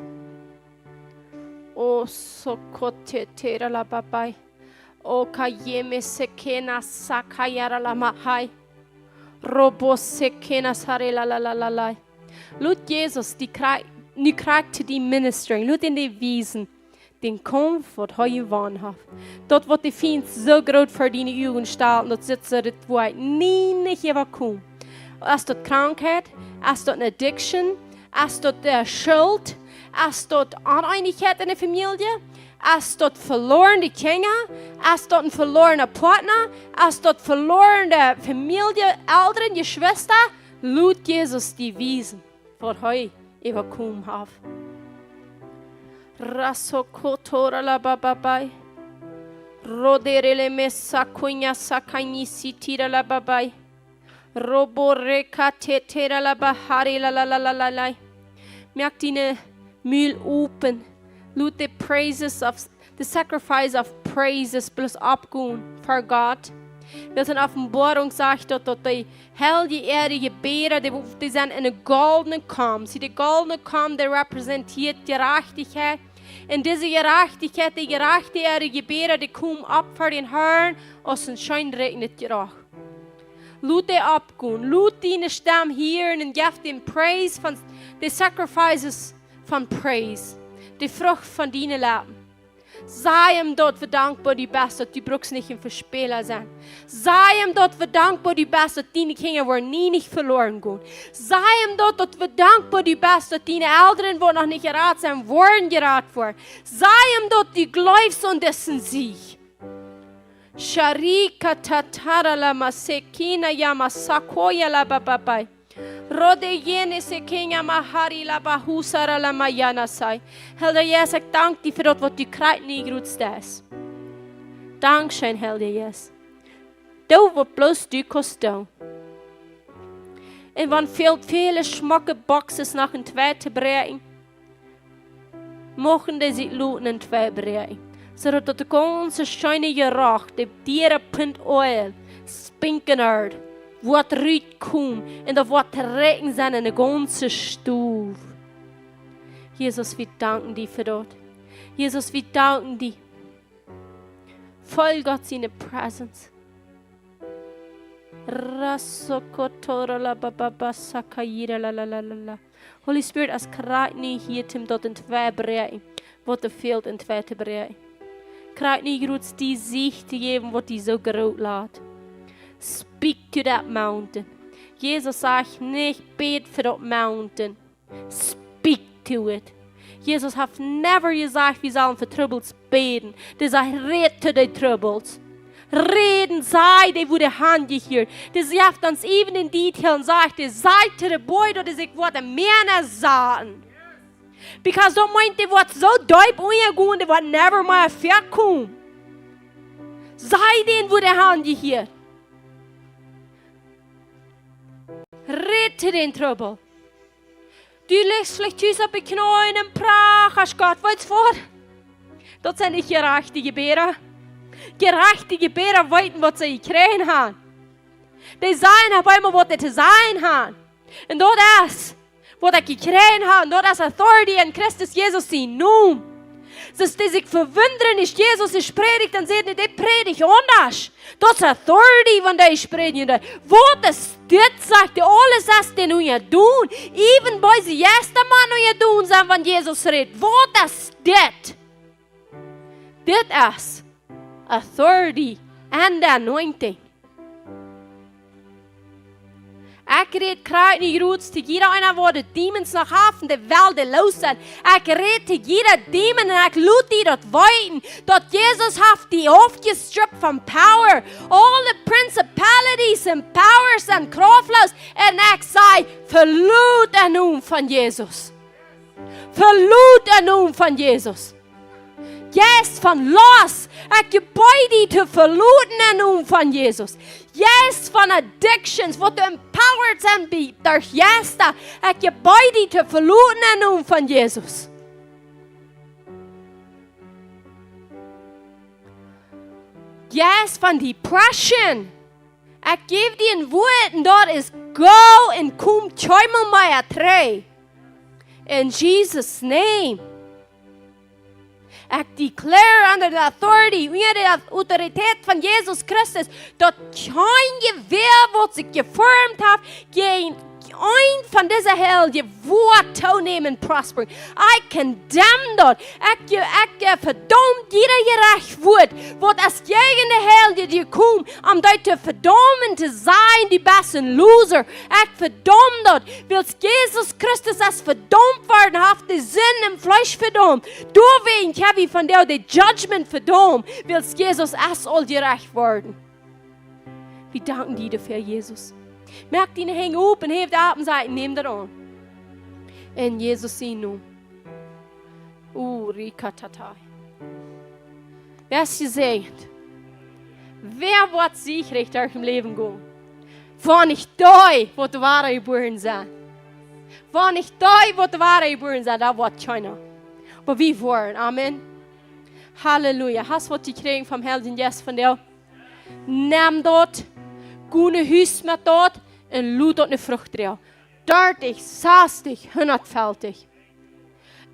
O sokote tera la babai. O kayeme sekena sakayara la mahai. Robo sekena sare la la la la la. Lot Jesus die krakjt, nu krakjt to die ministering. Lot am dee wiesen. Dän Kaumf, waut hee jewonnen haft. Daut, waut de Fient soo groot ver diene Uagen stalt, daut sitt soo, daut woat nie nich äwakomen. Es daut Krankheit? Es daut ne addiction? Es daut de Schult? Es daut Oneenichkjeit enne Famielje? Es daut veloarne Kjinja? Es daut een veloarna Partner? Es daut veloarne Famielje, Elren, Jeschwista? Lot Jesus die wiesen, waut hee äwakomen haft. Rasokotora la bababai. Roderele me sakunya sakanyi sitira la babai. Roboreka tetera la bahari la la la la la la. Moak diene Mul open. Lot de praises of, the sacrifice of praises bloos oppgonen fa Gott. Wiels en Openboarunk sajcht daut, daut de heilje Ieed Jebäda, dee, dee sent en een goldnen Kaum. See, de goldne Kaum, dee repräsentieet Jerajchtichkjeit. Un dise Jerajchtichkjeit, de jerajchte Ieed Jebäda, dee komen opp ver dän Harn aus een scheen rikjendet Jeroch. Lot dee oppgonen, lot diene Stemm hieren un jeff dän Praise von, de sacrifices von praise, de Frucht von diene Leppen. Saj am daut, woo dankboa du best, daut du brukst nich een Vespäla sennen. Saj am daut, woo dankboa du best, daut diene Kjinja woaren nie nich veloaren gonen. Saj am daut, daut woo dankboa du best, daut diene Elren, waut noch nich jerat sent, woaren jerat woaren. Saj am daut du jleefst aun disen Sieg. Sharika tatara la masekina ya masakoya la bababai. Rode yene sekina mahari la bahusara la mayana sai. Heilja Jeist, ekj dank die fa daut, waut du krakjt nu groots deist. Dankscheen, Heilja Jeist. Doo, waut bloos du kaust doonen. Un wan väl, väle schmocke Boxes noch enn twee to bräakjen, muchten dee sikj loten enn twee bräakjen, soo daut daut gaunze scheene Jeroch, de diere Punt Oil, spinken erd, woat rutkomen un daut woat to rikjen sennen enn de gaunze Stow. Jesus, wie danken die fa daut. Jesus, wie danken die. Feel Gott siene Presence. Rasokotora la ba ba ba sakayira la la la la la. Holy Spirit, aus krakjt nu hia toom daut enn twee bräakjen, waut doa fält enn twee to bräakjen. Krakjt nu groots die Sieg to jäwen, waut die soo groot lat. Speak to that mountain. Jesus sajcht nich, bäd fa daut mountain. Speak to it. Jesus haft never jesajcht, wie sellen fa Trubbels bäden. Dee sajcht, räd to de Trubbels. Räden, saj dee, woo dee han jehieet. Dee jeft ons even en detail un sajcht, dee sajcht to de Boy, daut dee sikj woat em Mäa saten. Because daut meent, dee woat soo deep unjagonen, dee woat never mea väakomen. Saj dän, woo dee han jehieet. Räd to dän Trubbel. Du lichst veleicht tus opp de Kjneeen un prachst Gott, weetst waut? Daut sent nich jerajchte Jebäda. Jerajchte Jebäda weeten, waut see jekjräajen han. Dee sajen opp eemol, waut dee to sajen han. Un daut es, waut ekj jekjräajen ha, un daut es authority enn Christus Jesus sienen Nomen. Soo aus dee sikj vewundren, aus Jesus es prädicht, dan sajen dee, dee prädicht aundasch. Daut es authority, wan dee es prädicht. Waut es dit, sajcht dee, aules es dän unjadon. Even beese Jeista motten unjadon sennen, wan Jesus rät. Waut es dit? Dit es authority and anointing. Ekj räd krakjt nu groots to jieda eena, waut de demons noch haft, dee well dee loos sennen. Ekj räd to jieda demon un ekj lot die daut weeten, daut Jesus haft die aufjestrippt von power. All the principalities and powers un kraftlos. Un ekj saj, veloot enn Nomen von Jesus. Veloot enn Nomen von Jesus. Jeist von Lost, ekj jebäd die to veloten enn Nomen von Jesus. Jeist von addictions, waut empowered sent bie derch Jeista, ekj jebäd die to veloten enn Nomen von Jesus. Jeist von depression, Ekj jäw die een Wuat un daut es: go un kom kjeenmol mea trigj. In Jesus' name. Ekj declare under the authority, unja de Autorität von Jesus Christus, daut kjeen Jewäa, waut sikj jeformt haft, jäajen eenen von dise Heilje woat toonämen, prosperen. I condemn daut. Ekj, ekj, eh, vedaum jieda jerajcht Wuat, waut aus jäajen de Heilje jekomen, om die to vedaumen, to sajen: du best een loser. Ekj vedaum daut, wiels Jesus Christus es vedaumt worden, haft de Sind em Fleesch vedaumt. Doawäajen hab wie von die de judgment vedaumt, wiels Jesus es aul jerajcht worden. Wie danken die doafäa, Jesus. Moak diene Henj op un häw dee opp un saj: Näm daut aun. En Jesus sienen Nomen. Urikatatai. Wäa es jesäajent? Wäa woat siegreich derch daut Läwen gonen? Wan nich dee, waut wada jebuaren sent. Wan nich dee, waut wada jebuaren sent, daut woat kjeena. Oba wie woaren. Amen. Halleluja. Hast waut jekjräajen vom Heiljen Jeist vondoag? Nemm daut, go no Hus met daut un lot daut ne Frucht droagen. Dartich, sastich, hundatfaltich.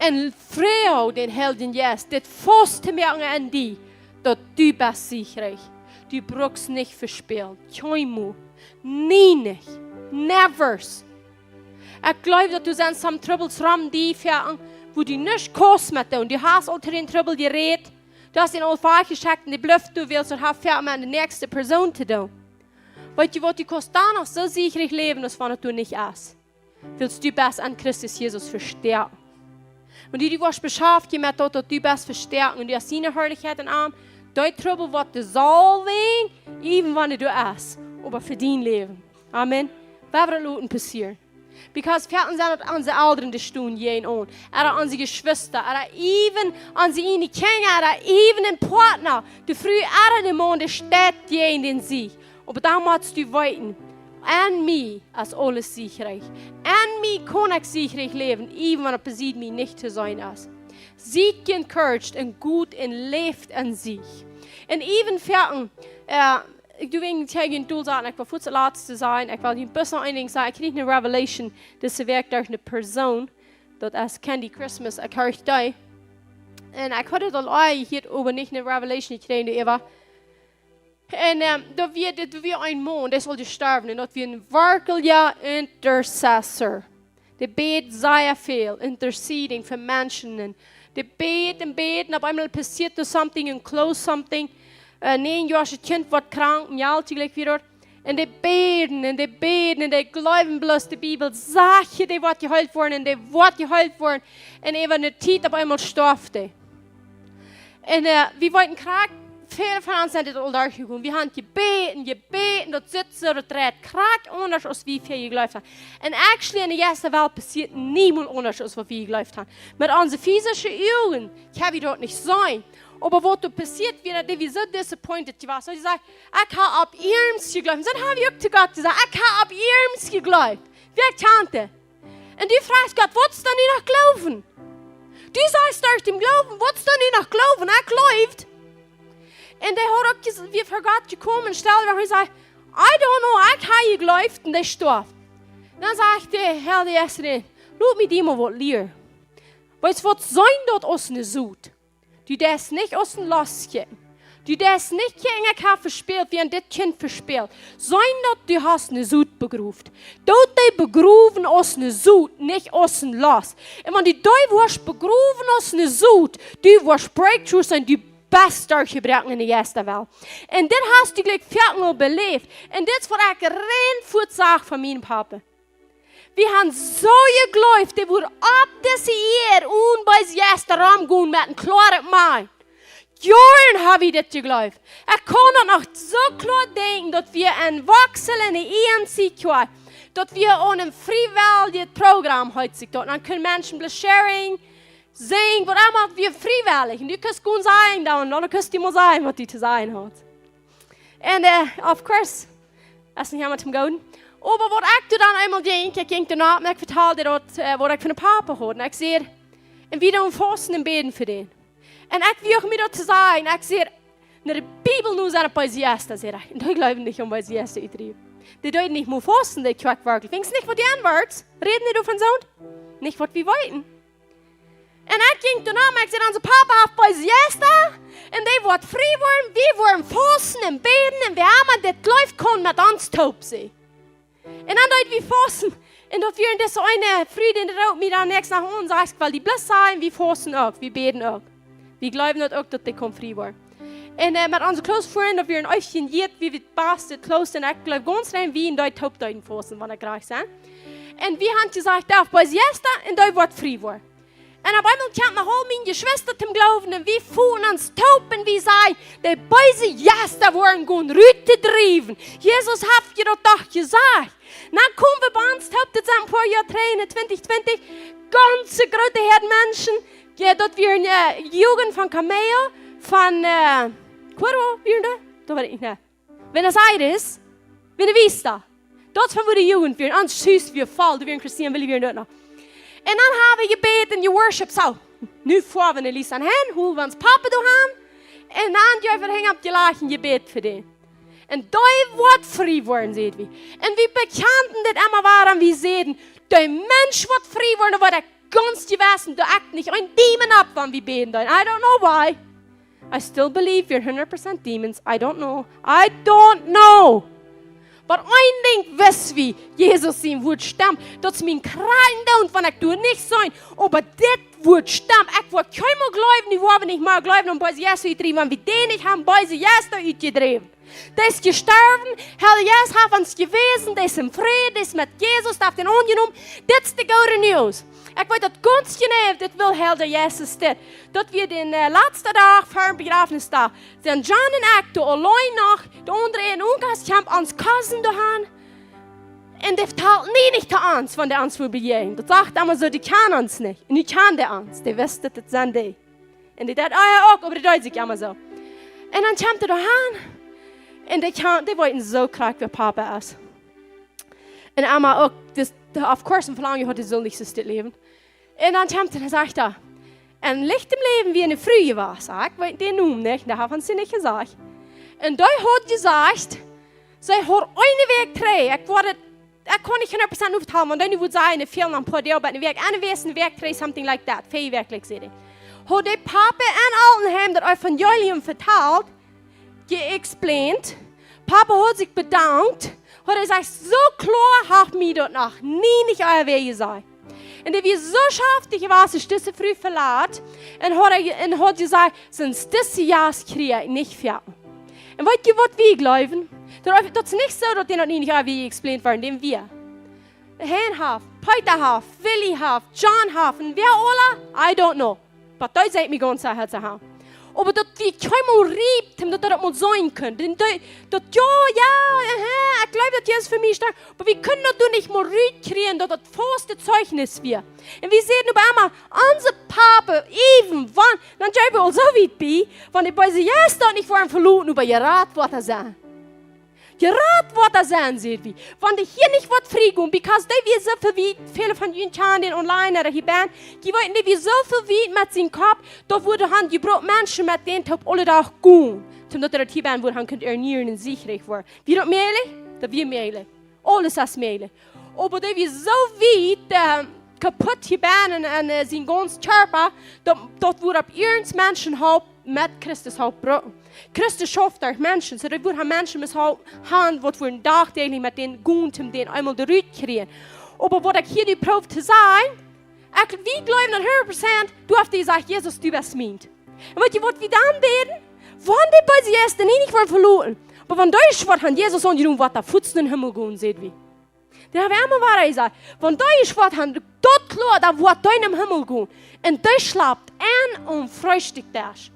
Un froag dän Heiljen Jeist, dit faust to moaken aun die, daut du best siegreich. Du brukst nich vespälen. Kjeenmol. Nie nich. Nevers. Ekj gleew, daut doa sent some Trubbels rom die, fa, wua du nuscht kaust met doonen. Du hast aul to dän Trubbel jerät. Du hast dän aul wajchjeschekjt un dee blift, du wellst daut haben, fa met de näakjste Persoon to doonen. Weetst du waut, du kaust dan noch soo siegreich läwen, aus wan et du nich es. Wiels du best aun Christus Jesus vestoaken. Wan du die woascht beschaftjen met daut, daut du best vestoaken un du hast siene Harlichkjeit en am, dee Trubbel woat dissolving, even wan du es, oba fa dien Läwen. Amen. Waut woat loten passieren? Because foaken sent daut onse Elren, dee stonen jäajen ons, ooda onse Jeschwista, ooda even onse eejne Kjinja, ooda even een Partner, de Fru ooda de Maun, dee steit jäajen dän Sieg. Oba dan motst du weeten, aun mie es aules siegreich. Aun mie kaun ekj siegreich läwen, even wan opp de Sied mie nich to seenen es. Siet encouraged un goot un läft aun Sieg. Un even foaken, eh, ekj doo wäajen kjeen Doel sajen, ekj well fuaz daut latste sajen, ekj well junt bloos noch een Dinkj sajen, ekj kjrieech eene Revelation, dise Wäakj derch eene Persoon, daut es Candy Christmas, ekj horch dee. Un ekj haud daut aul jehieet, oba nich eene Revelation jekjräajen, dee wia. Un, ehm, daut wia, daut wia een Maun, dee saul jestorwen, un daut wia een werkjlicha intercessor. Dee bäd sea väl, interceding fa Menschen. Un dee bäd un bäd, un opp eemol passieet doa something un close something. Eh, een näajen Joa Kjint woat krank, un jelt jlikj wada. Un dee bäden, un dee bäden, un dee jleewen bloos, de Bibel sajcht, dee woat jeheelt woaren, un dee woat jeheelt woaren. Un äwa eene Tiet opp eemol storf dee. Un, eh, wie weeten krakjt, väle von ons sent dit aul derchjegonen. Wie haben jebäden, jebäden, daut sitt soo, daut dreit krakjt aundasch aus wie väl jejleeft haben. Un actually, enne Jeistawelt passieet niemols aundasch aus waut wie jejleeft haben. Met onse physische Uagen kjenn wie daut nich seenen. Oba waut doa passieet, wia daut wie soo disappointed wieren. Soo, dee säd: "Ekj hab opp Iernst jejleeft." Un soo hab wie uk to Gott jesajcht: "Ekj hab opp Iernst jejleeft." Wäa kjant daut? Un du frajchst Gott: "Waut es dan nu noch Gloowen?" Du sajchst derch dän Gloowen: "Waut es dan nu noch Gloowen? Ekj jleew." Un dee haud uk jes-, wia ver Gott jekomen un stald, wua hee säd: "I don't know, ekj hab jejleeft un dee storf." Dan sajcht de Har, de Jeist: "Lot mie die mol waut lieren. Weetst waut, see daut aus eene Sot. Du deist nich aus een Loss kjikjen. Du deist nich kjikjen, ekj hab vespält, wie haben dit Kjint vespält. See daut, du hast eene Sot begroft. Daut dee begrowen aus eene Sot, nich aus een Loss. Un wan du dee woascht begrowen aus eene Sot, du woascht breakthrough sennen, du best derchjebroaken enne Jeistawelt." Un dit hast du jlikj foaken aul beläft. Un dit es waut ekj rein fuaz sach von mienen Papa. Wie haben soo jejleeft, dee wudd opp dise Ieed onen bie sikj rom gonen met een kloaret mind. Joaren hab wie dit jejleeft. Ekj kaun daut noch soo kloa denkjen, daut wie een Woksel enne E M C kjrieejen, daut wie aun een friewellijet Program, heet sikj daut. Dan kjennen Menschen bloos sharing, sinjen, waut emma, wia friewellich. Un du kaust gonen sajen dan, dan kaust du mol sajen, waut du to sajen hast. Un, eh, of course, es nich emma toom Gooden. Oba waut ekj doa dan eemol jinkj, ekj jinkj doa no un ekj vetald daut, eh, waut ekj von dän Papa haud. Un ekj säd, un wie doonen fausten un bäden fa dän. Un ekj wuag mie daut to sajen. Ekj säd, No de Bibel no sent et beese Jeista, säd ekj. Un dee jleewen nich aun beese Jeista utdriewen. Dee deeden nich mol fausten, dee Kjoakj werkjlich. Weetst nich, waut dee aunwort? Räden dee doavon soo? Nich, waut wie weeten. Un ekj jinkj doano, ekj säd: "Onse Papa haft beese Jeista. Un dee woat frie woaren. Wie woaren fausten un bäden. Un wäa emma dit jleeft, kaun met ons toop sennen." Un dan deeden wie fausten. Un daut wia dise eene Fru, dee roop mie dan näakjsten Dach aun un säd: "Ekj well die bloos sajen, wie fausten uk, wie bäden uk. Wie jleewen daut uk, daut dee kaun frie woaren." Un, äh, met onse close friend, daut wia een Eefkje, woo wie daut baste close, un ekj jleew gaunz rein, wie un dee toop deeden fausten, wan ekj rajcht sie. Un wie haben jesajcht: "Dee haft beese Jeista un dee woat frie woaren." Un opp eemol kjeemen aul miene Jeschwista toom Gloowen un wie feelen ons toop un wie sajen: "De beese Jeista woaren gonen rut to driewen. Jesus haft je daut doch jesajcht." Dan komen wie bie ons toop, dit sent een poa Joa trigj, en twintich twintich, gaunze groote Häad Menschen. Jo, daut wia eene, äh, Jugend von Cameo, von, äh, Cuervo, wia daut? Daut weet ekj nich. Buenos Aires, Buena Vista. Daut es von wua de Jugend wia. Ons Hus wia voll, doa wieren Christine un Willy wieren doa noch. Un dan haben wie jebät un jeworshipped. Soo, nu foaren wie no Lisa aun, holen wie ons Papa doa aun. Un dan haben wie hinjaraun jelacht un jebät fa dän. Un dee woat frie woaren, säd wie. Un wie bekjanden dit emma wada un wie säden: "De Mensch woat frie woaren, daut weet ekj gaunz jewess, daut ekj nich een Demon hab, wan wie bäden doonen. I don't know why. I still believe we're hundred percent demons. I don't know. I don't know." Oba een Dinkj wist wie: Jesus sien Wort stemmt. Daut es mien Kjrieejen doa, wan ekj doa nich sie. Oba dit Wort stemmt. Ekj woa kjeenmol jleewen, nu woa wie nich mea jleewen aun beese Jeista utdriewen, wan wie dän nich haben beese Jeista utjedräwen. Dee es jestorwen, Herr Jesus haft ons jewäsen, dee es em Fräd, dee es met Jesus, dee haft am aunjenomen. Dit es de goode News. Ekj weet daut gaunz jeneiw, dit wia Herr Jesus dit. Daut wia dän, äh, latsten Dach ver Bejrafnis doa. Sent John un ekj doa auleen noch, de aundre en Unkas kjemt ons cousin doa aun. Un dee vetalt nie nich to ons, wan dee ons woat bejäajnen. Daut sajcht emma soo, dee kjant ons nich. Un nu kjant dee ons. Dee wist, daut et sent dee. Un dee deed, ah jo, uk, oba dee deed sikj emma soo. Un dan kjemt hee doa aun. Un dee kjant, dee weet soo krakjt, wäa Papa es. Un emma uk, dis, of course, een Velangen haud, dee sull nich soo stell läwen. Un dan kjemt hee un sajcht hee: "En lichtem Läwen wia eene Fru jewast." Ekj weet dän Nomen nich, daut haft hee ons nich jesajcht. Un dee haud jesajcht, see haud eene Wäakj trigj. Ekj woa et, ekj kaun nich hundat Prozent utalen, wan dee nu wudd sajen, et fält een poa Doag, oba eene Wäakj, eene Wäakj, eene Wäakj trigj, something like that. Väl Wäakj, like, säd hee. Haud dee Papa en Altenheim daut Evangelium vetalt, jeexplained. Papa haud sikj bedankt. Haud hee jesajcht: "Soo kloa haft mie daut noch nie nich ea wäa jesajcht." Un dee wia soo schaftich jewast, aus dise Fru velat. Un haud hee, un haud jesajcht: "Sent dise Jast kjrie ekj nich fäa." Un weet jie, waut wie jleewen? Daut, daut es nich soo, daut dee noch nie nich ea wäa jeexplained worden, dän wia. Hein haft, Peter haft, Willy haft, John haft, un wäa aula, I don't know. Oba dee säd mie gaunz secha, see haben. Oba daut wie kjeenmol riepen, daut, daut wie daut mol seenen kunnen. Dän, dee, daut, jo, jo, aha, ekj jleew, daut Jesus fa mie storf. Oba wie kunnen daut doa nich mol rutkjrieen, daut daut faulsche Zeichnis wia. Un wie säden opp eemol: "Onse Papa, even wan," dan sent wie aul soo wiet bie, wan de beese Jeista daut nich woaren veloten, oba jerat woat hee sennen. Jerat woat hee sennen, säd wie. Wan dee hia nich woat frie gonen, because dee wia soo väl wiet, väle von junt kjanen dän online ooda hia benne, dee weeten, dee wia soo väl wiet met sien Kopp, daut wudd hee han jebrukt Menschen met dän toop aule Dach gonen. Toom daut hee daut hia benne wudd han kunt ernieren un siechrikj woaren. Wia daut mäajlich? Daut wia mäajlich. Aules es mäajlich. Oba dee wia soo wiet, äh, kaput jebent un, äh, sien gaunz Kjarpa, daut, daut wudd opp irjent Menschen halpen met Christus halpen brucken. Christus schauft derch Menschen, soo daut wudd hee Menschen must halpen, han, waut wudden dachtäglich met dän gonen, om dän eemol rutkjrieen. Oba waut ekj hia nu proow to sajen, ekj, wie jleewen daut hundat Prozent, du hast jesajcht: "Jesus, du best mient." Un weet jie, waut wie dan bäden? Wan de beese Jeista nich woaren veloten, oba wan dee Schwoa han Jesus aunjenomen, woat hee fuaz nom Himmel gonen, säd wie. Daut haben wie emma wada jesajcht. Wan dee Schwoa han, daut kloa, dan woat dee nom Himmel gonen. Un dee schlapt en aum Freestikjdesch.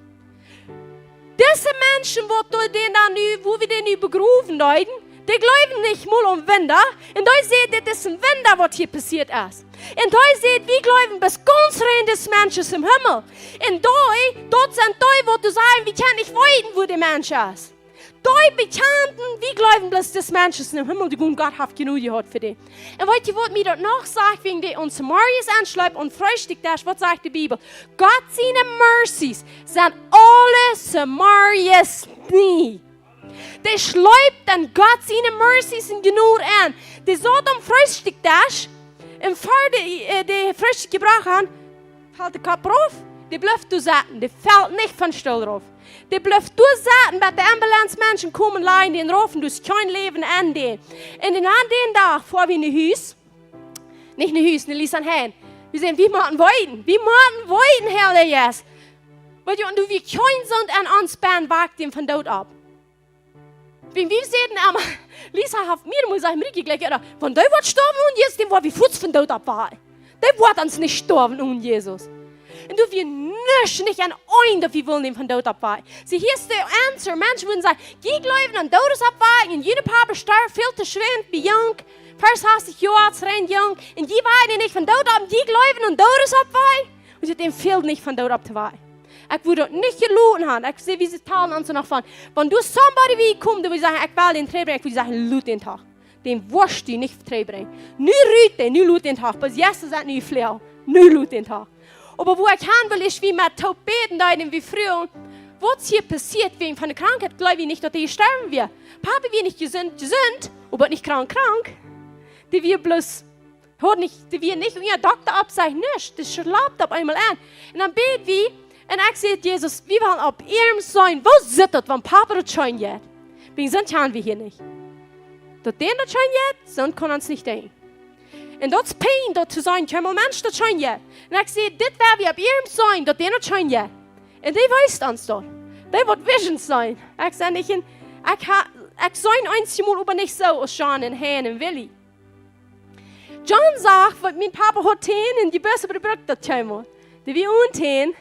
Dise Menschen, waut dee dän dan nu, wua wie dän nu begrowen deeden, dee jleewen nich mol aun Wunda. Un dee säden, dit es een Wunda, waut hia passieet es. Un dee säden, wie jleewen, bloos gaunz rein, dis Mensch es em Himmel. Un dee, daut sent dee, waut dee sajen, wie kjennen nich weeten, wua de Mensch es. dee bekjanen, wie jleewen bloos, dis Mensch es em Himmel jegonen, Gott haft jenuach jehaut fa dän. Un weet jie, waut mie daut noch sajcht, wäajen dee ons zemorjes aunschleepen aum Freestikjdesch, waut sajcht de Bibel? Gott siene Mercies sent aule zemorjes nie. Dee schleept dan Gott siene Mercies un Jnod aun. Dee saut aum Freestikjdesch un ver dee, äh, dee Freestikj jebrocht hauden, felt de Kopp rauf, dee blift doa sitten, dee felt nich vom Stool rauf. Dee blift doa sitten, bat de Ambulance Menschen komen, lajen dän rauf, un doa es kjeen Läwen aun dän. Un dan aun dän Dach foa wie no Hus, nich no Hus, no Lisa un Hein. Wie säden, wie motten weeten, wie motten weeten, Herr Jesus. Weet jie, un doa wia kjeen Sind aun ons bennen, wakt am vom Doot opp. Wan wie säden emol, Lisa haft mie mol jesajcht, Marieke, jlikj, ooda, wan dee woat stoawen onen Jesus, dän woa wie fuaz vom Doot oppwakjen. Dee woat ons nich stoawen onen Jesus. Un doa wia nuscht nich aun ons, daut wie wullen am vom Doot oppwakjen. See, hia es de answer. Menschen wudden sajen, jie jleewen aun Doodesoppwakjen, un june Papa storf väl to schwind, bie junk, fiefunsastich Joa, aus rein junk, un jie woaren nich vom Doot opp, jie jleewen aun Doodesoppwakjen. Un see, dän fält nich vom Doot opptowakjen. Ekj wudd daut nich jeloten haben. Ekj see, wie see vetalen ons noch von, wan doa somebody wia jekomen, dee wudd sajen, ekj well dän trigjbrinjen, ekj wudd sajen, lot dän doch. Dän woascht du nich trigjbrinjen. Nu rut dän, nu lot dän doch. Bat Jesus sajcht, nu flieg. Nu lot dän doch. Oba wua ekj han well, es, wie met toop bäden deeden, wie fruagen, waut es hia passieet, wäajen von de Krankheit, jleew wie nich, daut hee jestorwen wia. Papa wia nich jesunt, jesunt, oba nich krank, krank. Dee wia bloos, haud nich, dee wia nich unja Dokta Oppsecht, nuscht. Dee schlapt opp eemol aun. Un dan bäd wie, un ekj säd, Jesus, wie wellen opp iernst sennen. Woo sitt daut, wan Papa daut scheen jeit? Wäajen soont han wie hia nich. Daut dän daut scheen jeit, soont kaun ons nich denkjen. Un daut es Pien, daut to seenen, kjeenmol Mensch daut scheen jeit. Un ekj säd, dit woa wie opp iernst seenen, daut dän daut scheen jeit. Un dee wiest ons daut. Dee woat Visions seenen. Ekj säd nich en, ekj ha, ekj see eent mol, oba nich soo aus John un Hein un Willy. John sach, waut mien Papa haud Täne un dee best brukt daut kjeenmol. Dee wia onen Täne.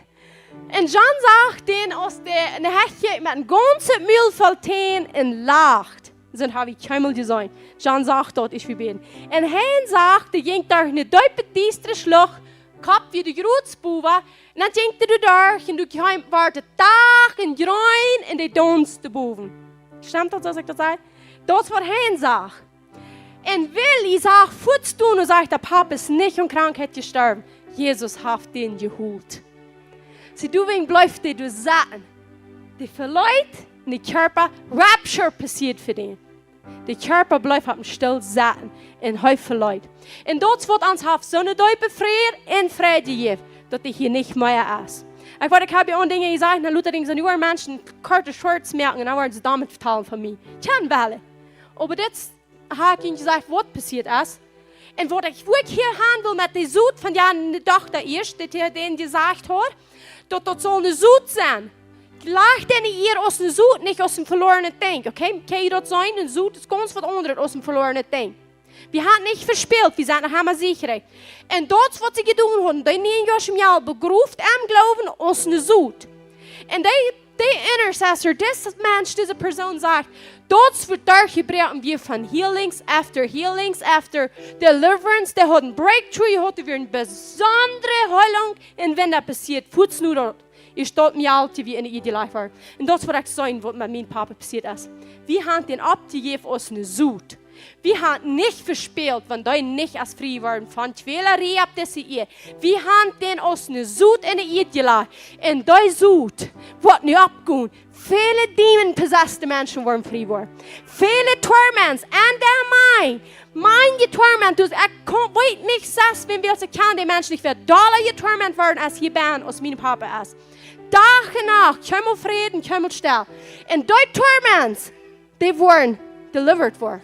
Un John sach dän aus dee enne Hecht jinkj met een gaunzet Mul voll Täne un lacht. Soont ha wie kjeenmol jeseenen. John sach daut, aus wie bäden. Un Hein sach, dee jinkj derch een deepet, diestret Loch, Kopp wia de Jroots bowen, un dan jinkj dee doa derch un doa kjeem, wort et Dach un jreen un dee daunzd bowen. Stemt daut, soo aus ekj daut saj? Daut es waut Hein sach. Un Willy sach fuaz doa un sajcht, de Papa es nich aun Krankheit jestorwen. Jesus haft dän jeheelt. See, doawäajen blift dee doa sitten. Dee veleet, de Kjarpa, Rapture passieet fa dän. De Kjarpa blift opp een Stool sitten un hee veleet. Un daut es waut ons haft soone deepe Fräd un Fräd jejäft, daut dee hia nich mea es. Ekj weet, ekj hab hia aul Dinja jesajcht, un lota Dinja, soone Menschen korte Shorts moaken un dan woaren see doamet vetalen von mie. Kjeen Welle. Oba dit ha ekj junt jesajcht, waut passieet es. Un waut ekj, wua ekj hia han well met dee Sot von dee Dochta ieescht, dee dän jesajcht haud, daut daut saul eene Sot sennen. Jlikj dee hia aus eene Sot, nich aus een veloarenet Dinkj, okay? Kjenn jie daut seenen? Eene Sot es gaunz waut aundret aus een veloarenet Dinkj. Wie han nich vespält, wie sent noch emma siekjrich. Un daut es waut see jedonen hauden, dee näajen Joa Schmial begroft em Gloowen aus eene Sot. Un dee, dee Intercessor, dis Mensch, dise Persoon sajcht, daut es waut derchjebroaken wia von healings after healings after deliverance, dee hauden breakthrough jehaut, doa wia eene besondre Heilunk un Wunda passieet, fuaz no daut es daut Mejal, dee wia enne Ieed jelajcht worden. Un daut es waut ekj saj, waut met mien Papa passieet es. Wie han dän oppjejäft aus eene Sot. Wie han nich vespält, wan dee nich es frie worden von Kjwälerie opp dise Ieed. Wie han dän aus eene Sot enne Ieed jelajcht. Un dee Sot woat nu oppgonen. Väle demon-possessed Menschen woaren frie woaren. Väle torments, un dee mien, mien jetorment, dus ekj kaun, weet nich, sest, wan wie aus ekj kjan dee Menschen nich, wäa dolla jetorment worden aus hia bennen, aus mien Papa es. Dach un Nacht, kjeenmol Fräd un kjeenmol stell. Un dee torments, dee woaren delivered worden.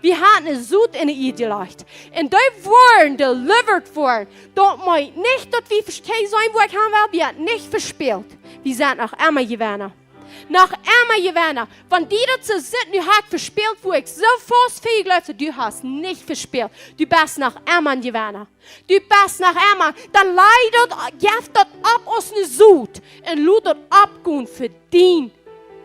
Wie han eene Sot enne Ieed jelajcht. Un dee woaren delivered worden. Daut meent nich, daut wie vespält sent, wua ekj han well, wie han nich vespält. Wie sent noch emma Jewenna. Noch emma Jewenna. Wan dee daut soo sitt, nu ha ekj vespält, wua ekj soo faust fa jejleeft, du hast nich vespält. Du best noch emma een Jewenna. Du best noch emma, dan laj daut, jeff daut opp aus eene Sot un lot daut oppgonen fa dien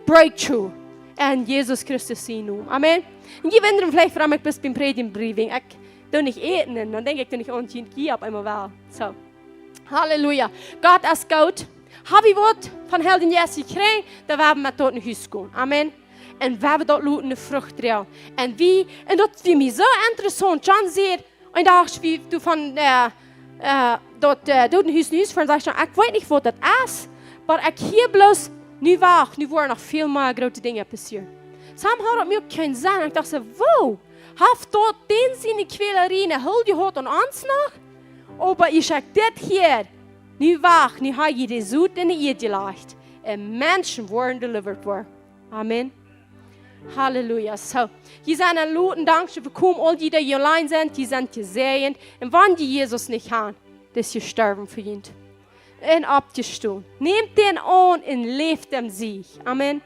breakthrough. En Jesus Christus sienen Nomen. Amen. Un jie wundren veleicht, wuarom ekj bloos biem Prädjen bliew. Ekj doo nich äten un dan denkj ekj, doo nich aun, jie opp eemol well. Soo. Halleluja. Gott es goot. Ha wie waut von Heiljen Jeist jekjräajen, dan woa wie met daut no Hus gonen. Amen. Un wie haben daut loten de Frucht droagen. Un wie, un daut wia mie soo interessaunt. John säd, een Dach, wie du von, äh, äh, daut, äh, Dodenhus no Hus fuaren, säd John: "Ekj weet nich, waut daut es, oba ekj hia bloos, nu wacht, nu woaren noch väl mea groote Dinja passieren." Somehow haud daut mie uk kjeen Senn. Ekj docht soo: "Woo? Haft daut dän siene Kjwälerie ne Hul jehaut aun ons noch? Oba ekj saj dit hia, nu wacht, nu hab ekj de Sot enne Ieed jelajcht. Un Menschen woaren delivered woaren." Amen. Halleluja. Soo, jie sent enloden, dankscheen fa komen, aul dee, dee hia online sent, jie sent jesäajent. Un wan jie Jesus nich haben, dee es jestorwen fa junt. Un oppjestonen. Nämt dän aun un läft em Sieg. Amen.